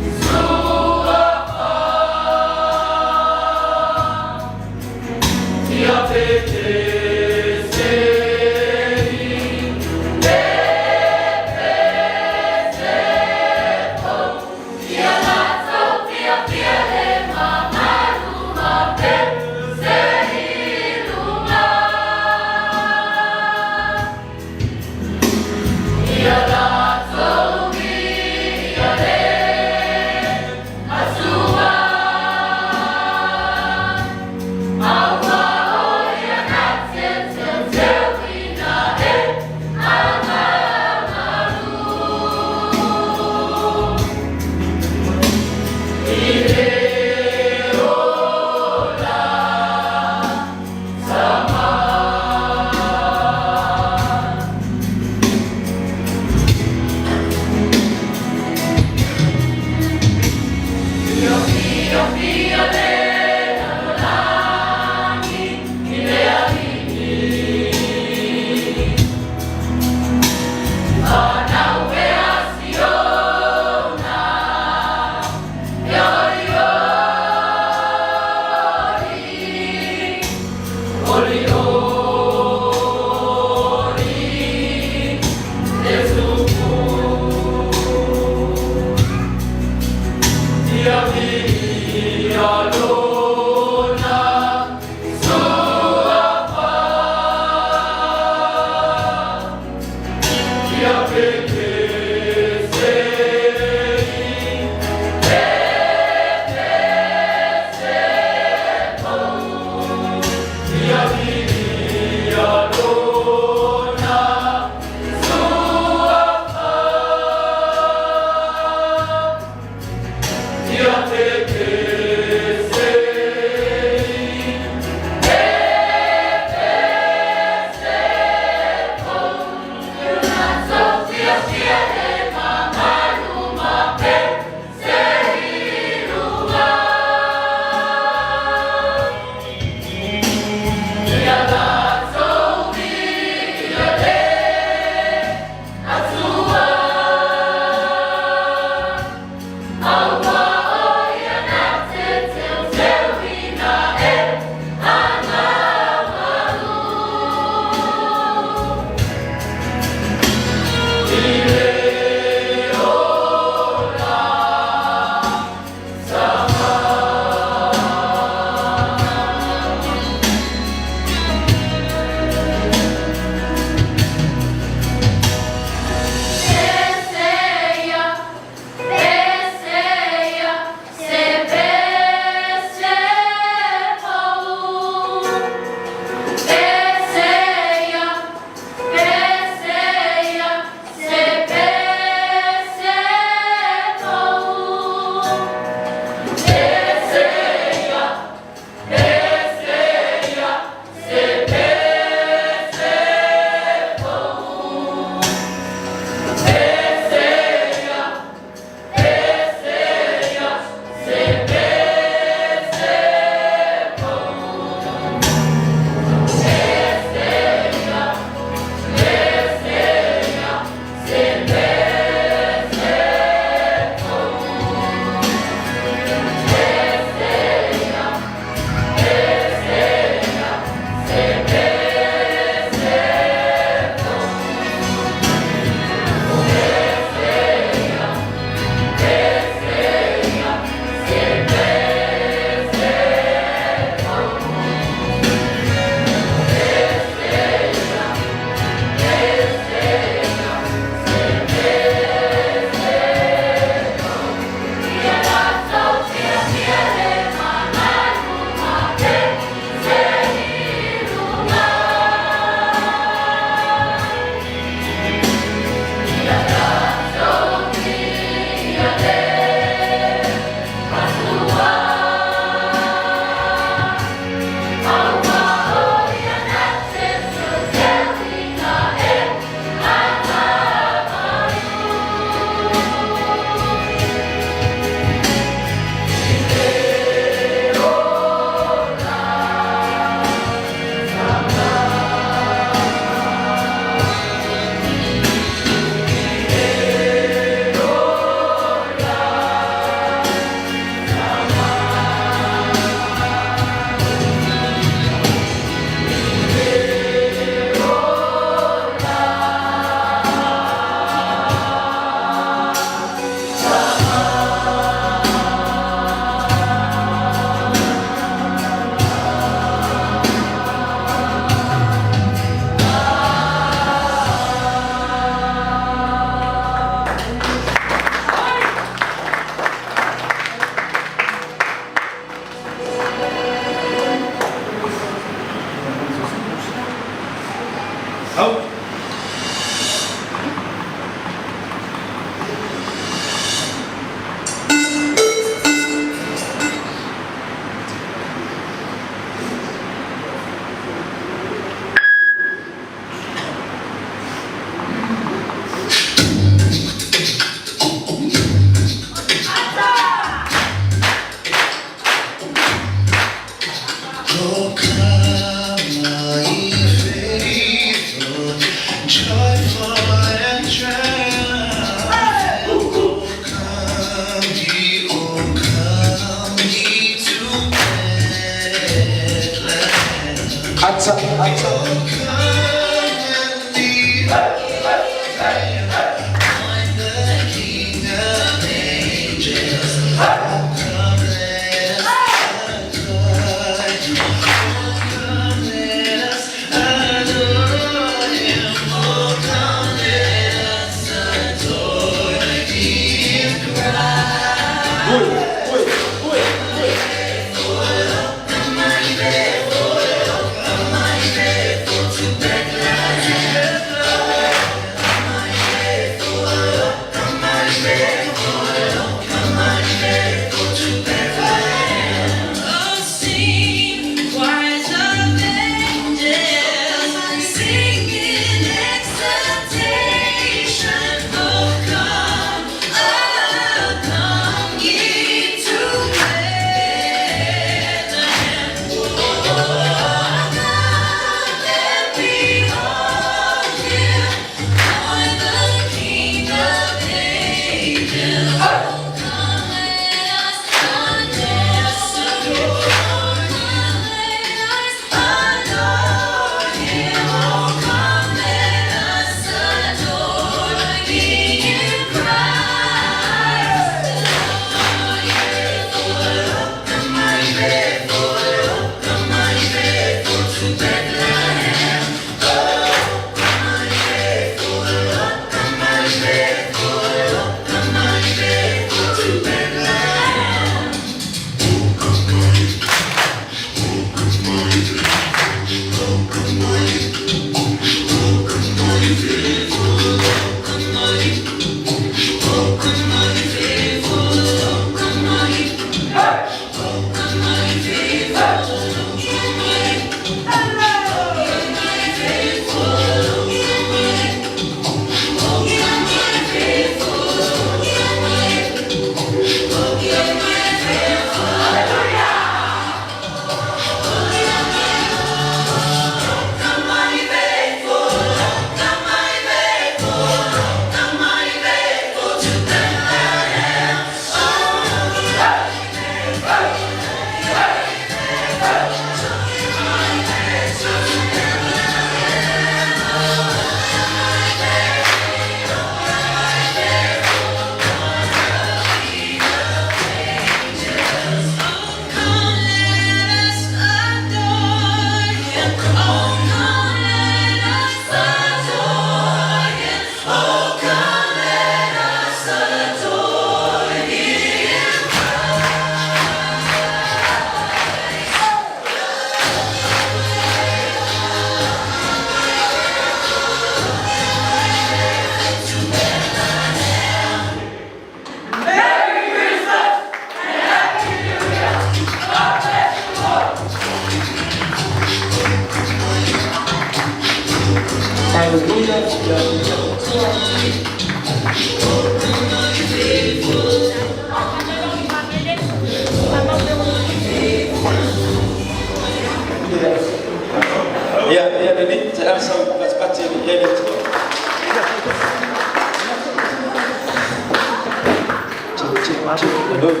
To the Lord.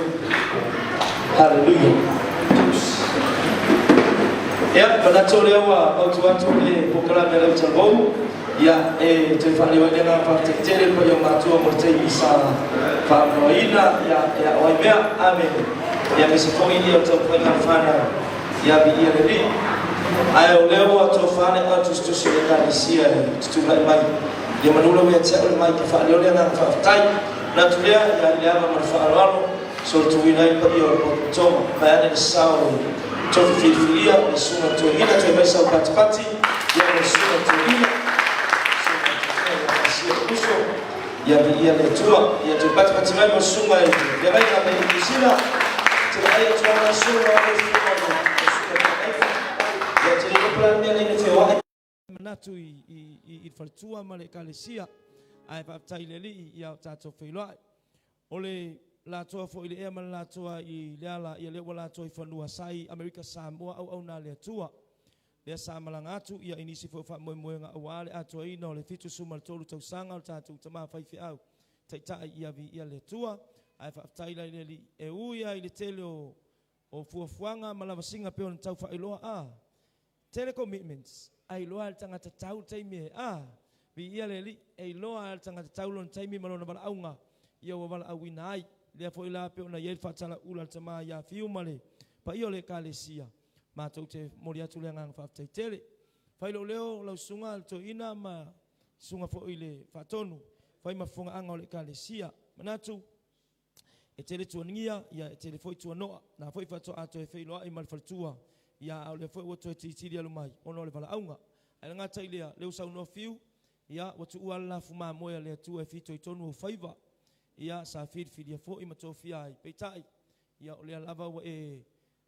Hallelujah. Ia, manatu o lea ua mautu atu le polokalame a le Utalavou. Ia, e toe faaleo ai le agaga faafetai tele i le paia o matua mo le taimi sa faamanoaina, ia, e ao ai mea. Amene. Ia, aemaise foi ia o le taumafaiga a le fanau. Ia, viia le Alii. Ae o lea ua tofa le au tusitusi o le Ekalesia e tutulai mai. Ia manu lau ia te au le maiki faaleo le agaga faafetai. Manatu lea, ia i le ava ma le faaaloalo, Solituina ai le paia o le potopotoga, vaeane le sao o le tofi filifilia, le susuga toeaina, toe mai sau patipati, ia ma le susuga toeaina, susuga toeaina ia Asia le uso, ia viia le Atua, ia toe patipati mai ma le susuga i le feagaiga mai Niu Sila, te vaai atu lava le susuga o le susuga o le susuga feagaiga, ia te le iloa po o le a le mea lea ina feoai. Manatu i le faletua ma le ekalesia, ae faafetai i le Alii ia o tatou feiloai. O le latoa foi i le ea ma le latoa i le ala, ia lea ua latoa i fanua sa i Amerika Samoa auauna a le Atua. Lea sa malaga atu ia i nisi foi o faamoemoega aua le atoaina o le 73 tausaga o le tatou tama faifeau taitai ia viia le Atua. Ae faafetai la i le Alii e ui lava i le tele o fuafuaga ma lavasiga pei ona tau faailoa a Tele commitments, a iloa e le tagata tau le taimi e, a, viia le Alii, e iloa e le tagata tau lona taimi ma lona valaauga, ia ua valaauina ai. Lea foi la pei ona i ai le faatalaula a le tama ia Fiu ma le paia o le Ekalesia, matou te momoli atu le agaga faafetai tele. Fai lou leo lau susuga le toeaina ma susuga foi le faatonu, fai ma fofogaaga o le Ekalesia. Manatu, E tele tuagia, ia e tele foi tuanoa. Na foi faatoa toe feiloai ma le faletua, ia a o lea foi ua toe tilitili alu mai ona o le valaauga. Ae le gata i lea, lea ua saunoa Fiu, ia ua tuua le lafu mamoe a le Atua e fitoitonu ou faiva. Ia sa filifilia foi ma tofia ai. Peitai, ia o lea lava ua e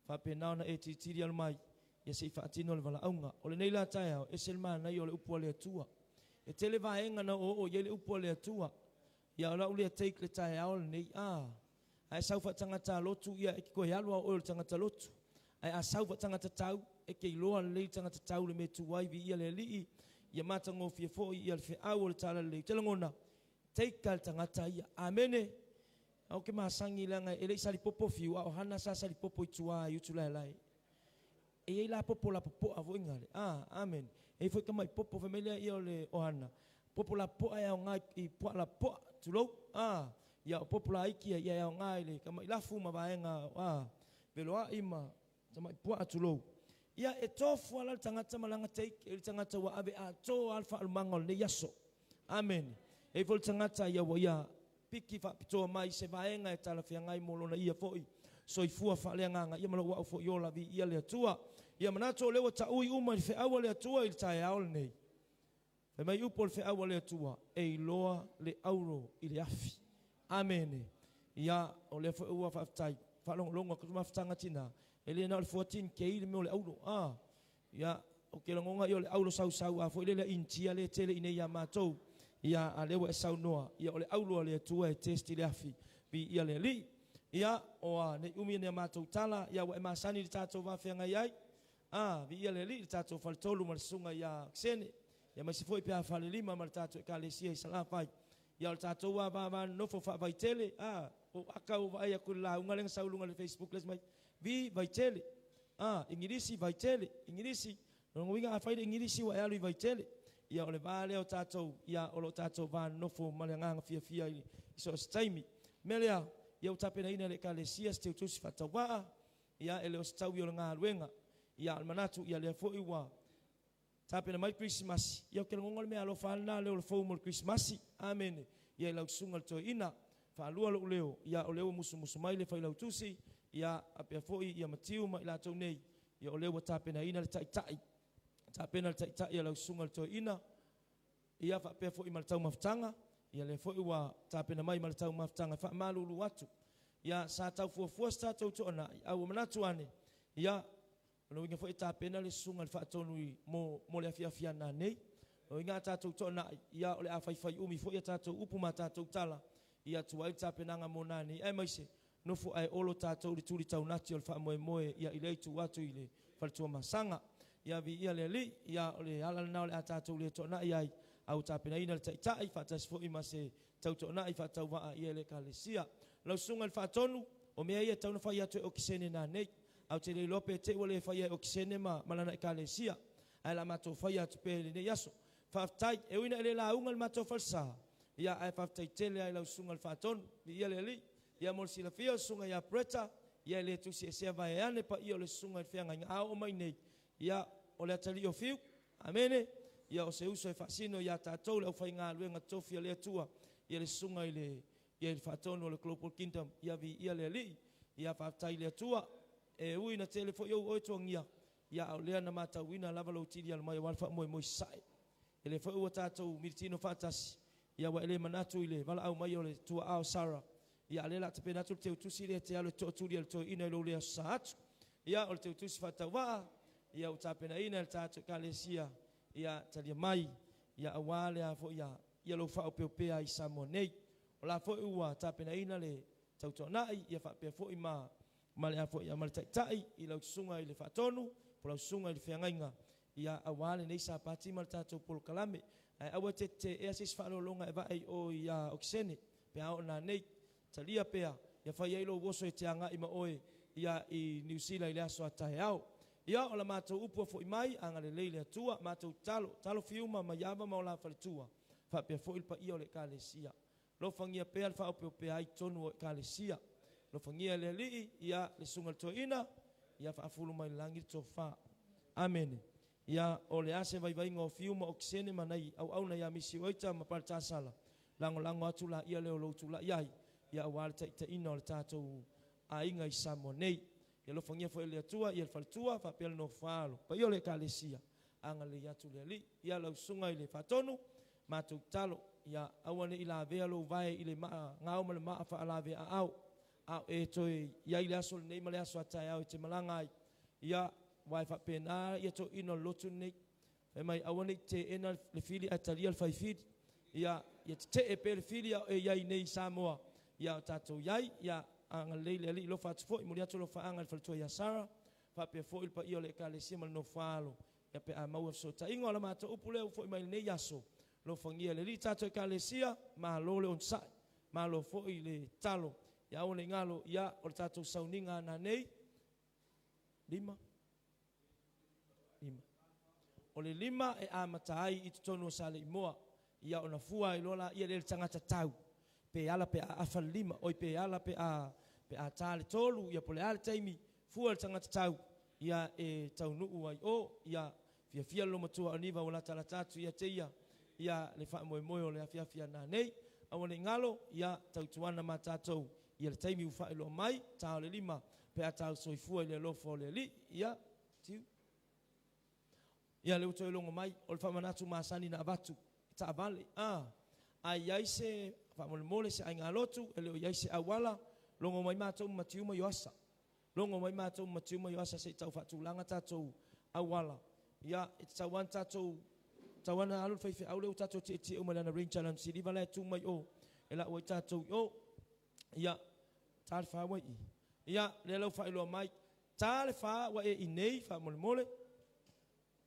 faapena ona e tilitili alu mai, ia se i faatino le valaauga. O lenei la taeao, ese le manaia o le upu a le Atua. E tele vaega na oooo i ai le upu a le Atua. Ia o lau lea take le taeao lenei a ae sau faatagata lotu ia e ke koe alu a o oe o le tagata lotu ae a sau faatagata tau e ke iloa lelei le tagata tau le mea tu ai viia le Alii ia matagofie foi ia le feau o le talalelei te lagona take a le tagata ia amene au ke masangi leaga e le i salipopo fiu a o hana sa salipopo i tua i Utulaelae E i ai la popo lapopoa foi gale. A, amen. E i ai foi tamai popo fai mai lea ia o le ohana. Popo lapopoa e aoga i puaa lapopoa, tulou. A, ia o popo laiti ia, ia e aoga i le tamai lafu ma vaega, a, veloai ma tamai puaa, tulou. Ia e tofu lava la le tagata ma lana take, e i ai le tagata ua ave atoa lava le faalumaga o lenei aso. Amene. E i ai foi le tagata ia ua ia piki faapitoa mai se vaega e talafeagai mo lona ia foi soifua faaleagaga, ia ma lou au foi ola, viia le Atua. Ia manatu o lea ua taui uma i le feau a le Atua i le taeao lenei. Fai mai upu o le feau a le Atua, e iloa le auro i le afi. Amene. Ia, o lea foi ua faafetai, faalogologo atu mafutaga tina, e le na o le 14 K le mea o le auro. A, Ia, ou te lagona ia o le aulo sausau a foi lele a Initia lea e tele i nei ia matou. Ia, a lea ua e saunoa, ia o le aulo a le Atua e test i le afi. Viia le Alii. Ia, o a, nei umi ni a matou tala, ia ua e masani i le tatou va feagai ai. A, viia le Alii, le tatou faletolu ma le susuga ia Kisene. Ia aemaise foi pe a falelima ma le tatou Ekalesia i Salafai. Ia o le tatou a va va nonofo faavaitele, a, o aka ua vaai atu i le lauga lea na sau i luga o le Facebook lea mai, Vi, Vaitele. A, Igilisi, Vaitele, Igilisi. Lona uiga afai le Igilisi ua e alu i Vaitele, ia o le va lea o tatou, ia o lo o tatou va nonofo ma le agaga fiafia i so o se taimi. O le mea lea, ia ua tapenaina e le Ekalesia se teutusi faatauvaa, ia e le o se taui o le galuega. Ia a o le manatu, ia lea foi ua tapena mai le Kerisimasi, ia ou te lagona o le mea alofa lava lena leo o le fou mo le Kerisimasi. Amene. Ia i lau susuga i le toeaina, faalua lou leo, ia o lea ua musumusu mai le failautusi, ia faapea foi ia Matiu ma i latou nei, ia o lea ua tapenaina le taitai, tapena le taitai a lau susuga i le toeaina, ia faapea foi ma le taumafataga, ia lea foi ua tapena mai ma le taumafataga e faamalulu atu. Ia sa tau fuafua se tatou toanai, a ua manatu ane, ia O le uiga foi e tapena le susuga i le faatonu i mo, mo le afiafi a nanei. O le uiga a tatou toanai, ia o le a faifai umi foi a tatou upu ma a tatou tala, ia tuai le tapenaga mo nanei, aemaise, nofo ae olo tatou i le tuli taunati o le faamoemoe ia i lea itu atu i le faletuamasaga. Ia viia le Alii, ia o le ala lena o le a tatou le toanai ai, a ua tapenaina le Taitai, faatasi foi ma se tautoanai faatauvaa ia i le Ekalesia. Lau susuga i le Faatonu, o mea ia e tatau ona fai atu e Okesene nanei. Ae ou te le iloa pe te i ua le faia e Okesene ma, ma lana ekalesia. Ae o le a matou faia atu pea i lenei aso. Faafetai. E ui ina e le lauga i le matou falesa, ia, ae faafetai tele lava i lau susuga i le Faatonu. Viia le Alii. Ia mo le silafia, o le susuga ia Bretta, ia e le tusiesea vaeane paia o le susuga i le feagaiga. A oo mai nei, ia, o le atalii o Fiu. Amene. Ia o se uso e faasino ia tatou le aufaigaluega totofi a le Atua, ia le susuga i le ia i le faatonu o le Global Kingdom, ia viia le Alii. Ia faafetai i le Atua. E ui ina tele foi ou oe toagia, ia a o lea na matauina lava lou tilialo mai aua le faamoemoe i Sasae. E le foi ua tatou militino faatasi, ia ua e le manatu i le valaau mai o le tuaa o Sarah, ia a lea la tapena atu le teutusi lea e te alu e tootuli e le toeaina i lou le aso sa atu. Ia o le teutusi faatauvaa, ia ua tapenaina e le tatou ekalesia, ia talia mai, ia aua le a foi ia, ia lou faaopeopea i Samoa nei. O la foi ua tapenaina le tautuanai, ia faapea foi ma, ma le a foi ia, ma le taitai i lau susuga i le faatonu, po lau susuga i le feagaiga, ia aua lenei Sapati ma le tatou polokalame. Ae aua e te tetea se isi faaaloaloga e vae i o ia Okesene, pe a oo nanei. Talia pea, ia fai ai lou oso e te agai ma oe ia i Niu Sila i le aso a taeao. Ia, o la matou upu a foi mai, agalelei le Atua, matou tatalo, talo fiuma mai Ava ma o la faletua, faapea foi le paia o le Ekalesia. Alofagia pea le faaopeopea ai i totonu o Ekalesia. Alofagia e le Alii, ia, le Susuga i le Toeaina, ia faafulu mai le lagi le tofa. Amene. Ia, o le a se vaivaiga o Fiu ma Okesene ma nai auauna ia Misi Ueita ma Paletasala, lagolago atu laia lea o lou tulai ai, ia aua le taitaiina o le tatou aiga i Samoa nei. Ia alofagia foi e le Atua ia le faletua faapea le nofo-a-alo paia o le Ekalesia, agalelei atu le Alii. Ia lau susuga i le Faatonu, matou tatalo, ia aua ne i lavea lou vae i le maa gao ma le maa faalavea-aao, a o e toe i ai le aso lenei ma le aso a taeao e te malaga ai. Ia, aua e faapena ia toeaiina o le lotu lenei. Fai mai, aua ne i teena le fili ae talia le fai fili. Ia, ia tetee pea le fili a o e i ai nei i Samoa. Ia o tatou i ai, ia agalelei le Alii alofa atu foi, momoli atu alofaaga i le faletua ia Sarah, faapea foi le paia o le Ekalesia ma le nofo-a-alo, ia pe a maua fesootaiga. O la matou upu lea ua foi mai lenei aso, alofagia e le Alii tatou Ekalesia, malo le onosai, malo foi le tatalo, ia aua ne i galo, ia o le tatou sauniga a nanei, 5, 5. O le 5 e amata ai i totonu o Saleimoa, ia ona fua ai loa laia lea i le tagata tau, pe ala pe a afa le 5, oi pe ala pe a, pe a ta le 3, ia po o le a le taimi, fua i le tagata tau, ia e taunuu ai o, ia fiafia le lomatua Oniva ua latalata atu ia te ia, ia le faamoemoe o le afiafi a nanei. Aua ne i galo, ia tautuana ma tatou ia le taimi ua faailoa mai, ta o le 5, pe a tau soifua i le alofa o le Alii. Ia, tiu. Ia, lea ua toe logo mai, o le faamanatu masani na avatu i taavale. A, a i ai se, faamolemole se aiga lotu, e le o i ai se auala, logo mai matou ma Matiuma i Oasa. Logo mai matou ma Matiuma i Oasa se i tau faatulaga tatou auala. Ia, e tatau lava ona tatou, tatau lava ona alu le faifeau lea ua tatou tietie uma i lana Ranger lana siliva la e tu mai o, e lau ai tatou i o. Ia, ta le fa ua i i. Ia, lea la ua faailoa mai, ta le fa ua e i nei, faamolemole,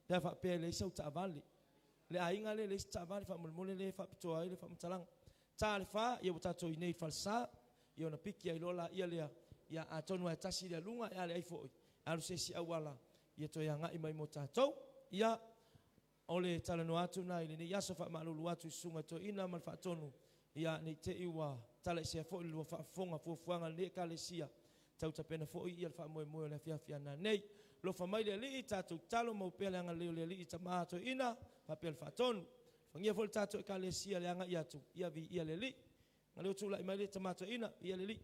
pe a faapea e leai sau taavale. Le aiga lea e leai se taavale, faamolemole lea e faapitoa ai le faamatalaga. Ta le fa, ia ua tatou i nei i le falesa, ia ona piki ai loa laia lea, ia atonu lava e tasi le aluga, a leai foi, alu se isi auala, ia toe agai mai mo tatou. Ia, o le talanoa atu lena i lenei aso, faamalulu atu i Susuga Toeaina ma le Faatonu, ia, ne i te i ua talaesea foi le lua faafofoga fuafuaga a lenei Ekalesia, tau tapena foi ia le faamoemoe o le afiafi a nanei. Alofa mai le Alii, tatou tatalo, maua pea le agalelei o le Alii i Tama Toeaina faapea le Faatonu. Alofagia foi le tatou Ekalesia i le agai atu, ia viia le Alii. A o lea ua tulai mai le Tama Toeaina, viia le Alii.